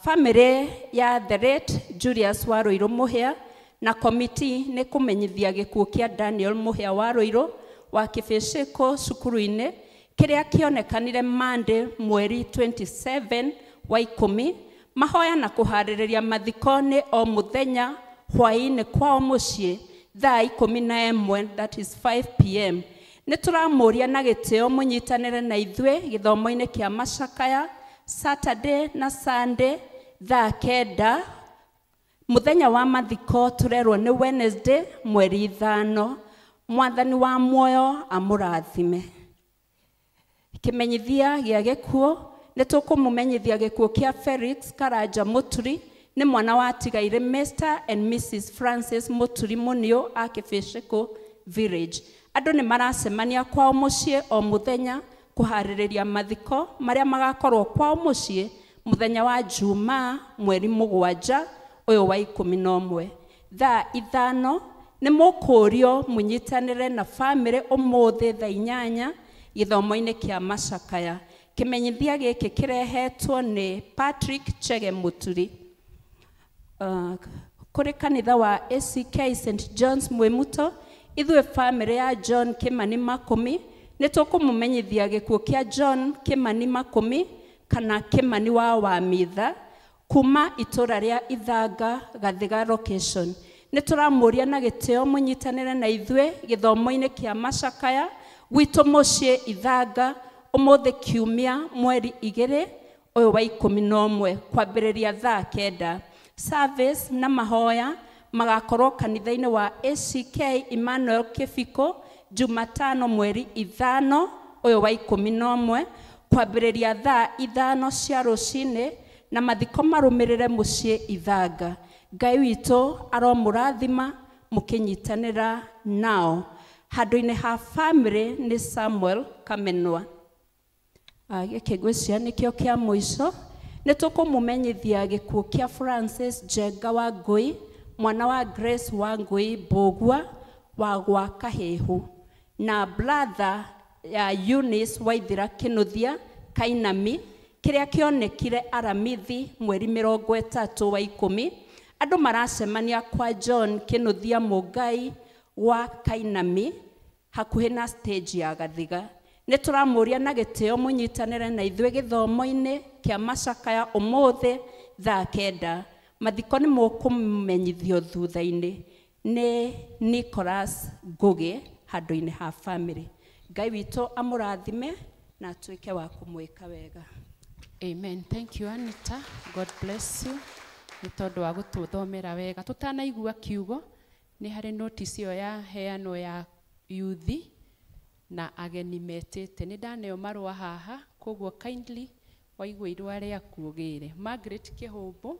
Family ya the late Julius Waruiru Muhia na komiti nĩ kũmenyithia gĩkuũ kĩa Daniel Muhia Waruiru wa Kĩbĩcĩkũ cukuru-inĩ kĩrĩa kĩonekanire Monday mweri 27 wa 10. Mahoya na kũharĩrĩria mathiko nĩ o mũthenya hwaĩ-inĩ kwao mũciĩ thaa 11, that is 5 p.m. Nĩ tũramũria na gĩtĩo mũnyitanĩre na ithuĩ gĩthomo-inĩ kĩa macakaya Saturday na Sunday thaa 9. Mũthenya wa mathiko tũrerwo nĩ Wednesday mweri 5. Mwathani wa muoyo amũrathime. Kĩmenyithia gĩa gĩkuũ nĩ tũkũmũmenyithia gĩkuũ kĩa Felix Karanja Muturi, nĩ mwana wa tigaire Mr and Mrs Francis Muturi Muniu a Kĩbĩcĩkũ Village. Andũ nĩ maracemania kwao mũciĩ o mũthenya kũharĩrĩria mathiko marĩa magakorwo kwao mũciĩ mũthenya wa Jumaa mweri 7 ũyũ wa 11 thaa 5. Nĩ mũkũrio mũnyitanĩre na famĩlĩ ũmũthĩ thaa 8 gĩthomo-inĩ kĩa macakaya. Kĩmenyithia gĩkĩ kĩrehetwo nĩ Patrick Chege Muturi. Kũrĩ kanitha wa ACK St John's Mwimuto, ithuĩ famĩlĩ ya John Kimani Makũmi nĩ tũkũmũmenyithia gĩkuũ kĩa John Kimani Makũmi kana Kimani wa Wamitha kuma itũra rĩa Ithanga Gathiga location. Nĩ tũramũria na gĩtĩo mũnyitanĩre na ithuĩ gĩthomo-inĩ kĩa macakaya gwitũ mũciĩ Ithanga ũmũthĩ kiumia mweri 2 ũyũ wa 11 kwambĩrĩria thaa 9. Service na mahoya magakorwo kanitha-inĩ wa ACK Emmanuel Kĩbiko Jumatano mweri 5 ũyũ wa 11 kwambĩrĩria thaa 5 cia rũcinĩ, na mathiko marũmĩrĩre mũciĩ Ithanga. Ngai witũ aromũrathima mũkĩnyitanĩra nao. Handũ-inĩ ha famĩlĩ nĩ Samuel Kamenwa. Gĩkĩ ngwĩciria nĩkĩo kĩa mũico. Nĩ tũkũmũmenyithia gĩkuũ kĩa Francis Njenga wa Ngũi, mwana wa Grace wa Ngũi Mbũgua wa gwa Kahĩhu, na brother ya Eunice Waithira Kĩnuthia Kainami, kĩrĩa kĩonekire Aramithi mweri 30 wa 10. Andũ maracemania kwa John Kĩnuthia Mũngai wa Kainami hakuhĩ na stage ya Gathiga. Nĩ tũramũria na gĩtĩo mũnyitanĩre na ithuĩ gĩthomo-inĩ kĩa macakaya ũmũthĩ thaa 9. Mathiko nĩ mũkũmenyithio thutha-inĩ nĩ Nicholas Ngũgĩ handũ-inĩ ha famĩlĩ. Ngai witũ amũrathime na atuĩke wa kũmwĩka wega.
Amen. Thank you, Anita. God bless you. Nĩ tondũ wa gũtũthomera wega. Tũtanaigua kiugo nĩ harĩ notice ĩyo ya heanwo ya yuthi na ageni metĩte. Nĩ ndaneo marũa haha, koguo kindly waigua irũa rĩaku ũgĩre. Margaret Kĩhũmbũ,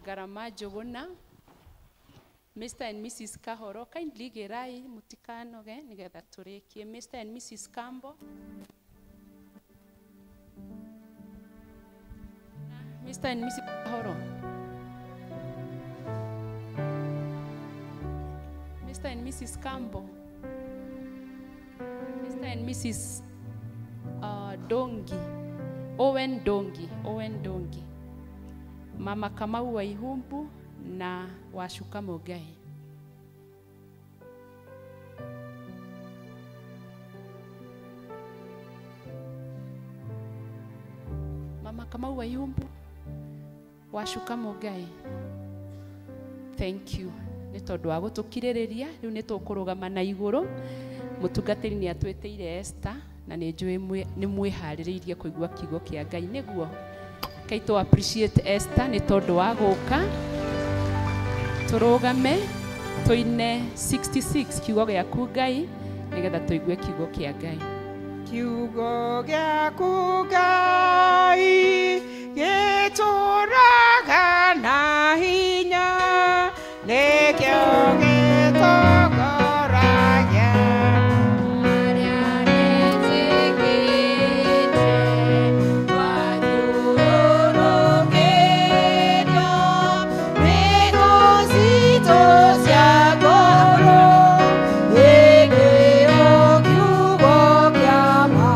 Ngarama Njũgũna, Mr and Mrs Kahoro, kindly gĩrai mũtikanoge nĩgetha tũrĩkie. Mr and Mrs Kambo, Mr and Mrs Kahoro, Mr and Mrs Kambo, Mr and Mrs Dongi, Owen Dongi, Owen Dongi, Mama Kamau wa Ihumbu na Washuka Mugai. Mama Kamau wa Ihumbu, Washuka Mugai. Thank you. Nĩ tondũ wa gũtũkirĩrĩria, rĩu nĩ tũkũrũgama na igũrũ. Mũtungatĩri nĩ atwĩtĩire Esther na nĩ njũĩ nĩ mwĩharĩrĩirie kũigua kiugo kĩa Ngai. Nĩguo kai tũ appreciate Esther nĩ tondũ wa gũka. Tũrũgame tũine 66 kiugo gĩaku Ngai nĩgetha tũigue kiugo kĩa Ngai.
Kiugo gĩaku Ngai gĩtũũraga na hinya, nĩkĩo gĩtongoragia.
Arĩa metĩkĩtie twathiũrũrũkĩrio nĩ thũ citũ cia ngoro, hĩndĩ ĩyo kiugo kĩa ma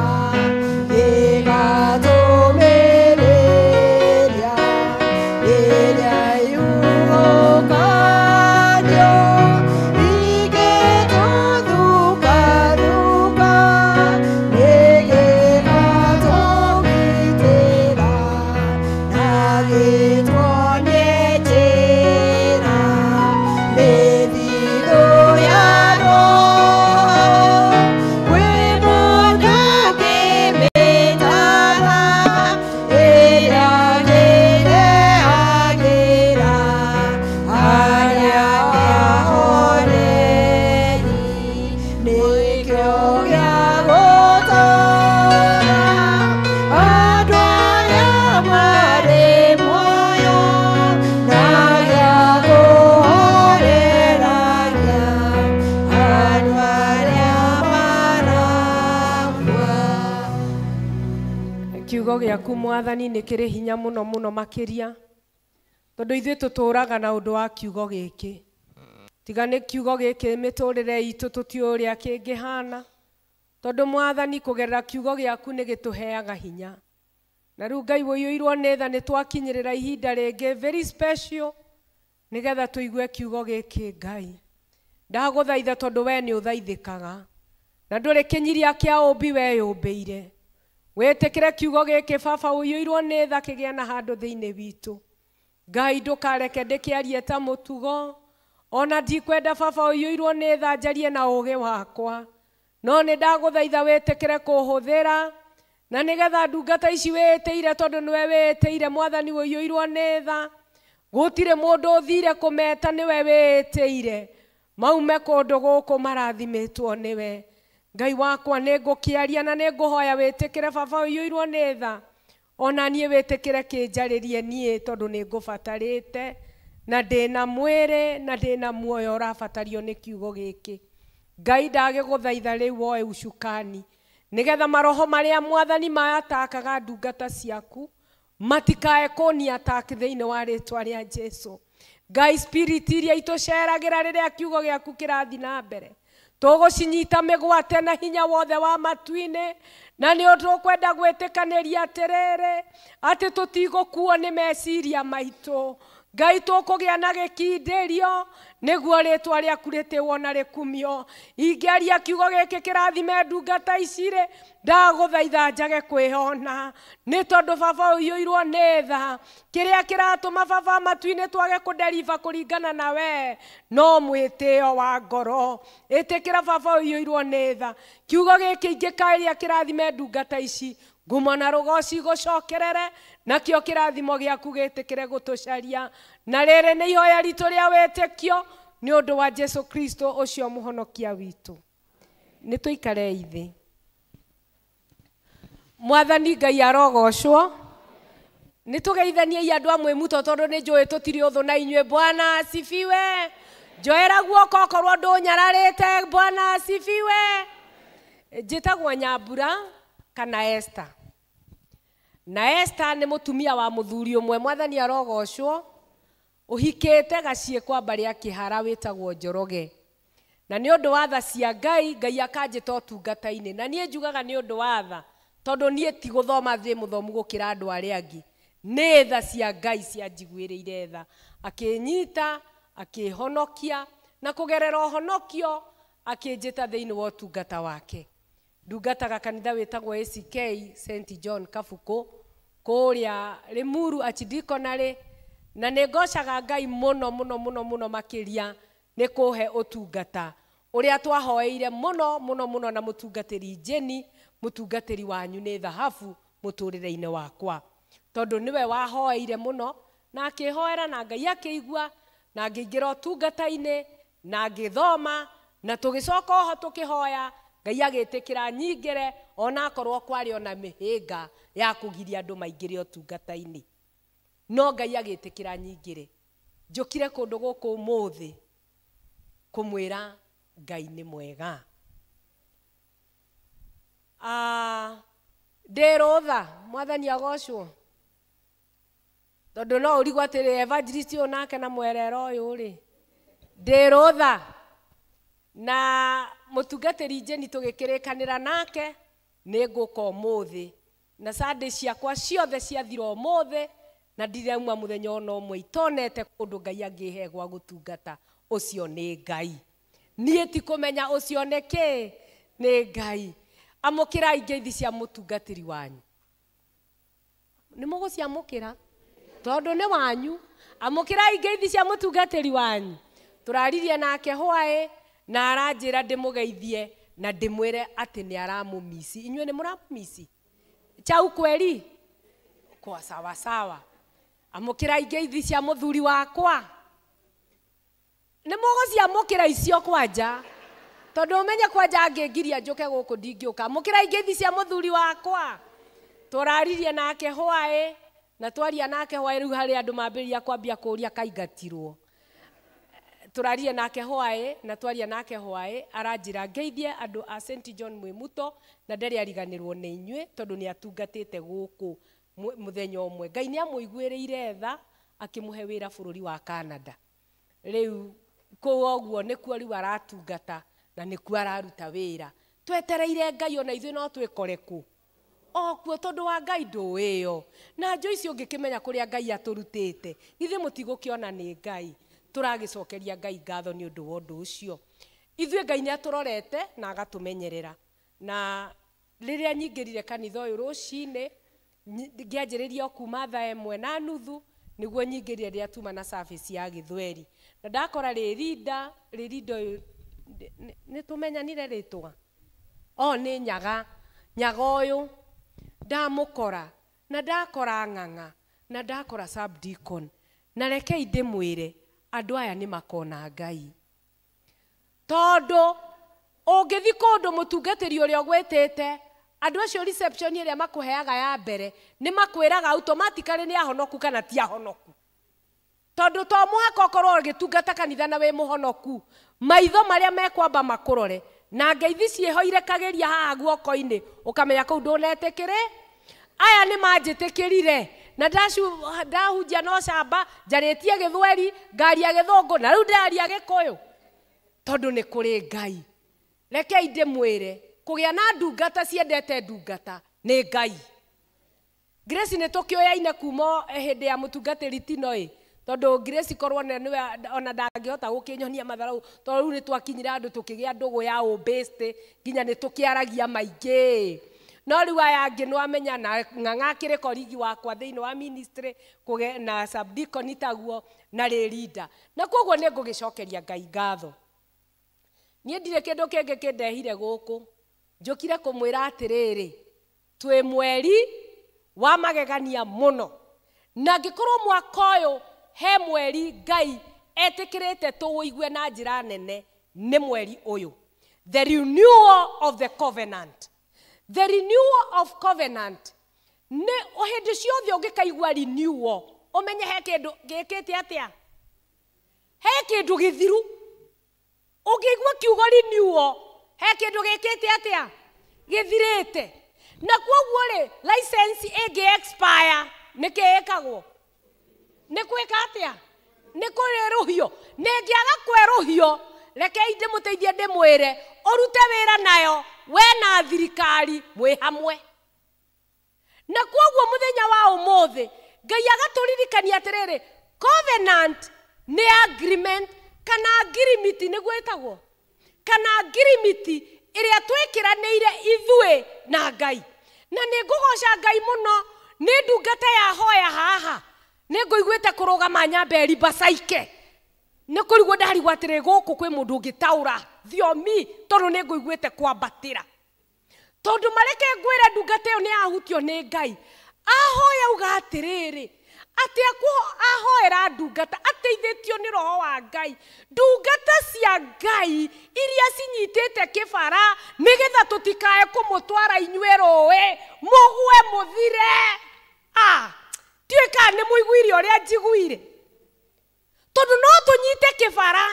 gĩgatũmĩrĩria. Rĩrĩa ihuhũkanio igĩtũthuka-thuka, nĩgĩgatũgitĩra na gĩtuonie njĩra. Mĩthithũ ya Roho kwĩ mũndũ ũngĩmĩtara, ĩrĩa ĩrehagĩra arĩa ahoreri. Nĩkĩo gĩa gũtũũra andũ arĩa marĩ muoyo, na gĩa kũhoreragia andũ arĩa marakua.
Kiugo gĩaku Mwathani nĩ kĩrĩ hinya mũno mũno makĩria, tondũ ithuĩ tũtũũraga na ũndũ wa kiugo gĩkĩ. Tiga nĩ kiugo gĩkĩ mĩtũrĩre itũ tũtiũĩ ũrĩa kĩngĩhana, tondũ Mwathani kũgerera kiugo gĩaku nĩ gĩtũheaga hinya. Na rĩu Ngai ũiyũirwo nĩ tha nĩ twakinyĩrĩra ihinda rĩngĩ very special, nĩgetha tũigue kiugo gĩkĩ. Ngai ndagũthaitha tondũ we nĩ ũthaithĩkaga na ndũrĩ kĩnyiria kĩa ũmbi weyũmbĩire. Wĩtĩkĩre kiugo gĩkĩ Baba ũiyũirwo nĩ tha kĩgĩe na handũ thĩinĩ witũ. Ngai ndũkareke ndĩkĩarie ta mũtugo, ona ndikwenda Baba ũiyũirwo nĩ tha njarie na ũũgĩ wakwa, no nĩ ndagũthaitha wĩtĩkĩre kũhũthĩra, na nĩgetha ndungata ici wĩĩtĩire, tondũ nĩwe wĩĩtĩire Mwathani ũiyũirwo nĩ tha. Gũtirĩ mũndũ ũthire kũmeta, nĩwe wĩĩtĩire maume kũndũ gũkũ marathimĩtwo nĩwe. Ngai wakwa nĩ ngũkĩaria na nĩ ngũhoya wĩtĩkĩre Baba ũiyũirwo nĩ tha, ona niĩ wĩtĩkĩre kĩnjarĩrie niĩ, tondũ nĩ ngũbatarĩte na ndĩna mwĩrĩ na ndĩna muoyo ũrabatario nĩ kiugo gĩkĩ. Ngai ndagĩgũthaitha rĩu woe ucukani, nĩgetha maroho marĩa Mwathani mayatakaga ndungata ciaku matikae kũniataki thĩinĩ wa rĩtwa rĩa Jesu. Ngai spirit iria itũceragĩra rĩrĩa kiugo gĩaku kĩrathiĩ na mbere, tũgũcinyita mĩgwate na hinya wothe wa matu-inĩ, na nĩ ũndũ ũkwenda gwĩtĩkanĩria atĩrĩrĩ, atĩ tũtigũkuo nĩ meciria maitũ. Ngai tũkũgĩa na gĩkindĩrio nĩguo rĩtwa rĩaku rĩtĩwo na rĩkumio. Ingĩaria kiugo gĩkĩ kĩrathime ndungata ici rĩ, ndagũthaitha njage kwĩhona, nĩ tondũ Baba ũiyũirwo nĩ tha. Kĩrĩa kĩratũma Baba matu-inĩ twage kũnderiba kũringana na we no mwĩtĩo wa ngoro. Ĩtĩkĩra Baba ũiyũirwo nĩ tha, kiugo gĩkĩ ingĩkaĩria kĩrathime ndungata ici, ngumo na rũgoci gũcokerere, nakĩo kĩrathimo gĩaku gĩtĩkĩre gũtũcaria. Na rĩrĩ nĩ ihoya ritũ rĩa wĩtĩkio nĩ ũndũ wa Jesu Kristo ũcio mũhonokia witũ. Nĩ tũikare thĩ. Mwathani Ngai arogocwo. Nĩ tũgeithaniei andũ amwe muto, tondũ nĩ njũĩ tũtirĩ ũthũ na inyuĩ. Bwana asifiwe. Njoera guoko okorwo ndũnyararĩte. Bwana asifiwe. Njĩtagwo Nyambura kana Esther. Na Esther nĩ mũtumia wa mũthuri ũmwe, Mwathani arogocwo, ũhikĩte gaciĩ kwa mbarĩ ya Kĩhara wĩtagwo Njoroge. Na nĩ ũndũ wa tha cia Ngai, Ngai akanjĩta ũtungata-inĩ. Na niĩ njugaga nĩ ũndũ wa tha, tondũ niĩ ti gũthoma thĩ mũthomu gũkĩra andũ arĩa angĩ. Nĩ tha cia Ngai cianjiguĩrĩire tha, akĩnyita, akĩhonokia, na kũgerera ũhonokio akĩnjĩta thĩinĩ wa ũtungata wake. Ndungataga kanitha wĩtagwo ACK St John Kabuku kũrĩa Limuru Archdeaconry, na nĩ ngocaga Ngai mũno mũno mũno mũno makĩria nĩ kũhe ũtungata ũrĩa twahoeire mũno mũno mũno na mũtungatĩri Jenny, mũtungatĩri wanyu nĩ thahabu mũtũrĩre-inĩ wakwa, tondũ nĩwe wahoeire mũno na akĩhoera na Ngai akĩigua, na ngĩingĩra ũtungata-inĩ na ngĩthoma, na tũgĩcoka oho tũkĩhoya Ngai agĩtĩkĩra nyingĩre Onakorwo kwarĩ ona mĩhĩnga ya kũgiria andũ maingĩre ũtungata-inĩ, no Ngai agĩtĩkĩra nyingĩre. Njũkire kũndũ gũkũ ũmũthĩ kũmwĩra Ngai nĩ mwega. Ndĩ rũtha, Mwathani agocwo, tondũ no ũrigwo atĩrĩ evangelist ũyũ nake na mwerero ũyũ rĩ. Ndĩ rũtha na mũtungatĩri Jeni tũgĩkĩrĩkanĩra nake nĩ ngũka ũmũthĩ, na Sunday ciakwa ciothe ciathira ũmũthĩ, na ndirauma mũthenya ona ũmwe itonete kũndũ Ngai angĩhe gwa gũtungata. Ũcio nĩ Ngai, niĩ ti kũmenya ũcio nĩ kĩ, nĩ Ngai. Amũkĩrai ngeithi cia mũtungatĩri wanyu, nĩ mũgũciamũkĩra tondũ nĩ wanyu. Amũkĩrai ngeithi cia mũtungatĩri wanyu. Tũraririe nake hwaĩ na aranjĩra ndĩmũgeithie na ndĩmwĩre atĩ nĩ aramũmici. Inyuĩ nĩ mũramũmici chau kweli? Kwa sawa sawa. Amũkĩrai ngeithi cia mũthuri wakwa, nĩ mũgũciamũkĩra icio kwanja, tondũ ũmenye kwanja angĩngiria njũke gũkũ ndingĩũka. Amũkĩrai ngeithi cia mũthuri wakwa. Tũraririe nake hwaĩ na twaria nake hwaĩ, rĩu harĩ andũ mambĩrĩria kwambia kũũria kaingatirwo. Tũrarie nake hwaĩ na twaria nake hwaĩ, aranjĩra ngeithie andũ a St John Mwimuto na ndarĩ ariganĩrwo nĩ inyuĩ tondũ nĩ atungatĩte gũkũ mũthenya ũmwe. Ngai nĩ amũiguĩrĩire tha akĩmũhe wĩra bũrũri wa Canada. Rĩu kũu ũguo nĩkuo rĩu aratungata na nĩkuo araruta wĩra. Twetereire Ngai ona ithuĩ no twĩkore kũ o kuo, tondũ wa Ngai ndũĩyo. Na njũ icio ũngĩkĩmenya kũrĩa Ngai atũrutĩte, ithuĩ mũtigũkĩona nĩ Ngai. Tũragĩcokeria Ngai ngatho nĩ ũndũ wa ũndũ ũcio. Ithuĩ Ngai nĩ atũrorete na agatũmenyerera. Na rĩrĩa nyingĩrire kanitha ũyũ rũcinĩ, ngĩanjĩrĩria o kuma thaa 1:30 nĩguo nyingĩrire rĩrĩa tuma na service ya gĩthweri. Na ndakora rĩrinda ũyũ nĩ tũmenyanire rĩtwa, o nĩ nyaga nyaga ũyũ ndamũkora, na ndakora ng'ang'a, na ndakora subdeacon. Na rekei ndĩmwĩre andũ aya nĩ makona Ngai, tondũ ũngĩthi kũndũ mũtungatĩri ũrĩa ũgwĩtĩte, andũ acio reception ĩrĩa makũheaga ya mbere nĩ makwĩraga automatically nĩ ahonoku kana ti ahonoku, tondũ to mũhaka ũkorwo ũgĩtungata kanitha na wĩ mũhonoku. Maitho marĩa mekwamba makũrore na ngeithi ciĩhoire kageria haha guoko-inĩ, ũkamenya kũu ndũnetĩkĩrĩ. Aya nĩ manjĩtĩkĩrire na ndahunjia no camba, njarĩtie gĩthweri, ngaria gĩthũngũ, na rĩu ndĩraria gĩkũyũ, tondũ nĩ kũrĩ Ngai. Rekei ndĩmwĩre kũgĩa na ndungata ciendete ndungata nĩ Ngai. Grace nĩ tũkĩoyaine kuma hĩndĩ ya mũtungatĩri Tino ĩ, tondũ Grace korwo nĩwe ona ndangĩhota gũkĩnyonia matharau, tondũ rĩu nĩ twakinyire andũ tũkĩgĩa ndũgũ ya ũbĩste nginya nĩ tũkĩaragia maingĩ. No rĩu aya angĩ nĩwamenya na ng'ang'a akĩrĩ korigi wakwa thĩinĩ wa ministry kũge na subdeacon taguo na rĩrinda, na koguo nĩ ngũgĩcokeria Ngai ngatho. Niĩ ndirĩ kĩndũ kĩngĩ kĩndehire gũkũ, njũkire kũmwĩra atĩrĩrĩ, twĩ mweri wa magegania mũno, na angĩkorwo mwaka ũyũ he mweri Ngai etĩkĩrĩte tũũigue na njĩra nene, nĩ mweri ũyũ, the renewal of the covenant. The renewal of covenant nĩ hĩndĩ ciothe ũngĩkaigua renewal ũmenye he kĩndũ gĩkĩte atĩa, he kĩndũ gĩthiru. Ũngĩigua kiugo renewal he kĩndũ gĩkĩte atĩa, gĩthirĩte. Na koguo rĩ, license ĩngĩ expire nĩ kĩ ĩkagwo? Nĩ gwĩka atĩa? Nĩ kwerũhio. Nĩ ĩngĩaga kwerũhio, rekei ndĩmũteithie ndĩmwĩre ũrute wĩra nayo we na thirikari mwĩ hamwe. Na koguo mũthenya wa ũmũthĩ Ngai agatũririkania atĩrĩrĩ, covenant nĩ agreement kana ngirimiti, nĩguo ĩtagwo, kana ngirimiti ĩrĩa twĩkĩranĩire ithuĩ na Ngai. Na nĩ ngũgoca Ngai mũno nĩ ndungata ya hoya haha, nĩ ngũiguĩte kũrũgama nyambe ribacaike, nĩ kũrigwo ndarigwo atĩrĩ gũkũ kwĩ mũndũ ũngĩtaũra thiomi, tondũ nĩ ngũiguĩte kwambatĩra. Tondũ mareke ngwĩre ndungata ĩyo nĩ yahutio nĩ Ngai. Ahoya uga atĩrĩrĩ, Atĩ ahoera ndungata ateithĩtio nĩ roho wa Ngai. Ndungata cia Ngai iria cinyitĩte kĩbara nĩgetha tũtikae kũmũtwara inyuĩ rũĩ mũgwe mũthire. Ndiũĩ kana nĩ mũiguire ũrĩa njiguire. Tondũ no tũnyite kĩbara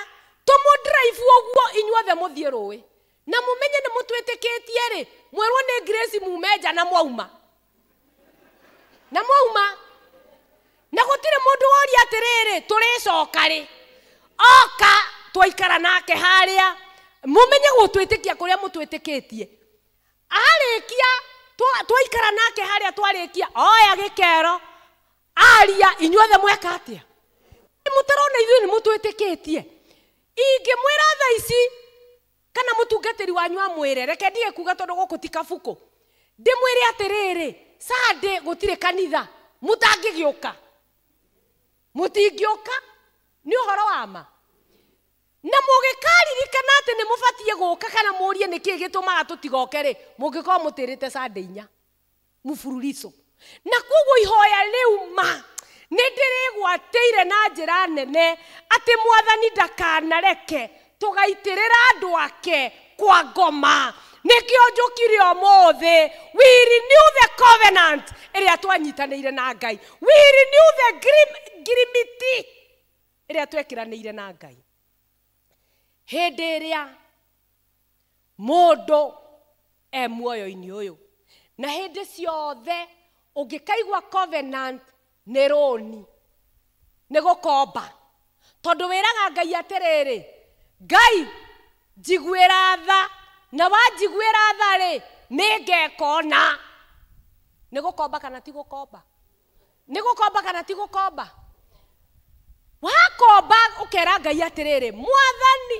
tũmũdrive ũguo inyuothe mũthiĩ rũĩ. Na mũmenye nĩ mũtwĩtĩkĩtie rĩ, mwerwo nĩ Grace mume nja na mwauma. Na mwauma. Na gũtirĩ mũndũ woria atĩrĩrĩ tũrĩcoka rĩ. Oka twaikara nake harĩa mũmenye gũtwĩtĩkia kũrĩa mũtwĩtĩkĩtie. Arĩkia twaikara nake harĩa twarĩkia oya gĩkero aria inyuothe mweka atĩa. Mũtarona ithuĩ nĩ mũtwĩtĩkĩtie. Ingĩmwĩra thaa ici kana mũtungatĩri wanyu amwĩre, reke ndige kuga tondũ gũkũ ti kabukũ. Ndĩmwĩre atĩrĩrĩ, Sunday gũtirĩ kanitha, mũtangĩgĩũka. Mũtingĩũka nĩ ũhoro wa ma. Na mũgĩkaririkana atĩ nĩ mũbatiĩ gũka kana mũrie nĩkĩĩ gĩtũmaga tũtigoke rĩ, mũngĩkorwo mũtĩrĩte Sunday inya mũbururico. Na koguo ihoya rĩu ma nĩ ndĩrĩgwatĩire na njĩra nene atĩ mwathani ndakanareke tũgaitĩrĩra andũ ake kwa ngoma. Nĩkĩo njũkire ũmũthĩ. We renew the covenant ĩrĩa twanyitanĩire na Ngai. We renew the ngirimiti ĩrĩa twekĩranĩire na Ngai. Hĩndĩ ĩrĩa mũndũ e muoyo-inĩ ũyũ na hĩndĩ ciothe ũngĩkaigua covenant nĩ rũni, nĩ gũkomba. Tondũ wĩraga Ngai atĩrĩrĩ, Ngai njiguĩra tha, na wanjiguĩra tha rĩ nĩngeka ũna. Nĩ gũkomba kana ti gũkomba? Nĩ gũkomba kana ti gũkomba? Wakomba ũkera Ngai atĩrĩrĩ, mwathani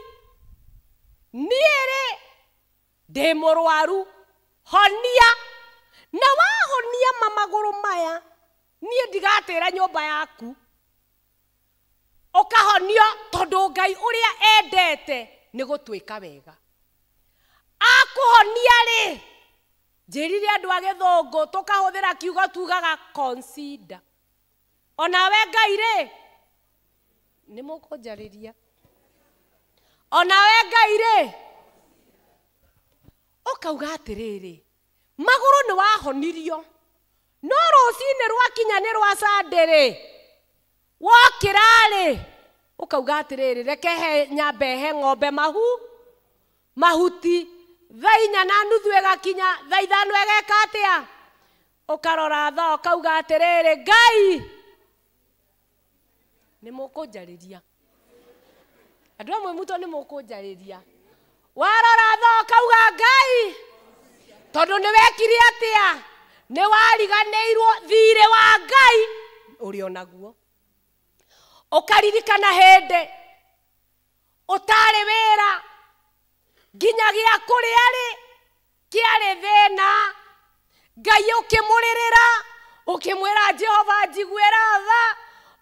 niĩ rĩ ndĩ mũrwaru, honia. Na wahonia mamagũrũ maya niĩ ndigatĩra nyũmba yaku. Ũkahonio tondũ Ngai ũrĩa endete nĩ gũtuĩka wega. Akũhonia rĩ, njĩrire andũ a gĩthũngũ tũkahũthĩra kiugo tugaga consider. Onawe Ngai rĩ, nĩ mũkũnjarĩria. Onawe Ngai rĩ, ũkauga atĩrĩrĩ, magũrũ nĩ wahonirio, no rũcinĩ rwakinya nĩ rwa Sunday rĩ, wokĩra rĩ, ũkauga atĩrĩrĩ, reke he nyambe he ng'ombe mahuti thaa 4:30 ĩgakinya, thaa 5 ĩgeka atĩa? Ũkarora thaa ũkauga atĩrĩrĩ, Ngai nĩ mũkũnjarĩria. Andũ amwe mũto nĩ mũkũnjarĩria. Warora thaa ũkauga Ngai, tondũ nĩ wekire atĩa? Nĩ wariganĩirwo thirĩ wa Ngai ũrĩ onaguo. Ũkaririkana hĩndĩ ũtarĩ wĩra, nginya gĩa kũrĩa rĩ kĩarĩ thĩna. Ngai ũkĩmũrĩrĩra, ũkĩmwĩra Jehova njiguĩra tha,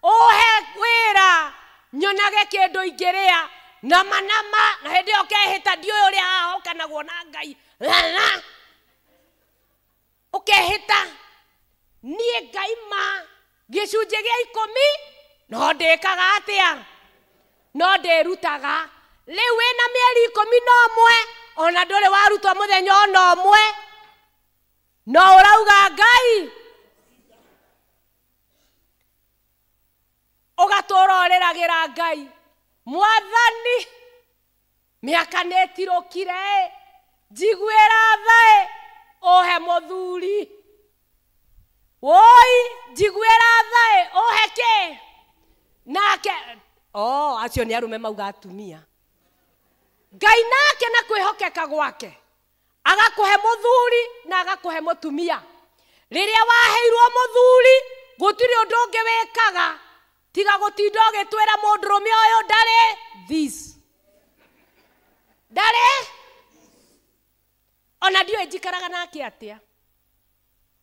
ũhe wĩra nyonage kĩndũ ingĩrĩa nama nama. Na hĩndĩ ĩyo ũkehĩta ndiũĩ ũrĩa hahokanagwo na Ngai, ũkehĩta niĩ Ngai ma gĩcunjĩ gĩa 10 no ndĩkaga atĩa? No ndĩrutaga. Rĩu wĩna mĩeri 11 ona ndũrĩ warutwo mũthenya ona ũmwe, no ũrauga Ngai ũgatũra ũrĩragĩra Ngai, mwathani mĩaka nĩ ĩtirũkire, njiguĩra tha ũhe mũthuri. Woi njiguĩra tha ũhe kĩ? Nake acio nĩ arũme mauga atumia. Ngai nake na kwĩhokeka gwake agakũhe mũthuri na agakũhe mũtumia. Rĩrĩa waheirwo mũthuri gũtirĩ ũndũ ũngĩ wĩkaga tiga gũtinda ũgĩtwĩra mũndũrũme ũyũ ndarĩ this, ndarĩ ona ndiũĩ njikaraga nake atĩa,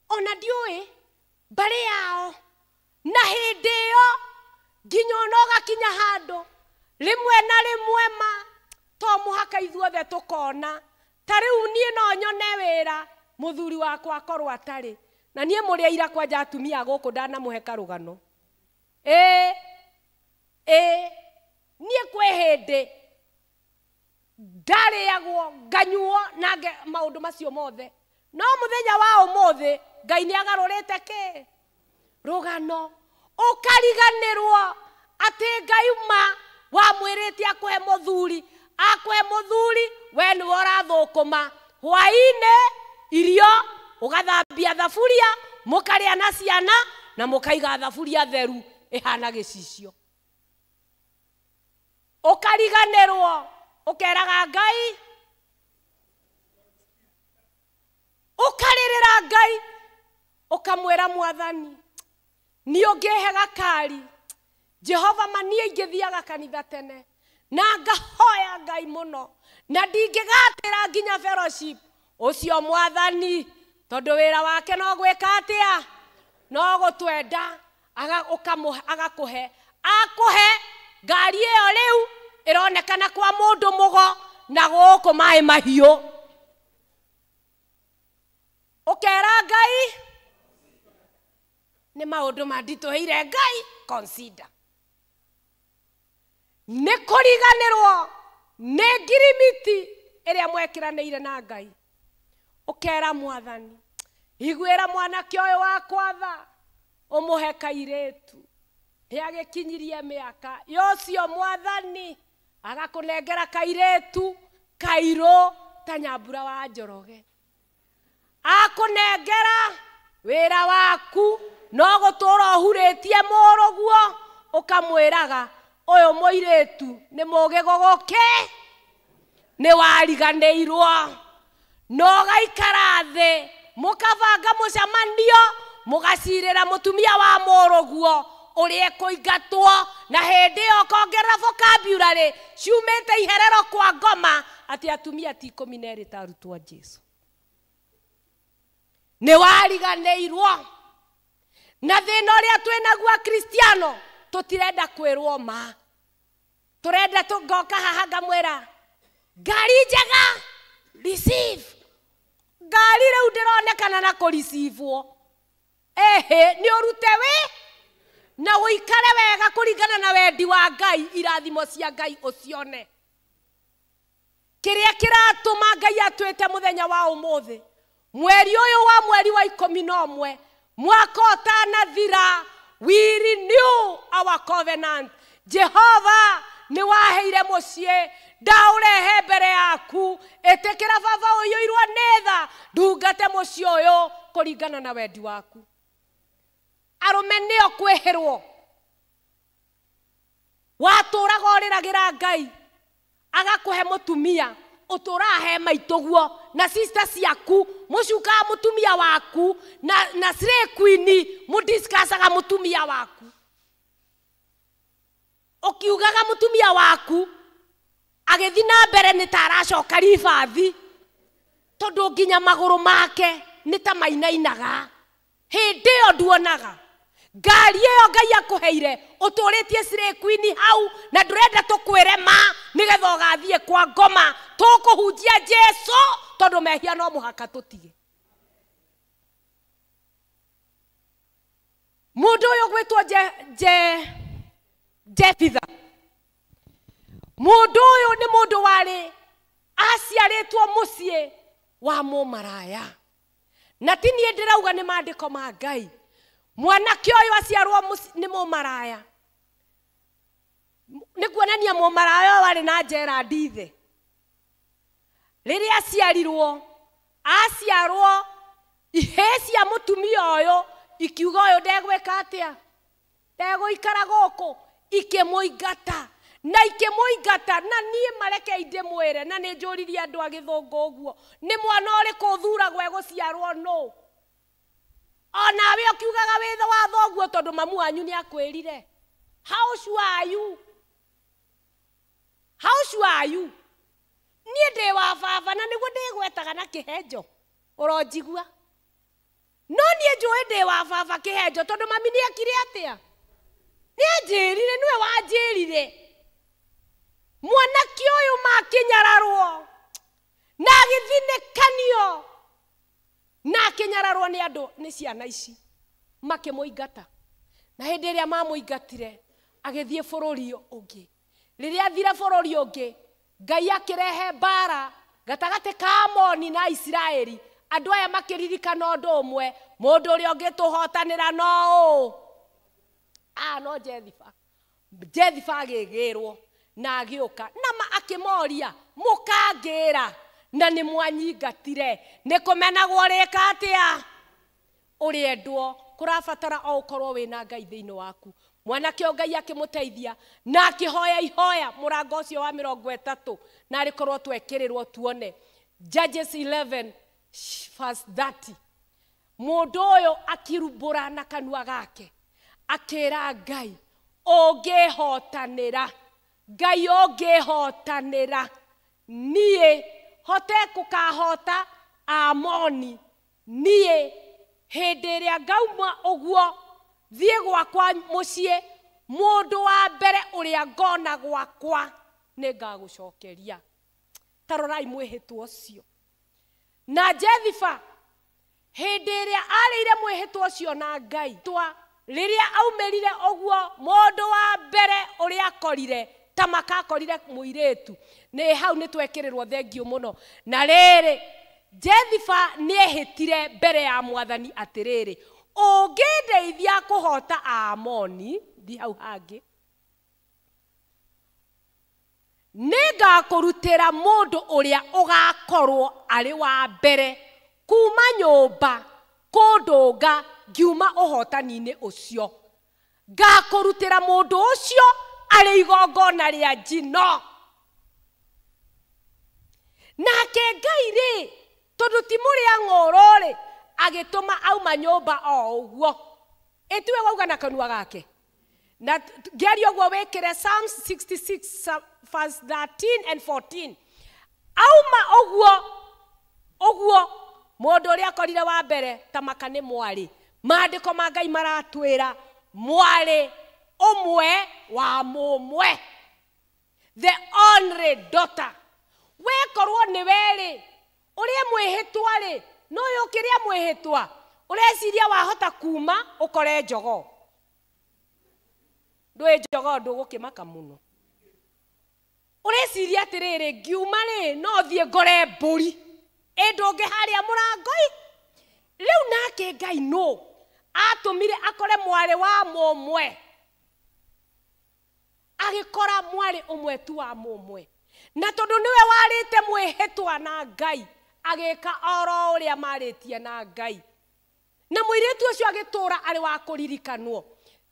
ona ndiũĩ mbarĩ yao. Na hĩndĩ ĩyo nginya ona ũgakinya handũ rĩmwe na rĩmwe ma to mũhaka ithuothe tũkona. Ta rĩu niĩ no nyone wĩra mũthuri wakwa akorwo atarĩ. Na niĩ mũrĩ aira kwanja atumia gũkũ ndanamũhe karũgano. Niĩ kwĩ hĩndĩ ndarĩagwo nganyuo na maũndũ macio mothe, no mũthenya wa ũmũthĩ Ngai nĩ agarũrĩte kĩ rũgano. Ũkariganĩrwo atĩ Ngai ma wamwĩrĩte akũhe mũthuri, akũhe mũthuri, we nĩwe ũrathũkũma hwaĩ-inĩ irio ũgathambia thaburia, mũkarĩa na ciana na mũkaiga thaburia theru ĩhana gĩcicio. Ũkariganĩrwo ũkeraga Ngai, ũkarĩrĩra Ngai, ũkamwĩra Mwathani niĩ ũngĩhe gakari Jehova ma niĩ ingĩthiaga kanitha tene na ngahoya Ngai mũno na ndingĩgatĩra nginya fellowship ũcio Mwathani, tondũ wĩra wake no gwĩka atĩa, no gũtwenda, agakũhe akũhe ngari ĩyo rĩu ĩronekana kwa mũndũ mũgo na gũkũ maĩ mahiũ. Ũkera Ngai nĩ maũndũ manditũhĩire Ngai consider. Nĩ kũriganĩrwo nĩ ngirimiti ĩrĩa mwekĩranĩire na Ngai. Ũkera Mwathani iguĩra mwanake ũyũ wakwa tha, ũmũhe kairĩtu nĩagĩkinyirie mĩaka yocio Mwathani agakũnengera kairĩtu kairũ ta Nyambura wa Njoroge, akũnengera wĩra waku no gũtũra ũhurĩtie mũrũguo, ũkamwĩraga ũyũ mũirĩtu nĩ mũgĩ gũgũkĩ, nĩ wariganĩirwo, no ũgaikara thĩ mũkabanga mũcemanio mũgacirĩra mũtumia wa mũrũguo ũrĩa ekũingatwo, na hĩndĩ ĩyo ũkongerera vocabulary ciumĩte iherero kwa ngoma atĩ atumia ti 12 ta arutwo a Jesu. Nĩ wariganĩirwo. Na thĩna ũrĩa twĩnaguo Akristiano tũtirenda kwĩrwo ma, tũrenda tũngoka haha ngamwĩra ngari njega receive, ngari rĩu ndĩronekana na kũricivwo, ehe nĩ ũrute wĩ na ũikare wega kũringana na wendi wa Ngai, irathimo cia Ngai ũcione. Kĩrĩa kĩratũma Ngai atwĩte mũthenya wa ũmũthĩ, mweri ũyũ wa mweri wa 11 mwaka ũtanathira, we renew our covenant. Jehova nĩ waheire mũciĩ, ndaũrehe mbere yaku, ĩtĩkĩra baba ũiyũirwo nĩ tha, ndungate mũciĩ ũyũ kũringana na wendi waku. Arũme nĩo kwĩhĩrwo, watũraga ũrĩragĩra Ngai agakũhe mũtumia ũtũraga he maitũguo na sister ciaku, mũcukaga mũtumia waku na slay queen mũdiscussaga mũtumia waku, ũkiugaga mũtumia waku agĩthiĩ na mbere nĩ ta aracoka ribathi, tondũ nginya magũrũ make nĩ ta mainainaga, hĩndĩ ĩyo nduonaga. Ngari ĩyo Ngai akũheire ũtũrĩtie slay queen hau na ndũrenda tũkwĩre ma nĩgetha ũgathiĩ kwa ngoma tũkũhunjia Jesu, tondũ mehia no mũhaka tũtige. Mũndũ ũyũ ũgwĩtwo Jefitha, mũndũ ũyũ nĩ mũndũ warĩ aciarĩtwo mũciĩ wa mũmaraya, na ti niĩ ndĩrauga nĩ maandĩko ma Ngai. Mwanake ũyũ aciarwo nĩ mũmaraya, nĩ kuonania mũmaraya ũyũ warĩ na Gerald ithe. Rĩrĩa aciarirwo, aciarwo ihĩĩ cia mũtumia ũyũ ikiuga ũyũ ndegwĩka atĩa, ndegũikara gũkũ, ikĩmũingata na ikĩmũingata. Na niĩ mareke ndĩmwĩre, na nĩ njũririe andũ a gĩthũngũ ũguo, nĩ mwana ũrĩkũ ũthuragwo egũciarwo nũ? Onawe ũkiugaga wĩtho wa thoguo tondũ mamu wanyu nĩ akwĩrire. How sure are you? How sure are you? Niĩ ndĩ wa baba na nĩguo ndĩgwetaga na kĩhenjo, ũronjigua? No niĩ njũĩ ndĩ wa baba kĩhenjo tondũ mami nĩ ekire atĩa? Nĩ anjĩrire, nĩwe wanjĩrire. Mwanake ũyũ makĩnyararwo na agĩthinĩkanio na akĩnyararwo nĩ andũ nĩ ciana ici makĩmũingata. Na hĩndĩ ĩrĩa mamũingatire agĩthiĩ bũrũri ũngĩ. Rĩrĩa athire bũrũri ũngĩ, Ngai akĩrehe mbara gatagatĩ ka Amoni na Isiraeli. Andũ aya makĩririkana ũndũ ũmwe, mũndũ ũrĩa ũngĩtũhotanĩra no ũ? No Jethiba. Jethiba agĩgĩrwo na agĩũka na akĩmoria, mũkangĩra na nĩ mwanyingatire, nĩ kũmenagwo rĩka atĩa? Ũrĩendwo kũrabatara o ũkorwo wĩna Ngai thĩinĩ waku. Mwanake ũyũ Ngai akĩmũteithia na akĩhoya ihoya mũrango ũcio wa 30, na arĩkorwo twekĩrĩrwo tuone Judges 11 verse 30. Mũndũ ũyũ akirumbũra na kanua gake akĩra Ngai, ũngĩhotanĩra, Ngai ũngĩhotanĩra, niĩ hote kũkahota Amoni, niĩ hĩndĩ ĩrĩa ngauma ũguo thiĩ gwakwa mũciĩ, mũndũ wa mbere ũrĩa ngona gwakwa nĩ ngagũcokeria. Ta rorai mwĩhĩtwa ũcio. Na Jethiba hĩndĩ ĩrĩa arĩire mwĩhĩtwa ũcio na Ngai, rĩrĩa aumĩrire ũguo, mũndũ wa mbere ũrĩa akorire ta makakorire mũirĩtu, nĩ hau nĩ twekĩrĩrwo thengio mũno. Na rĩrĩ, Jethiba nĩehĩtire mbere ya Mwathani atĩrĩrĩ, ũngĩndeithia kũhota Amoni, thi hau hangĩ, nĩngakũrutĩra mũndũ ũrĩa ũgakorwo arĩ wa mbere kuma nyũmba kũndũnga ngiuma ũhotani-inĩ ũcio. Ngakũrutĩra mũndũ ũcio arĩ igongona rĩa njino. Nake Ngai rĩ, tondũ ti mũrĩa ng'oro rĩ, agĩtũma auma nyũmba o ũguo. Ĩtiwe wauga na kanua gake. Na ngĩaria ũguo wĩkĩre Psalms 66 verse 13 and 14. Auma ũguo ũguo, mũndũ ũrĩa akorire wa mbere ta maka nĩ mwarĩ. Maandĩko ma Ngai maratwĩra mwarĩ ũmwe wa mũmwe, the only daughter. Wekorwo nĩ werĩ ũrĩa mwĩhĩtwa rĩ, no ũyũ ũkĩrĩa mwĩhĩtwa ũreciria wahota kuma ũkore njogoo. Ndũĩ njogoo ndũgũkĩmaka mũno. Ũreciria atĩrĩrĩ, ngiuma rĩ no thiĩ ngore mbũri ĩ ndũngĩharĩa mũrango-ĩ. Rĩu nake Ngai nũ atũmire akore mwarĩ wa mũmwe, agĩkora mwarĩ ũmwe tu wa mũmwe, na tondũ nĩwe warĩte mwĩhĩtwa na Ngai, agĩka oro ũrĩa marĩtie na Ngai. Na mũirĩtu ũcio agĩtũra arĩ wa kũririkanwo.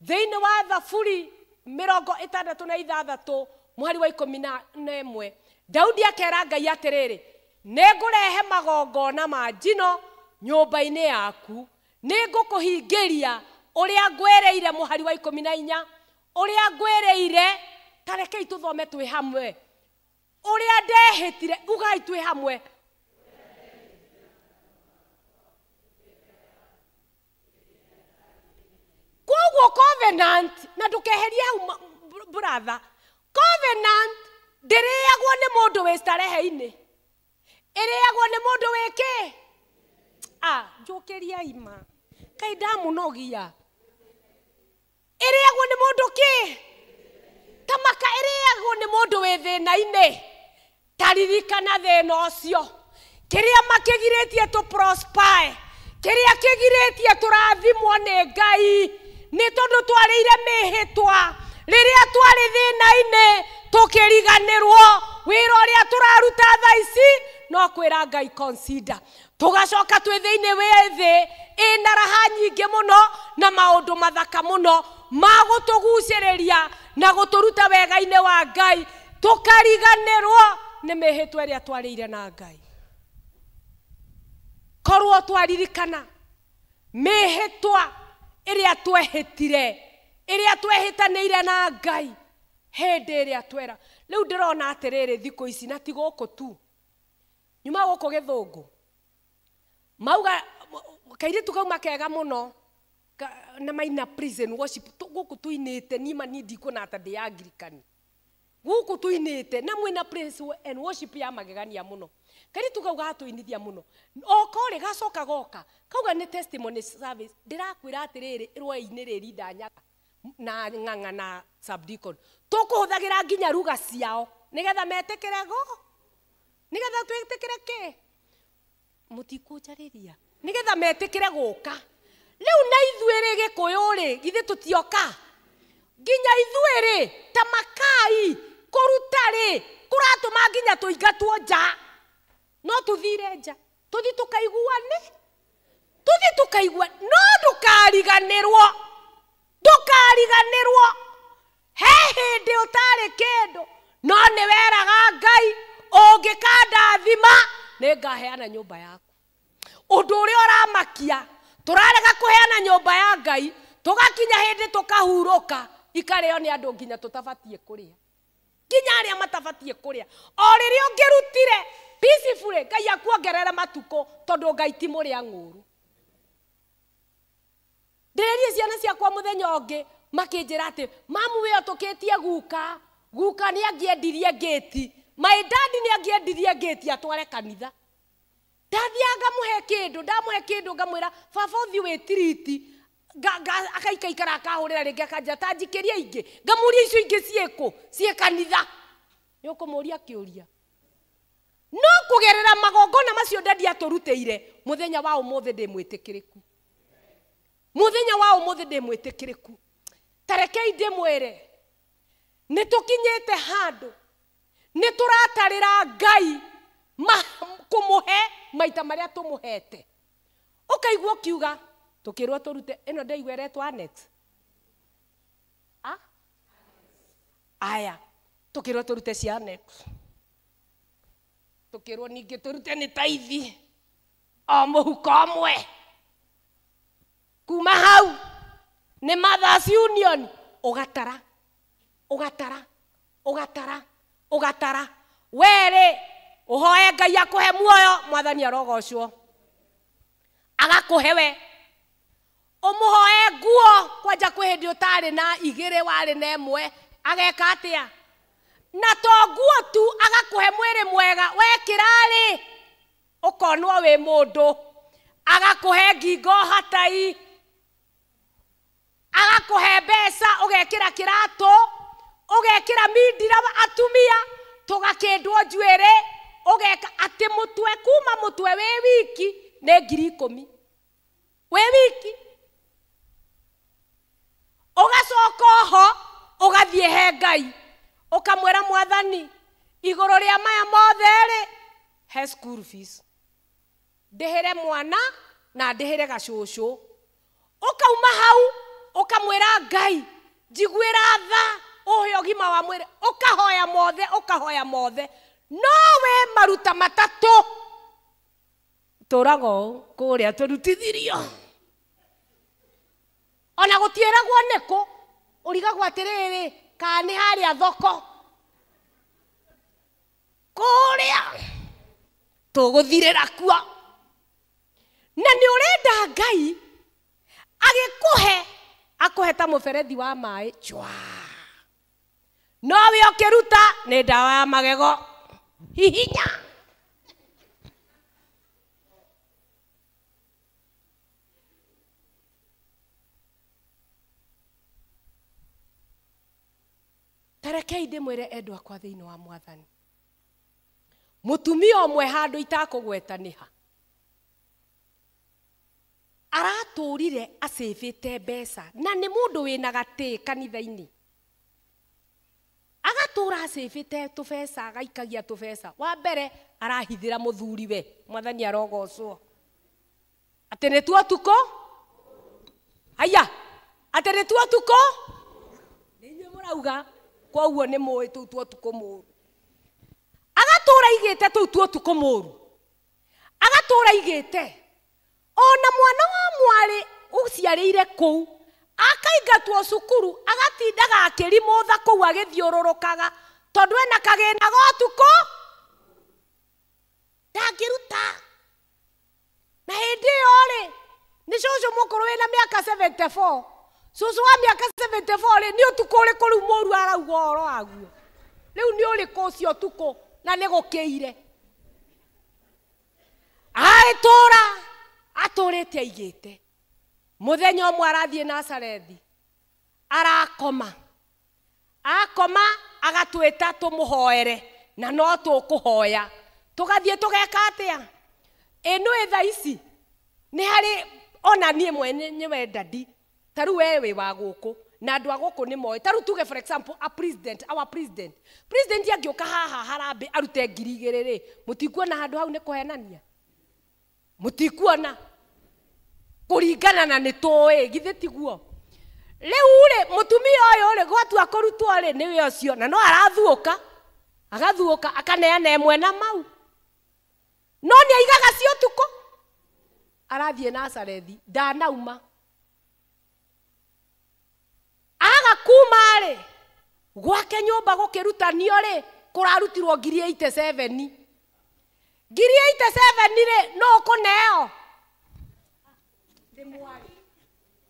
Thĩinĩ wa Thaburi 66 mũhari wa 11, Daudi akera Ngai atĩrĩrĩ, nĩngũrehe magongona ma njino nyũmba-inĩ yaku, nĩngũkũhingĩria ũrĩa ngwĩrĩire. Mũhari wa 14, ũrĩa ngwĩrĩire. Ta rekei tũthome twĩ hamwe ũrĩa ndehĩtire. Ugai twĩ hamwe. Koguo covenant, na ndũkeherie hau brother, covenant ndĩrĩagwo nĩ mũndũ wĩ starehe-inĩ, ĩrĩagwo nĩ mũndũ wĩ kĩ? Njũkĩria ima kaĩ ndamũnogia. Ĩrĩagwo nĩ mũndũ kĩ? Ta maka ĩrĩagwo nĩ mũndũ wĩ thĩna-inĩ. Ta ririkana thĩna ũcio, kĩrĩa makĩgirĩtie tũ prosper, kĩrĩa kĩgirĩtie tũrathimwo nĩ Ngai, nĩ tondũ twarĩire mĩhĩtwa. Rĩrĩa twarĩ thĩna-inĩ tũkĩriganĩrwo wĩra ũrĩa tũraruta thaa ici no kwĩra Ngai consider. Tũgacoka twĩ thĩinĩ wĩ thĩ ĩna raha nyingĩ mũno na maũndũ mathaka mũno ma gũtũgucĩrĩria na gũtũruta wega-inĩ wa Ngai, tũkariganĩrwo nĩ mĩhĩtwa ĩrĩa twarĩire na Ngai. Korwo twaririkana mĩhĩtwa ĩrĩa twehĩtire, ĩrĩa twehĩtanĩire na Ngai hĩndĩ ĩrĩa twera. Rĩu ndĩrona atĩrĩrĩ thikũ ici, na ti gũkũ tu, nyuma gũkũ Gĩthũngũ, mauga kairĩtu kauma kega mũno na maina prison worship gũkũ tuinĩte nima ni ndikuona ta ndĩ Anglikani, gũkũ tuinĩte na mwĩna praise and worship ya magegania mũno. Kairĩtu kau gatũinithia mũno, okorĩ gacoka goka kauga nĩ testimony service. Ndĩrakwĩra atĩrĩrĩ, rwai-inĩ rĩrinda nyaga Na ng'ang'a na subdeacon tũkũhũthagĩra nginya ruga ciao nĩgetha metĩkĩre go nĩgetha twĩtĩkĩre kĩ mũtikũnjarĩria nĩgetha metĩkĩre gũka rĩu na ithuĩ rĩ Gĩkũyũ rĩ githĩ tũtioka nginya ithuĩ rĩ ta makai kũruta rĩ kũratũma nginya tũingatwo nja no tũthire nja tũthi tũkaiguane tũthi tũkaigua no ndũkariganĩrwo ndũkariganĩrwo he hĩndĩ ũtarĩ kĩndũ no nĩ weraga Ngai ũngĩkandathima nĩngaheana nyũmba yaku ũndũ ũrĩa ũramakia tũrarega kũheana nyũmba ya Ngai tũgakinya hĩndĩ tũkahurũka ikarĩo nĩ andũ nginya tũtabatiĩ kũrĩa nginya arĩa matabatiĩ kũrĩa o rĩrĩa ũngĩrutire peacefully Ngai akuongerere matukũ tondũ Ngai ti mũrĩa ng'ũru ndĩrĩrie ciana ciakwa mũthenya ũngĩ makĩnjĩra atĩ mamu we ũtũkĩtie guka guka nĩ angĩendirie ngĩti my dad nĩ angĩendirie ngĩti atware kanitha ndathiaga ngamũhe kĩndũ ndamũhe kĩndũ ngamwĩra baba ũthiĩ wĩtiriti akaikaikara akahũrĩra rĩngĩ akanjĩra ta njikĩrie ingĩ ngamũria icio ingĩ ciĩkũ ciĩ kanitha nĩ ũkũmũria kĩũria no kũgerera magongona macio ndadi atũrutĩire mũthenya wa ũmũthĩ ndĩ mwĩtĩkĩrĩku mũthenya wa ũmũthĩ ndĩ mwĩtĩkĩrĩku ta rekei ndĩmwĩre nĩ tũkinyĩte handũ nĩ tũratarĩra Ngai kũmũhe maita marĩa tũmũhete ũkaigua ũkiuga tũkĩrwo tũrute ĩno ndaigua ĩretwo annex aya tũkĩrwo tũrute cia annex tũkĩrwo ningĩ tũrute nĩ taithi o mũhuko ũmwe kuma hau nĩ Mothers Union ũgatara ũgatara ũgatara ũgatara werĩ ũhoe Ngai akũhe muoyo mwathani arogocwo agakũhe we ũmũhoe nguo kwanja kwĩ hĩndĩ ũtarĩ na igĩrĩ warĩ na ĩmwe ageka atĩa na to nguo tu agakũhe mwĩrĩ mwega wekĩra-rĩ ũkonwo wĩ mũndũ agakũhe ngingo hatai agakũhe mbeca ũgekĩra kĩratũ ũgekĩra mindira atumia tũgakĩndwo njuĩrĩ ũgeka atĩ mũtwe kuma mũtwe wĩ wiki nĩ 10,000 wĩ wiki ũgacoka oho ũgathiĩ he Ngai ũkamwĩra mwathani igũrũ rĩa maya mothe rĩ he school fees ndĩhĩre mwana na ndĩhĩre gacũcũ ũkauma hau ũkamwĩra Ngai njiguĩra tha ũhe ũgima wa mwĩrĩ ũkahoya mothe ũkahoya mothe no we maruta matatũ tũraga ũũ kũrĩa tũrutithirio ona gũtiĩragwo nĩkũ ũrigagwo atĩrĩrĩ kana nĩ harĩa thoko kũrĩa tũgũthirĩra kuo na nĩ ũrenda Ngai agĩkũhe akũhe ta mũberethi wa maĩ chwa no we ũkĩruta nĩ ndawa ya magego hihinya ta rekei ndĩmwĩre endwa akwa thĩinĩ wa mwathani mũtumia ũmwe handũ itakũgweta nĩ ha aratũrire acĩbĩte mbeca na nĩ mũndũ wĩna gatĩ kanitha-inĩ agatũra acĩbĩte tũbeca agaikagia tũbeca wa mbere arahithĩra mũthuriwe mwathani arogocwo atĩ nĩ tuo tukũ haya atĩ nĩ tuo tukũ nĩ inyuĩ mũrauga kwoguo nĩ mũĩ tũu tuo tukũ mũru agatũra aigĩte tũu tuo tukũ mũru agatũra aigĩte ona mwana wa mwarĩ ũciarĩire kũu akaingatwo cukuru agatindaga akĩrimũtha kũu agĩthiũrũrũkaga tondũ ena kagĩna ga ũtukũ ndangĩruta na hĩndĩ ĩyo rĩ nĩ cũcũ mũkũrũ wĩna mĩaka 74 cũcũ wa mĩaka 74 rĩ nĩ ũtukũ ũrĩkũ rĩu mũru arauga ũhoro waguo rĩu nĩ ũrĩkũ ũcio ũtukũ na nĩ gũkĩire agĩtũra atũrĩte aigĩte mũthenya ũmwe arathiĩ Nazarethi Arakoma. Akoma agatwĩta tũmũhoere na no tũkũhoya. Tũgathiĩ tũgeka atĩa? Ĩ nĩũĩ thaa ici nĩ harĩ ona niĩ mwene nĩwe dadi ta rĩu we wĩ wa gũkũ na andũ a gũkũ nĩ moĩ. Ta rĩu tuge for example a president, our president. President angĩũka haha harambĩ arute 2,000 rĩ, mũtikuona handũ hau nĩ kũhenania? Mũtikuona? Kũringana na nĩ tũĩ, githĩ tiguo? Rĩu rĩ, mũtumia ũyũ rĩ, gwatua kũrutwo rĩ, nĩwe ũcio, na no arathuũka, agathuũka, akaneana ĩmwe na mau. No nĩ aigaga cia ũtukũ. Arathiĩ Nazarethi, ndanauma. Aga kuma rĩ, gwake nyũmba gũkĩrutanio rĩ, kũrarutirwo 87,000. 87,000 rĩ, no ũkũneo? Ti mwarĩ.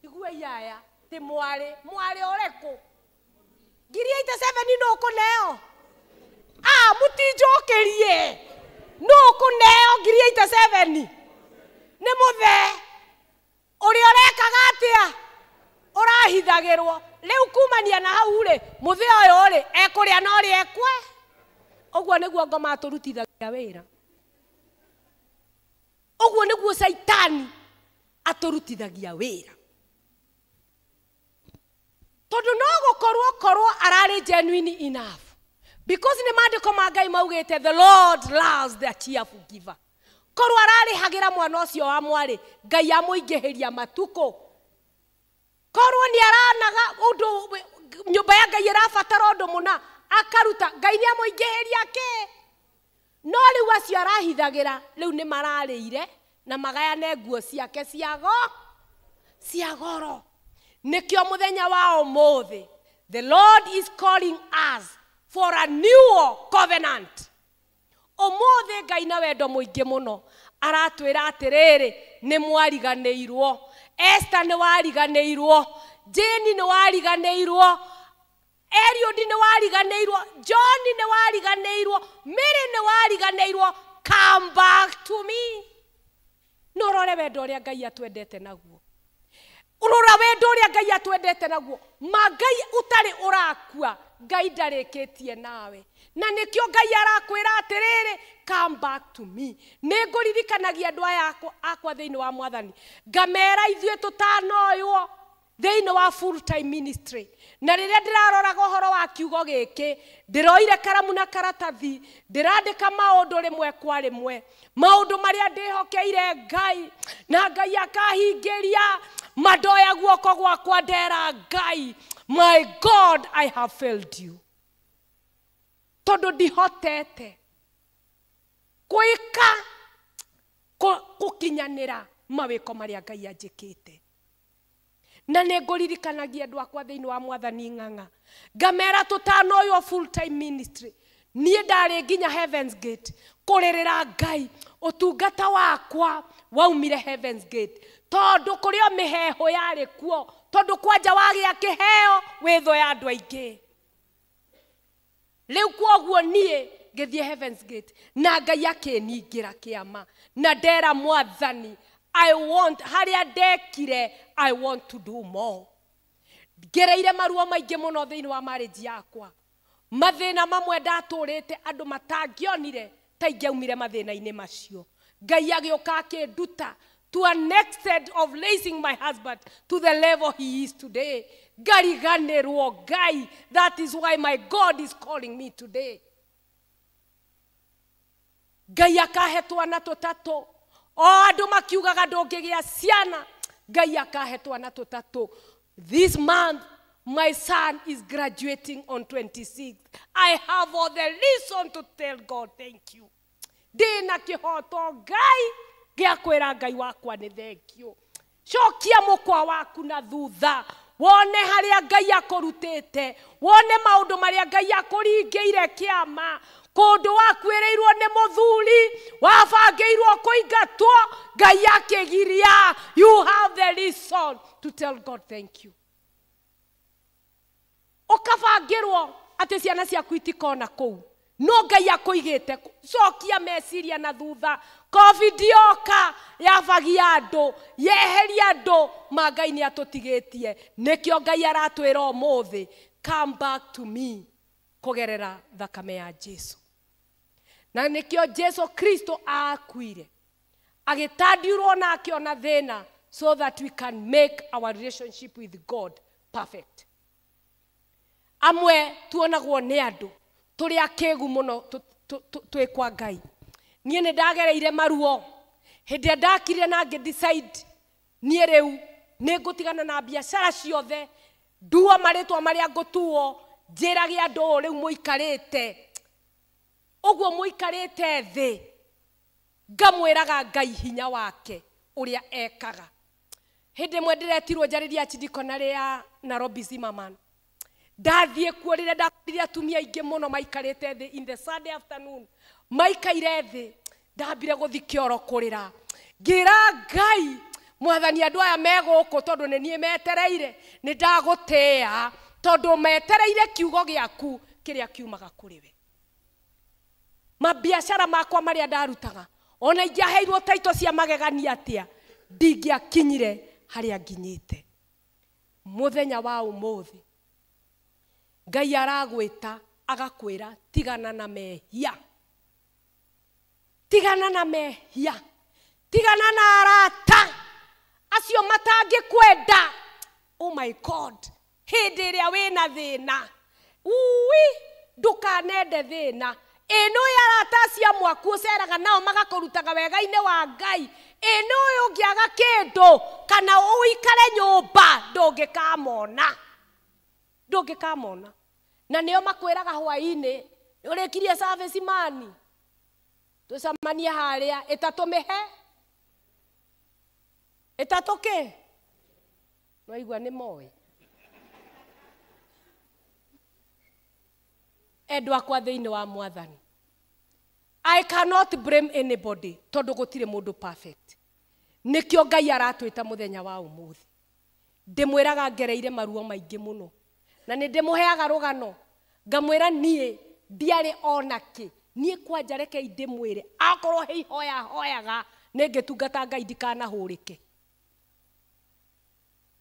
Igua aya, ti mwarĩ, mwarĩ ũrĩkũ? 87,000 no ũkũneo? Ah, mũtinjũkĩrie. No ũkũneo 87,000? Nĩ mũthee. Ũrĩa ũrekaga atĩa? Ũrahithagĩrwo. Rĩu kumania na hau rĩ, mũthee ũyũ rĩ, ekũrĩa na ũrĩa ekwe. Ũguo nĩguo ngoma atũrutithagia wĩra. Ũguo nĩguo Caitani atũrutithagia wĩra. Tondũ no gũkorwo korwo ararĩ genuine enough. Because nĩ maandĩko ma Ngai maugĩte the Lord loves the cheerful giver. Korwo ararĩhagĩra mwana ũcio wa mwarĩ, Ngai amũingĩhĩria matukũ. Korwo nĩ aranaga ũndũ, nyũmba ya Ngai ĩrabatara ũndũ mũna, akaruta, Ngai nĩ amũingĩhĩria kĩ? No rĩu acio arahithagĩra, rĩu nĩ mararĩire na magayane nguo ciake cia goro. Nĩkĩo mũthenya wa ũmũthĩ, the Lord is calling us for a new covenant. Ũmũthĩ Ngai na wendo mũingĩ mũno aratwĩra atĩrĩrĩ, nĩ mwariganĩirwo. Esther nĩ wariganĩirwo, Jane nĩ wariganĩirwo, Eliud nĩ wariganĩirwo, John nĩ wariganĩirwo, Mary nĩ wariganĩirwo. Come back to me. No rore wendo ũrĩa Ngai atwendete naguo. Rora wendo ũrĩa Ngai atwendete naguo. Ma Ngai ũtarĩ ũrakua, Ngai ndarĩkĩtie nawe. Na nĩkĩo Ngai arakwĩra atĩrĩrĩ, come back to me. Nĩ ngũririkanagia andũ aya akwa thĩinĩ wa Mwathani. Ngamera ithuĩ tũtanoywo thĩinĩ wa full time ministry. Na rĩrĩa ndĩraroraga ũhoro wa kiugo gĩkĩ, ndĩroire karamu na karatathi, ndĩrandĩka maũndũ rĩmwe kwa rĩmwe, maũndũ marĩa ndĩhokeire Ngai, na Ngai akahingĩria. Madoya guoko gwakwa ndera Ngai, my God, I have failed you. Tondũ ndihotete gwĩka gũkinyanĩra mawĩko marĩa Ngai anjĩkĩte. Na nĩ ngũririkanagia andũ akwa thĩinĩ wa Mwathani ng'ang'a, ngamera tũtanoywo full time ministry. Niĩ ndarĩ nginya Heaven's Gate kũrĩrĩra Ngai, ũtungata wakwa waumire Heaven's Gate. Tondũ kũrĩ o mĩheehũ yarĩ kuo, tondũ kwanja wagĩa kĩheo wĩthũ ya andũ aingĩ. Rĩu kwoguo niĩ ngĩthiĩ Heaven's Gate na Ngai akĩningĩra kĩama, na ndera Mwathani, I want, harĩa ndekire, I want to do more. Ngereire maruo maingĩ mũno thĩinĩ wa marriage yakwa. Mathĩna mamwe ndatũrĩte andũ matangĩonire ta ingĩaumire mathĩna-inĩ macio. Ngai agĩũka akĩnduta to an extent of raising my husband to the level he is today. Ngariganĩrwo Ngai. That is why my God is calling me today. Ngai akahe twana tũtatũ. O andũ makiugaga ndũngĩgĩa ciana, Ngai akahe twana tũtatũ. This month, my son is graduating on 26th. I have all the reason to tell God thank you. Ndĩna kĩhoto Ngai gĩa kwĩra Ngai wakwa nĩ thank you. Cokia mũkwa waku na thutha, wone harĩa Ngai akũrutĩte, wone maũndũ marĩa Ngai akũringĩire kĩama. Kũndũ wakuĩrĩirwo nĩ mũthuri, wabangĩirwo kũingatwo, Ngai akĩgiria. You have the reason to tell God thank you. Ũkabangĩrwo atĩ ciana ciaku itikona kũu, No Ngai akũigĩte cokia meciria na thutha. Covid yoka yabagia andũ, yeheria andũ, ma Ngai nĩ atũtigĩtie. Nĩkĩo Ngai aratwĩra ũmũthĩ, come back to me kũgerera thakame ya Jesu. Na nĩkĩo Jesu Kristo akuire, agĩtandiũrwo na akĩona thĩna, so that we can make our relationship with God perfect. Amwe tuonagwo nĩ andũ tũrĩ akĩgu mũno twĩ kwa Ngai. Niĩ nĩ ndagereire maruo hĩndĩ ĩrĩa ndakire na ngĩ decide niĩ rĩu nĩ ngũtigana na biacara ciothe, nduo marĩtwa marĩa ngũtuo, njĩrage andũ ũũ rĩu mũikarĩte ũguo mũikarĩte thĩ, ngamwĩraga Ngai hinya wake ũrĩa ekaga. Hĩndĩ ĩmwe ndĩretirwo njarĩrie archidiaconary ya Nairobi Zimmerman. Ndathiĩ kuo rĩrĩa ndakorire atumia aingĩ mũno maikarĩte thĩ in the Sunday afternoon, maikaire thĩ, ndambire gũthiĩ kĩoro kũrĩra, ngĩra Ngai mwathani andũ aya me gũkũ tondũ nĩ niĩ metereire, nĩ ndagũtĩĩa tondũ metereire kiugo gĩaku kĩrĩa kiumaga kũrĩ we. Mabiacara makwa marĩa ndarutaga, ona ingĩaheirwo taito cia magegania atĩa, ndingĩakinyire harĩa nginyĩte. Mũthenya wa ũmũthĩ Ngai aragwĩta agakwĩra tigana na mehia, tigana na mehia, tigana na arata acio matangĩkwenda. Oh my God, hĩndĩ ĩrĩa wĩna thĩna, ui ndũkanende thĩna. Ĩno ya arata acio mwaku ũceraga nao magakũrutaga wega-inĩ wa Ngai, ĩno ũyũ ũngĩaga kĩndũ kana ũikare nyũmba ndũngĩkamona, ndũngĩkamona. Na nĩo makwĩraga hwaĩ-inĩ ũrĩkirie service mani, tũcemanie harĩa ĩtatũ mĩhe ĩtatũ kĩ, nĩwaigua nĩ moĩ. Endwa akwa thĩinĩ wa Mwathani, I cannot blame anybody tondũ gũtirĩ mũndũ perfect. Nĩkĩo Ngai aratwĩta mũthenya wa ũmũthĩ. Ndĩmwĩraga ngereire maruo maingĩ mũno, na nĩ ndĩmũheaga rũgano ngamwĩra niĩ ndiarĩ ona kĩ. Niĩ kwanja rekei ndĩmwĩre, akorwo he ihoya hoyaga nĩ ngĩtungata Ngai ndikanahũrĩke.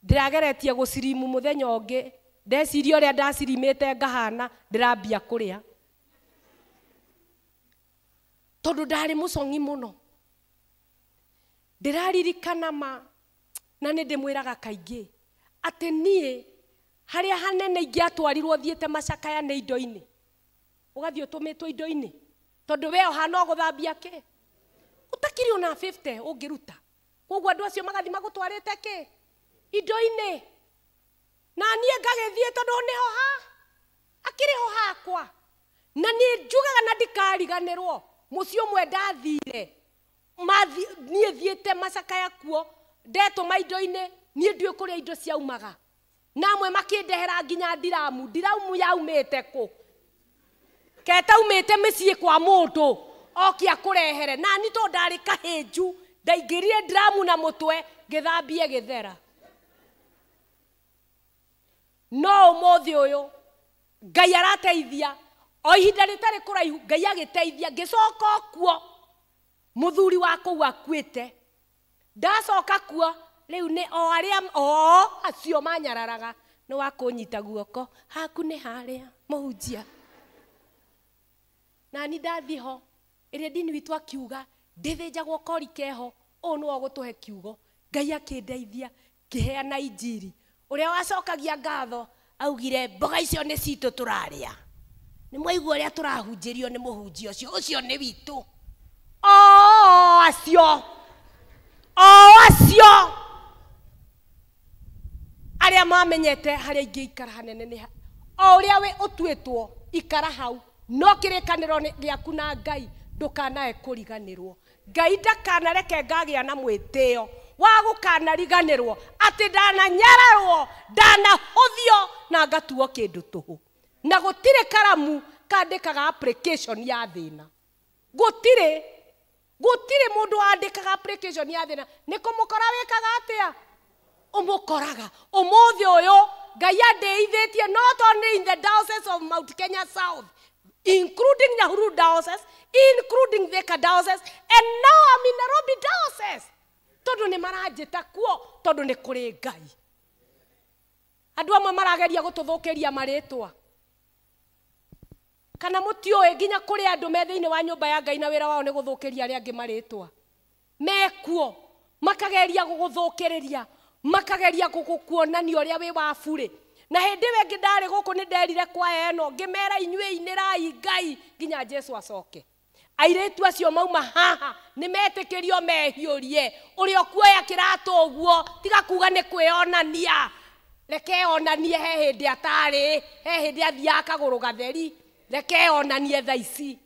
Ndĩrageretie gũcirimu mũthenya ũngĩ, ndeciria ũrĩa ndacirimĩte ngahana ndĩrambia kũrĩa, tondũ ndarĩ mũcong'i mũno. Ndĩraririkana ma, na nĩ ndĩmwĩraga kaingĩ atĩ niĩ harĩa hanene ingĩatwarirwo thiĩte macakaya nĩ indo-inĩ, ũgathiĩ ũtũmĩtwo indo-inĩ tondũ we ũhana gũthambia kĩ, ũtakiri ona 50 ũngĩruta. Koguo andũ acio magathiĩ magũtwarĩte kĩ indo-inĩ, na niĩ ngagĩthiĩ tondũ nĩho ha akĩrĩ ho hakwa. Na niĩ njugaga na ndikariganĩrwo, mũciĩ ũmwe ndathire niĩ thiĩte macakaya kuo, ndetũma indo-inĩ, niĩ ndiũĩ kũrĩa indo ciaumaga, na amwe makĩndehera nginya ndiramu. Ndiramu yaumĩte kũ? Ketaumĩte mĩciĩ kwa mũndũ oke akũrehere. Na niĩ tondũ ndarĩ kahĩnju, ndaingĩrire ndiramu na mũtwe ngĩthambie gĩthera. No ũmũthĩ ũyũ Ngai arateithia, o ihinda rĩtarĩ kũraihu Ngai agĩteithia, ngĩcoka kuo mũthuri wa kũu akuĩte. Ndacoka kuo rĩu nĩ o arĩa o acio manyararaga nĩ wa kũnyita guoko, haku nĩ harĩa mũhunjia. Na ni ndathiĩ ho ĩrĩa ndini witũ akiuga ndĩthĩnjagwo kori keho, ũũ nĩwe ũgũtũhe kiugo. Ngai akĩndeithia ngĩheana injiri. Ũrĩa wacokagia ngatho augire mboga icio nĩ citũ tũrarĩa, nĩ mwaigua ũrĩa tũrahunjĩrio nĩ mũhunjia ũcio, ũcio nĩ witũ. O acio, o acio arĩa mamenyete harĩa ingĩikara hanene nĩ ha, o ũrĩa wĩ ũtuĩtwo ikara hau, no kĩrĩkanĩro gĩaku na Ngai ndũkanae kũriganĩrwo. Ngai ndakanareke ngagĩa na mwĩtĩo wa gũkanariganĩrwo atĩ ndananyararwo, ndanahũthio na ngatuo kĩndũ tũhũ. Na gũtirĩ karamu kandĩkaga application ya thĩna, gũtirĩ gũtirĩ mũndũ wandĩkaga application ya thĩna. Nĩ kũmũkora wĩkaga atĩa? Ũmũkoraga. Ũmũthĩ ũyũ Ngai andeithĩtie not only in the diocese of Mount Kenya South, including Nyahururu diocese, including Thika diocese, and now I'm in Nairobi diocese. Tondu ni maranjita kuo, tondu ni kuri Ngai. Andu amwe marageria gututhukiria maritwa. Kana mutiũĩ nginya kũrĩ andũ me thĩinĩ wa nyũmba ya Ngai na wĩra wao nĩ gũthũkĩria arĩa angĩ marĩtwa. Mekuo makageria gũgũthũkĩrĩria, makageria gũgũkuonania ũrĩa wĩ wa burĩ. Na hĩndĩ ĩyo ĩngĩ ndarĩ gũkũ nĩ nderire kwaya ĩno ngĩmera inyuĩ inĩrai Ngai nginya Jesu acoke. Airĩtu acio mauma haha nĩ metĩkĩrio mehiũrie ũrĩa ũkuoya kĩratũ ũguo tiga kuga nĩ kwĩonania. Reke onanie he hĩndĩ atarĩ, he hĩndĩ athiaga kagũrũ gatheri. Reke onanie thaa ici.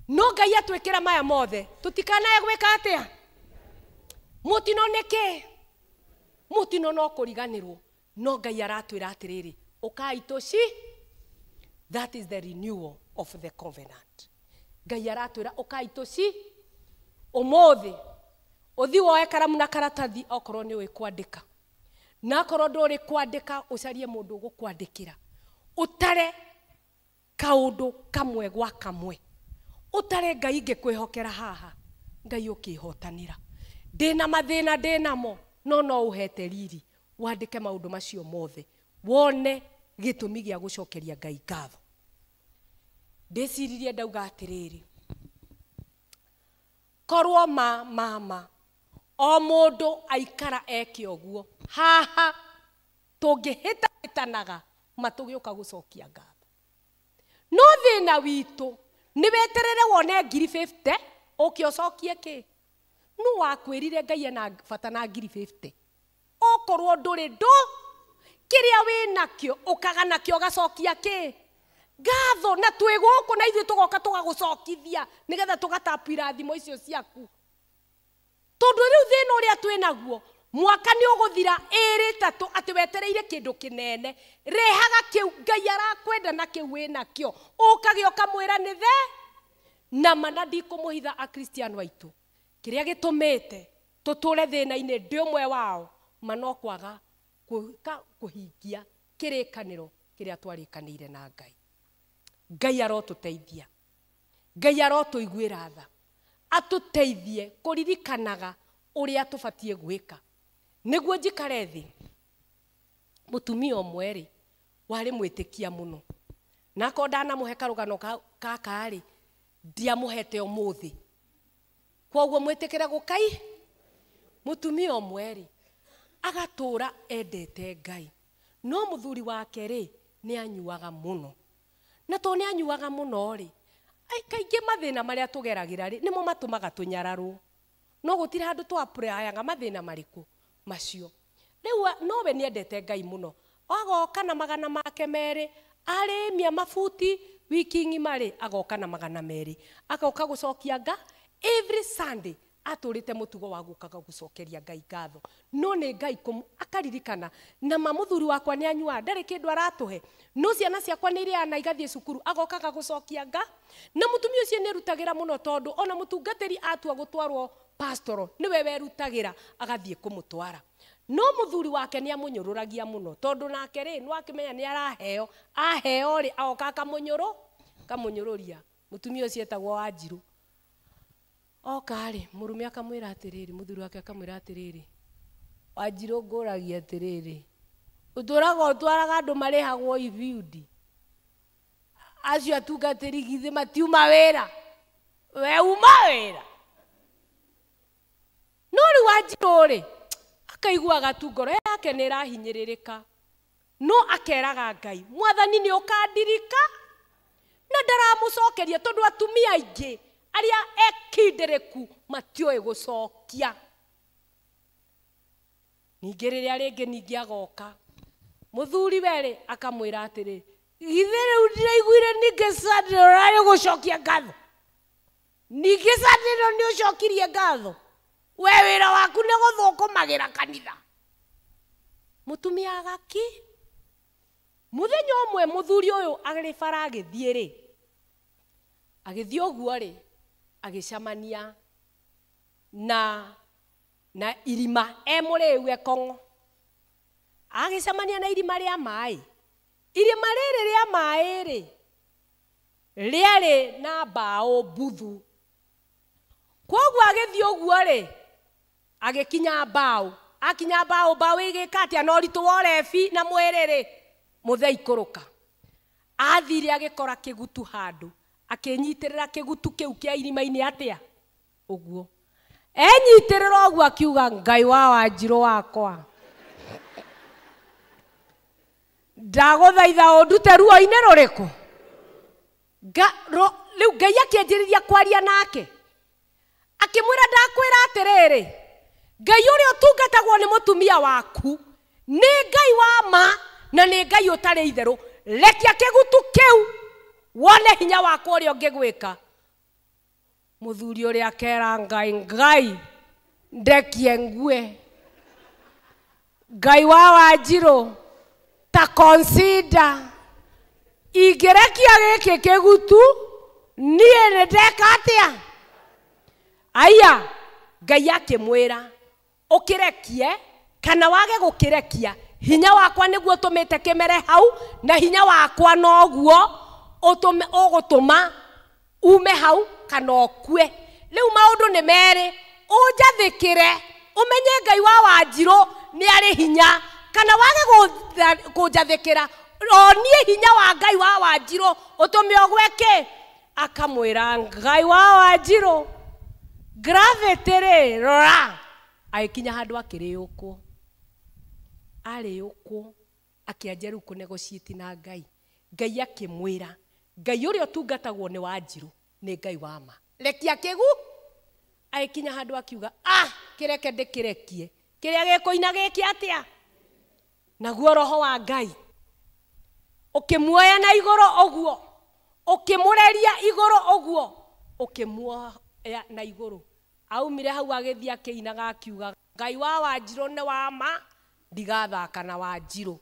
No Ngai atwĩkĩra maya mothe tũtikanae gwĩka atĩa? Mũtino nĩ kĩ? Mũtino no kũriganĩrwo. No Ngai aratwĩra atĩrĩrĩ, ũkai tũci. That is the renewal of the covenant. Ngai aratwĩra ũkai tũci ũmũthĩ. Ũthi woe karamu na karatathi okorwo nĩ ũĩ kwandĩka. Na akorwo ndũrĩ kwandĩka ũcarie mũndũ ũgũkwandĩkĩra. Ũtare kaũndũ kamwe gwa kamwe. Ũtare Ngai ngĩkwĩhokera haha, Ngai ũkĩhotanĩra. Ndĩna mathĩna ndĩnamo, no no ũhete riri. Wandĩke maũndũ macio mothe. Wone gĩtũmi gĩa gũcokeria Ngai ngatho. Ndĩciririe ndauga atĩrĩrĩ, korwo ma mama o mũndũ aikara eke ũguo haha tũngĩhĩtahĩtanaga matũgĩũka gũcokia ngatho. No thĩna witũ nĩ weterere wone ngiri 50 ũke ũcokie kĩ? Nũ wakwĩrire Ngai ena bata na ngiri 50? Okorwo ndũrĩ ndũ kĩrĩa wĩnakĩo ũkaga nakĩo ũgacokia kĩ? Ngatho. Na twĩ gũkũ na ithuĩ tũgoka tũgagũcokithia nĩgetha tũgatapu irathimo icio ciaku. Tondũ rĩu thĩna ũrĩa twĩnaguo mwaka nĩ ũgũthira ĩrĩ ĩtatũ atĩ wetereire kĩndũ kĩnene. Rehaga kĩu Ngai arakwenda na kĩu wĩnakĩo ũkage ũkamwĩra nĩ the na mana. Ndikũmũhitha akristiano aitũ kĩrĩa gĩtũmĩte tũtũre thĩna-inĩ ndĩ ũmwe wao ma no kwaga kũhingia kĩrĩkanĩro kĩrĩa twarĩkanĩire na Ngai. Ngai arotũteithia, Ngai arotũiguĩra tha, atũteithie kũririkanaga ũrĩa tũbatiĩ gwĩka nĩguo njikare thĩ. Mũtumia ũmwe rĩ warĩ mwĩtĩkia mũno, na akorwo ndanamũhe karũgano gaka rĩ ndiamũhete ũmũthĩ, kwoguo mwĩtĩkĩre gũkai. Mũtumia ũmwe rĩ agatũra endete Ngai, no mũthuri wake rĩ nĩ anyuaga mũno. Na tondũ nĩ anyuaga mũno rĩ, kaingĩ mathĩna marĩa tũgeragĩra rĩ nĩmo matũmaga tũnyararwo. No gũtirĩ handũ twaprayaga mathĩna marĩkũ macio. Rĩu nowe nĩ endete Ngai mũno, agoka na magana make merĩ, arĩmia mabuti wiki ng'ima rĩ agoka na magana merĩ, agoka gũcokia nga every Sunday. Atũrĩte mũtugo wa gũkaga gũcokeria Ngai ngatho. No nĩ Ngai akaririkana na ma mũthuri wakwa nĩ anyua ndarĩ kĩndũ aratũhe, no ciana ciakwa nĩ irĩaga na igathiĩ cukuru, agokaga gũcokia nga. Na mũtumia ũcio nĩ erutagĩra mũno tondũ ona mũtungatĩri atua gũtwarwo pastoro nĩwe werutagĩra agathiĩ kũmũtwara. No mũthuri wake nĩ amũnyũrũragia mũno tondũ nake rĩ nĩ wakĩmenya nĩ araheo, aheo rĩ agoka akamũnyũrũria. Mũtumia ũcio etagwo Wanjirũ. Oka rĩ mũrume akamwĩra atĩrĩrĩ, mũthuri wake akamwĩra atĩrĩrĩ, Wanjirũ ngũragia atĩrĩrĩ, ũtũraga ũtwaraga andũ marĩhagwo ibiundi, acio atungatĩri githĩ matiuma wĩra, we uma wĩra. No rĩu Wanjirũ rĩ akaiguaga tu ngoro yake nĩ ĩrahinyĩrĩrĩka, no akeraga Ngai, Mwathani nĩ ũkandirika. Na ndaramũcokeria tondũ atumia aingĩ arĩa ekindereku matiũĩ gũcokia. Ningĩ rĩrĩa rĩngĩ ningĩ agoka mũthuri werĩ akamwĩra atĩrĩ, githĩ rĩu ndĩraiguire ningĩ Sunday ũrarĩ gũcokia ngatho, ningĩ Sunday ĩno nĩ ũcokirie ngatho, we wĩra waku nĩ gũthũkũmagĩra kanitha. Mũtumia agaki. Mũthenya ũmwe mũthuri ũyũ arĩ bara agĩthiĩ rĩ, agĩthiĩ ũguo rĩ agĩcemania na irima e mũrĩu ekong'o. Agĩcemania na irima rĩa maĩ, Irima rĩrĩ rĩa maĩ rĩ rĩarĩ na mbaũ mbuthu. Kwoguo agĩthiĩ ũguo rĩ agĩkinya mbaũ. Akinya mbaũ, mbaũ ĩgĩka atĩa na ũritũ wa ũrebi na mwĩrĩ rĩ mũthee ikũrũka. Athire agĩkora kĩgutu handũ, akĩnyitĩrĩra kĩgutu kĩu kĩa irima-inĩ atĩa ũguo. Enyitĩrĩra ũguo akiuga Ngai wa Wanjirũ wakwa, ndagũthaitha ũndute ruo-inĩ rũrĩkũ. Rĩu Ngai akĩanjĩrĩria kwaria nake, akĩmwĩra ndakwĩra atĩrĩrĩ, Ngai ũrĩa ũtungatagwo nĩ mũtumia waku nĩ Ngai wa ma na nĩ Ngai ũtarĩ itherũ. Rekia kĩgutu kĩu wone hinya wakwa ũrĩa ũngĩgwĩka. Mũthuri ũrĩa akera Ngai, Ngai ndekie ngue, Ngai wa Wanjirũ ta consider ingĩrekia gĩkĩ kĩgutu niĩ nĩ ndeka atĩa. Aya Ngai akĩmwĩra ũkĩrekie kana wage gũkĩrekia, hinya wakwa nĩguo ũtũmĩte kĩmere hau, na hinya wakwa noguo ũgũtũma ume hau kana ũkue. Rĩu maũndũ nĩ merĩ, ũnjathĩkĩre ũmenye Ngai wa Wanjirũ nĩ arĩ hinya, kana wage kũnjathĩkĩra onie hinya wa Ngai wa Wanjirũ ũtũme ũgwe kĩ. Akamwĩra Ngai wa Wanjirũ gravity rĩ rora. Agĩkinya handũ akĩrĩũkwo, arĩũkwo akĩanjia rĩu kũnegotiate na Ngai. Ngai akĩmwĩra Ngai ũrĩa ũtungatagwo nĩ Wanjirũ nĩ Ngai wa ma, rekia kĩgu. Agĩkinya handũ akiuga ah, kĩreke ndĩkĩrekie, kĩrĩa gĩkũina gĩke atĩa. Naguo roho wa Ngai ũkĩmuoya na igũrũ ũguo, ũkĩmũreria igũrũ ũguo, ũkĩmuoya na igũrũ. Aumire hau agĩthiĩ akĩinaga akiuga Ngai wa Wanjirũ nĩ wa ma, ndigathaka na Wanjirũ.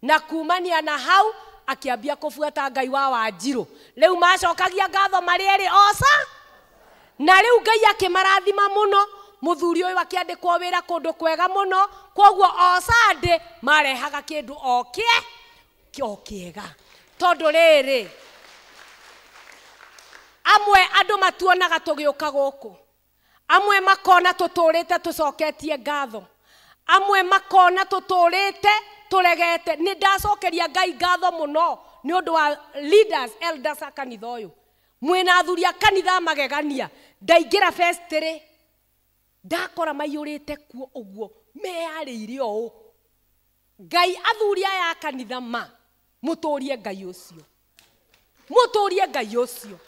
Na kumania na hau akĩambia kũbuata Ngai wa Wanjirũ. Rĩu macokagia ngatho marĩ erĩ oca. Na rĩu Ngai akĩmarathima mũno. Mũthuri ũyũ akĩandĩkwo wĩra kũndũ kwega mũno, kwoguo o Sunday marehaga kĩndũ o kĩega. Tondũ rĩrĩ amwe andũ matuonaga tũgĩũka gũkũ, amwe makona tũtũrĩte tũcoketie ngatho, amwe makona tũtũrĩte tũregete. Nĩ ndacokeria Ngai ngatho mũno nĩ ũndũ wa leaders, elders a kanitha ũyũ. Mwĩna athuri a kanitha magegania. Ndaingĩra festĩrĩ ndakora maiyũrĩte kuo ũguo meyarĩire ũũ. Ngai athuri aya a kanitha ma mũtũrie Ngai ũcio, mũtũrie Ngai ũcio,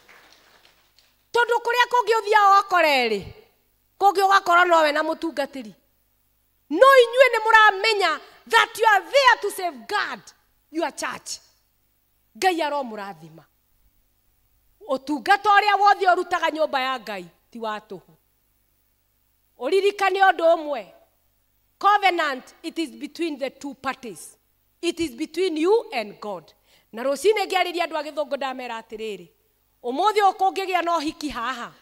tondũ kũrĩa kũngĩ ũthiaga ũgakora erĩ, kũngĩ ũgakora nowe na mũtungatĩri. No inyuĩ nĩ mũramenya that you are there to safeguard your church. Ngai aromũrathima. Ũtungata ũrĩa wothe ũrutaga nyũmba ya Ngai ti wa tũhũ. Ũririkane ũndũ ũmwe, covenant, it is between the two parties. It is between you and God. Na rũcinĩ ngĩarĩria andũ a gĩthũngũ ndamera atĩrĩrĩ, ũmũthĩ ũyũ kũngĩgĩa na ũhiki haha,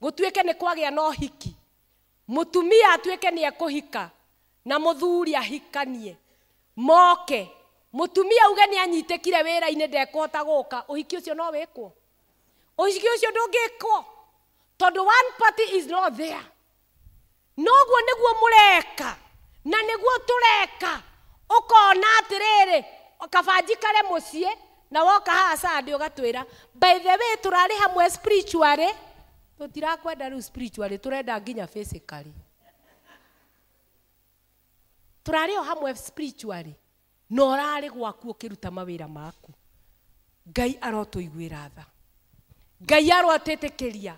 gũtuĩke nĩ kwagĩa na ũhiki, mũtumia atuĩke nĩ ekũhika na mũthuri ahikanie, moke mũtumia auge nĩ anyitĩkire wĩra-inĩ ndekũhota gũka, ũhiki ũcio no wĩkwo? Ũhiki ũcio ndũngĩkwo tondũ one party is not there. Noguo nĩguo mũreka na nĩguo tũreka. Ũkona atĩrĩrĩ, kaba njikare mũciĩ na woka haha Sunday ũgatwĩra by the way tũrarĩ hamwe spiritually, tũtirakwenda rĩu spiritually, tũrenda nginya physically. Tũrarĩ o hamwe spiritually na ũrarĩ gwaku ũkĩruta mawĩra maku. Ngai arotũiguĩra tha, Ngai arotwĩtĩkĩria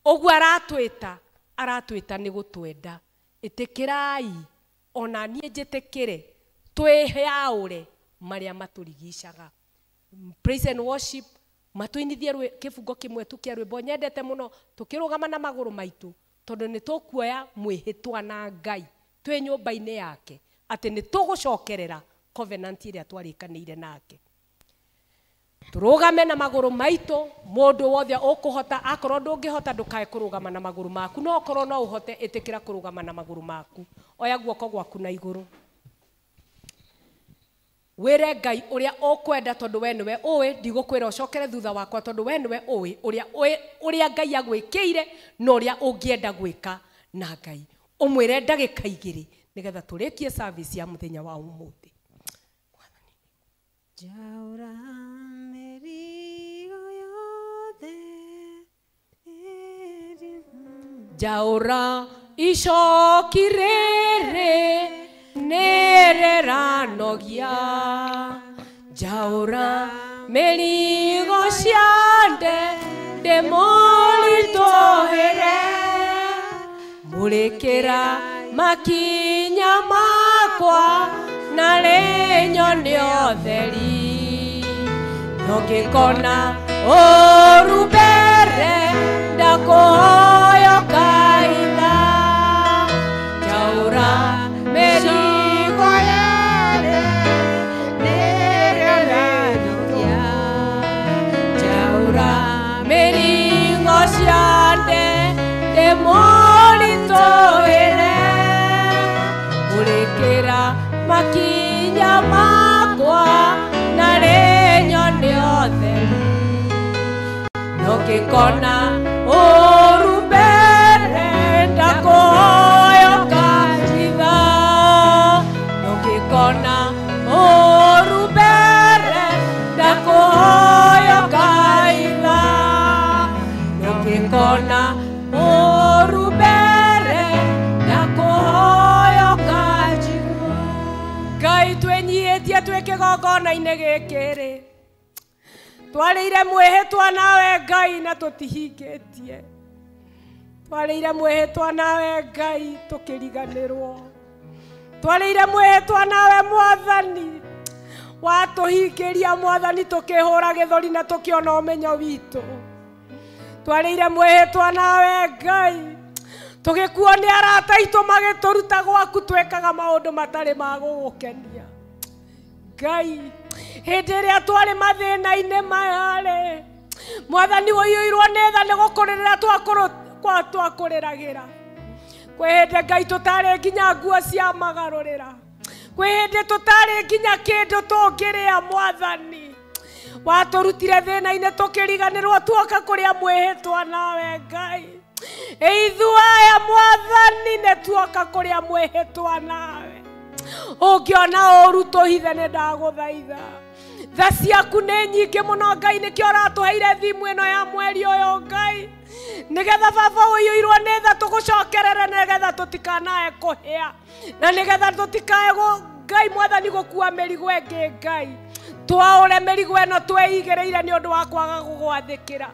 ũguo aratwĩta, aratwĩta nĩ gũtwenda. Ĩtĩkĩrai ona niĩ njĩtĩkĩre, twĩyaũre marĩa matũrigicaga. Praise and worship matũinithie kĩbungo kĩmwe tu kĩa rwĩmbo nyendete mũno, tũkĩrũgama na magũrũ maitũ, tondũ nĩ tũkuoya mwĩhĩtwa na Ngai twĩ nyũmba-inĩ yake atĩ nĩ tũgũcokerera covenant ĩrĩa twarĩkanĩire nake. Tũrũgame na magũrũ maitũ, mũndũ wothe ũkũhota, akorwo ndũngĩhota ndũkae kũrũgama na magũrũ maku, no okorwo no ũhote ĩtĩkĩra kũrũgama na magũrũ maku. Oya guoko gwaku na igũrũ. Wĩre Ngai ũrĩa ũkwenda tondũ we nĩwe ũĩ, ndigũkwĩra ũcokere thutha wakwa tondũ we nĩwe ũĩ ũrĩa Ngai agwĩkĩire na ũrĩa ũngĩenda gwĩka na Ngai. Ũmwĩre ndagĩka igĩrĩ nĩgetha tũrĩkie service ya mũthenya wa ũmũthĩ.
Njaũra mĩrigo yothe
Njaũra icoki rĩrĩ nĩrĩranogia, njaũra mĩrigo ciande ndĩmũritũhĩre, mũrĩkĩra makinya makwa na rĩnyone ũtheri, nongĩkona ũru mbere ndakũhoya ũkaitha. Njaũra mĩrigo
yothe nĩrĩranogia,
njaũra mĩrigo ciande ndĩmũritũhĩre, mũrĩkĩra makinya makwa na rĩnyone ũtheri, nongĩkona ũru mbere ndakũhoya ũkanjitha, nongĩkona ũru mbere ndakũhoya ũkaitha, nongĩkona ũru mbere ndakũhoya ũkanjigua. Ngai twĩnyihĩtie twĩ kĩgongona-inĩ gĩkĩ rĩ, twarĩire mwĩhĩtwa nawe Ngai na tũtihingĩtie, twarĩire mwĩhĩtwa nawe Ngai tũkĩriganĩrwo, twarĩire mwĩhĩtwa nawe Mwathani watũhingĩria Mwathani tũkĩhũra gĩthũri na tũkĩona ũmenyo witũ, twarĩire mwĩhĩtwa nawe Ngai tũgĩkuo nĩ arata aitũ magĩtũruta gwaku twĩkaga maũndũ matarĩ ma gũgũkenia. Ngai hĩndĩ ĩrĩa twarĩ mathĩna-inĩ maya rĩ, Mwathani ũiyũirwo nĩ tha nĩ gũkũrĩrĩra twakũrĩragĩra. Kwĩ hĩndĩ Ngai tũtarĩ nginya nguo cia magarũrĩra, kwĩ hĩndĩ tũtarĩ nginya kĩndũ tũngĩrĩa Mwathani watũrutire thĩna-inĩ tũkĩriganĩrwo tuoka kũrĩa mwĩhĩtwa nawe Ngai. Ithuĩ aya Mwathani nĩ tuoka kũrĩa mwĩhĩtwa nawe, ũngĩona ũru tũhithe nĩ ndagũthaitha. Tha ciaku nĩ nyingĩ mũno Ngai, nĩkĩo ũratũheire thimu ĩno ya mweri ũyũ Ngai, nĩgetha baba ũiyũirwo nĩ tha tũgũcokerere, nĩgetha tũtikanae kũhĩa na nĩgetha tũtikae Ngai Mwathani gũkua mĩrigo ĩngĩ. Ngai twaũre mĩrigo ĩno tweigĩrĩire nĩ ũndũ wa kwaga gũgwathĩkĩra,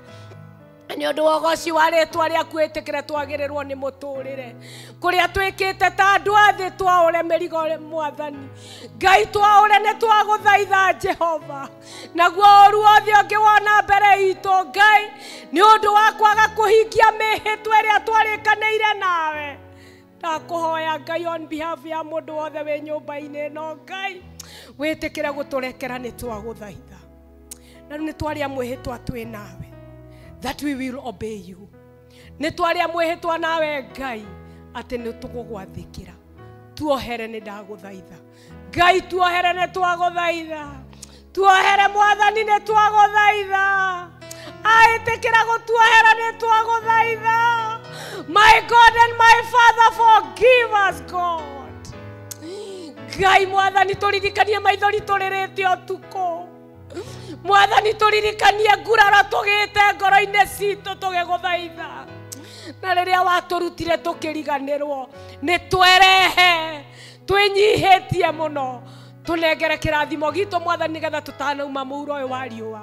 nĩ ũndũ wa ũgoci wa rĩtwa rĩaku ĩtĩkĩre twagĩrĩrwo nĩ mũtũrĩre kũrĩa twĩkĩte ta andũ a thĩ. Twaũre mĩrigo Mwathani Ngai, twaũre nĩ twagũthaitha Jehova, naguo ũru wothe ũngĩwona mbere itũ Ngai nĩ ũndũ wa kwaga kũhingia mĩhĩtwa ĩrĩa twarĩkanĩire nawe, ndakũhoya Ngai on behalf ya mũndũ wothe wĩ nyũmba-inĩ ĩno Ngai wĩtĩkĩre gũtũrekera, nĩ twagũthaitha na rĩu nĩ twarĩa mwĩhĩtwa twĩ nawe that we will obey you. Nĩ twarĩa mwĩhĩtwa nawe Ngai atĩ nĩ tũgũgwathĩkĩra. Tuohere nĩ ndagũthaitha Ngai, tuohere nĩ twagũthaitha, tuohere Mwathani nĩ twagũthaitha, aĩtĩkĩra gũtuohera nĩ twagũthaitha. My God and my Father, forgive us God. Ngai Mwathani tũririkanie maithori tũrĩrĩte ũtukũ, Mwathani tũririkanie nguraro tũgĩte ngoro-inĩ citũ tũgĩgũthaitha, na rĩrĩa watũrutire tũkĩriganĩrwo nĩ twerehe twĩnyihĩtie mũno, tũnengere kĩrathimo gitũ Mwathani nĩgetha tũtanauma mũhuro ũyũ wa riũa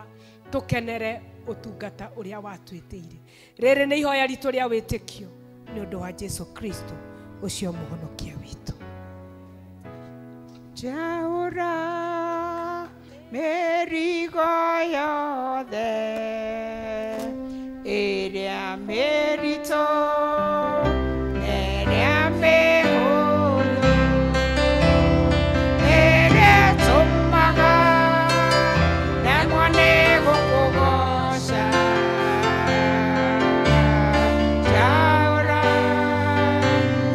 tũkenere ũtungata ũrĩa watwĩtĩire. Rĩrĩ nĩ ihoya ritũ rĩa wĩtĩkio nĩ ũndũ wa Jesu Kristo ũcio mũhonokia witũ.
Njaũra mĩrigo yothe ĩrĩa mĩritũ ĩrĩa mĩhũthũ ĩrĩa ĩtũmaga ndemwo nĩ gũkũgooca. Njaũra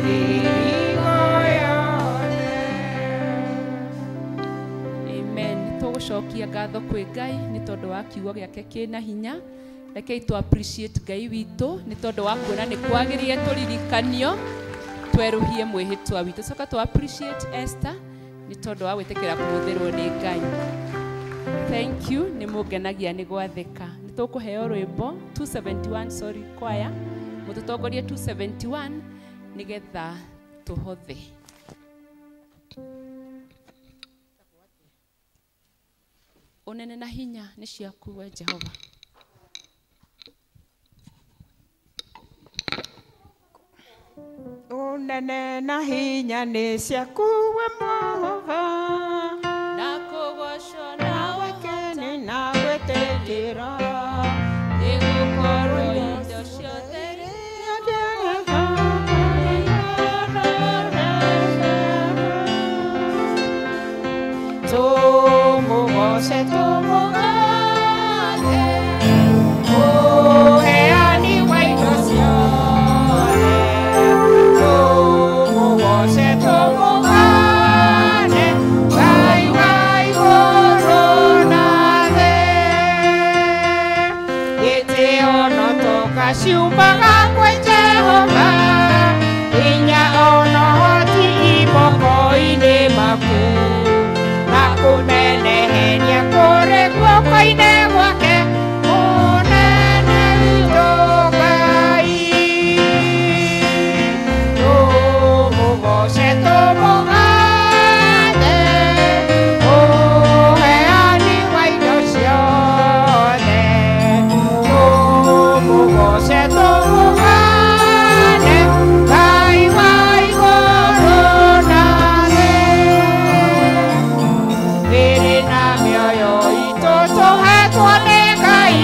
mĩrigo yothe.
Ngatho kwĩ Ngai nĩ tondũ wa kiugo gĩake kĩna hinya. Rekei tũ appreciate Ngai witũ nĩ tondũ wa kuona nĩ kwagĩrĩire tũririkanio twerũhie mwĩhĩtwa witũ. Coka tũ appreciate Esther nĩ tondũ wa gwĩtĩkĩra kũhũthĩrwo nĩ Ngai. Thank you, nĩ mũngenagia nĩ gwathĩka. Nĩ tũkũheo rwĩmbo 271, sorry, kwaya mũtũtongorie 271 nĩgetha tũhothe. Ũnene na hinya nĩ ciaku we Jehova.
Unene na hinya nĩ ciaku we Jehova,
na kũgocwo na
wekene na gwĩtĩkĩra,
nĩgũkorwo indo ciothe
tũmũgoce tũmũgathe, mũheani wa indo ciothe, tũmũgoce tũmũgane, Ngai wa igũrũ na thĩ. Gĩtĩo no tũkaciumaga kwĩ Jehova, hinya ona ũhoti moko-inĩ maku, na kũneneheria kũrĩ guoko-inĩ gwake, mũnene witũ Ngai. Tũmũgoce tũmũgathe, mũheani wa indo ciothe, tũmũgoce tũmũgane, Ngai wa igũrũ na thĩ. Mĩĩrĩ na mĩoyo itũ tũhetwo nĩ Ngai,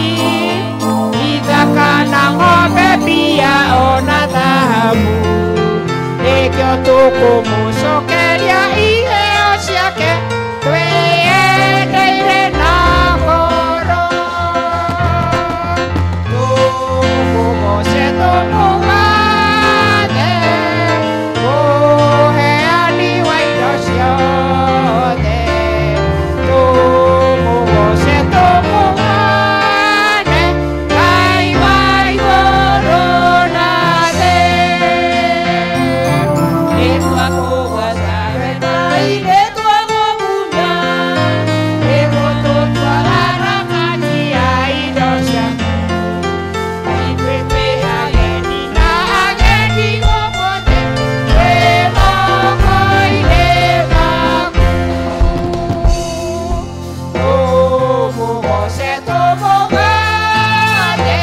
ithaka na ng'ombe, mbia ona thahabu, nĩkĩo tũkũmũcokeria iheo ciake, twĩyendeire na ngoro. Tũmũgoce tũmũgathe, mũheani wa indo ciothe, tũmũgoce tũmũgane, Ngai wa igũrũ na thĩ. Nĩtwakũgooca we Ngai, nĩtwagũkumia, nĩgũtũtwara kati ya indo ciaku. Ithuĩ twĩ ageni na ageni gũkũ thĩ, twĩ moko-inĩ maku. Tũmũgoce tũmũgathe,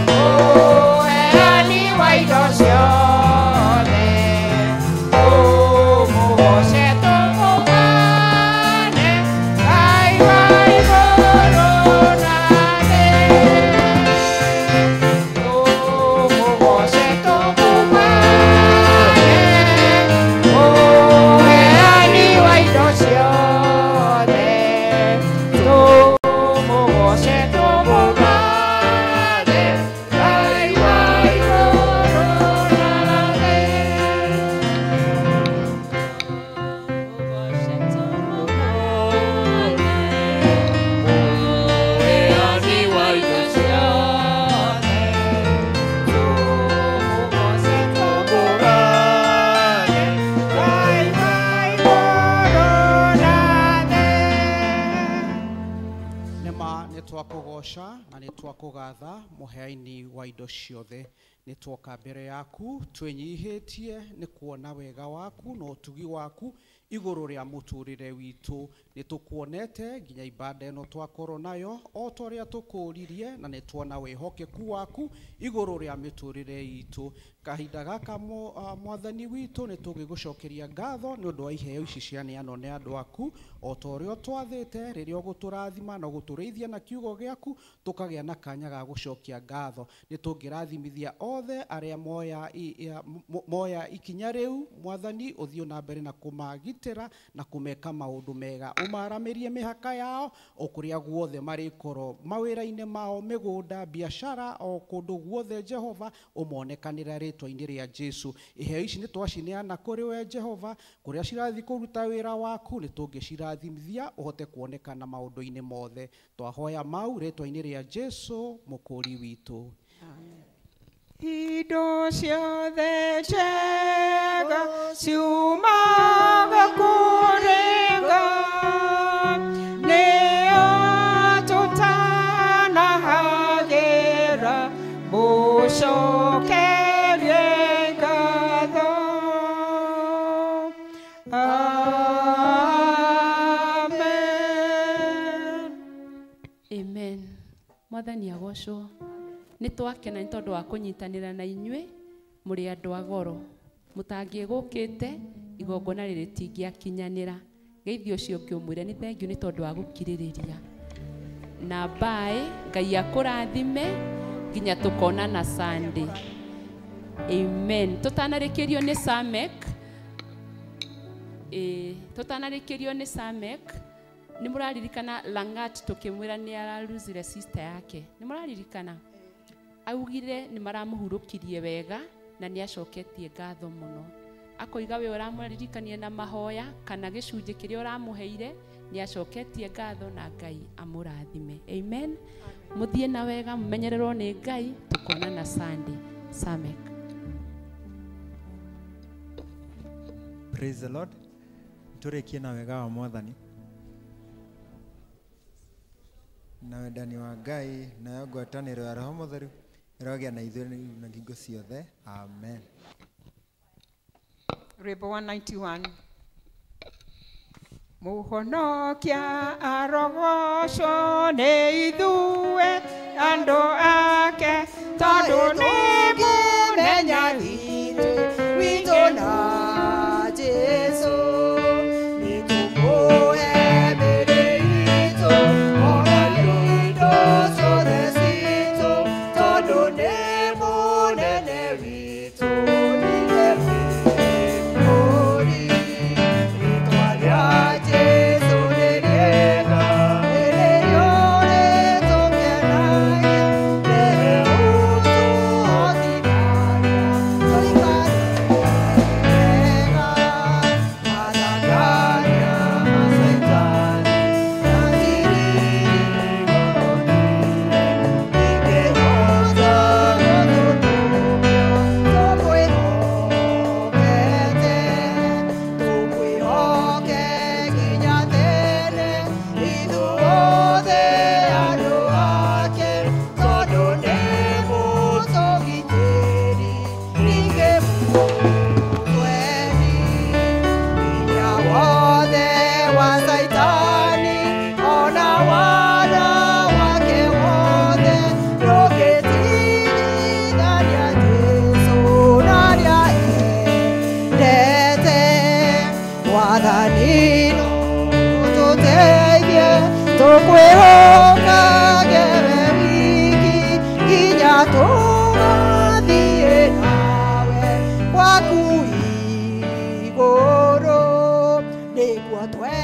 mũheani wa indo ciothe, tũmũgoce tũmũgane, Ngai wa igũrũ na thĩ. Tũmũgoce tũmũgane, mũheani wa indo ciothe, tũmũgoce tũmũgathe, Ngai wa igũrũ na thĩ.
Mũheani wa indo ciothe,
tũmũgoce tũmũgane, Ngai wa igũrũ na thĩ.
Nĩma nĩ twakũgoca na nĩ twakũgatha mũheani wa indo ciothe. Nĩ twoka mbere yaku twĩnyihĩtie nĩ kuona wega waku na ũtugi waku igũrũ rĩa mũtũrĩre witũ. Nĩ tũkuonete nginya ibanda ĩno twakorwo nayo o ta ũrĩa tũkũririe, na nĩ tuona wĩhokeku waku igũrũ rĩa mĩtũrĩre itũ. Kahinda gaka mwathani witũ nĩ tũgĩgũcokeria ngatho nĩ ũndũ wa iheo ici cianeanwo nĩ andũ aku o ta ũrĩa ũtwathĩte rĩrĩa ũgũtũrathima na ũgũtũrĩithia na kiugo gĩaku tũkagĩa na kanya ga gũcokia ngatho. Nĩ tũngĩrathimithia othe arĩa moya ikinya rĩu, mwathani ũthiĩ na mbere na kũmagitĩra. kũmagitĩra na kũmeka maũndũ mega. Ũmaramĩrie mĩhaka yao o kũrĩa guothe marĩkorwo, mawĩra-inĩ mao, mĩgũnda, biashara, o kũndũ guothe Jehova, ũmonekanĩra rĩtwa-inĩ rĩa Jesu. Iheo ici nĩ twacineana kũrĩ we Jehova, kũrĩa cirathiĩ kũruta wĩra waku nĩ tũngĩcirathimithia ũhote kuonekana maũndũ-inĩ mothe. Twahoya mau rĩtwa-inĩ rĩa Jesu mũkũri witũ.
Indo ciothe njega ciumaga kũrĩ Ngai, nĩo tũtanahagĩra mũcokerie ngatho. Amen.
Amen. Mwathani agocwo. Nĩ twakena nĩ tondũ wa kũnyitanĩra na inyuĩ mũrĩ andũ a goro. Mũtangĩgũkĩte igongona rĩrĩ rĩtingĩakinyanĩra. Geithio ũcio ũngĩ ũmwĩre nĩ thengiũ nĩ tondũ wa gũkirĩrĩria. Na bye, Ngai akũrathime nginya tũkonana Sunday. Amen. Tũtanarĩkĩrio nĩ Samek. Tũtanarĩkĩrio nĩ Samek. Nĩ mũraririkana Langat tũkĩmwĩra nĩ araruzire sister yake. Nĩ mũraririkana? Augire nĩ maramũhurũkirie wega na nĩ acoketie ngatho mũno. Akoiga we ũramũririkania na mahoya kana gĩcunjĩ kĩrĩa ũramũheire nĩ acoketie ngatho na Ngai amũrathime. Amen. Mũthiĩ na wega, mũmenyererwo nĩ Ngai, tũkonana Sunday. Samek.
Praise the Lord. Tũrĩkie na wega wa Mwathani na wendani wa Ngai nayo ngwatanĩro ya Roho Mũtheru ĩrogĩa na ithuĩ na ngingo ciothe. Amen.
Rwĩmbo 191. Mũhonokia arogocwo nĩ ithuĩ andũ ake, tondũ nĩ mũmenya
witũ na Jesu, nĩtũmũhe mĩĩrĩ itũ ona indo ciothe citũ, tondũ nĩ mũnene witũ, nĩwe mũkũũri. Rĩĩtwa rĩa Jesu nĩ rĩega, nĩrĩo rĩtũkenagia, nĩwe ũtũhotithagia tũikare wega. Mathangania ma Shaitani matirigũthire, ingĩhota gũtũthũkia, tũmwĩhokete, tũmwĩhoke nginya tene, ithuothe andũ ake, tondũ nĩ mũtũgitĩri, ningĩ mũtweni. Hinya wothe wa Shaitani ona wana wake wothe, ndũngĩtigithania Jesũ na arĩa endete. Mwathani no ũtũteithie tũkwĩhokage we wiki nginya tũgathiĩ nawe gwaku igũrũ, nĩguo twe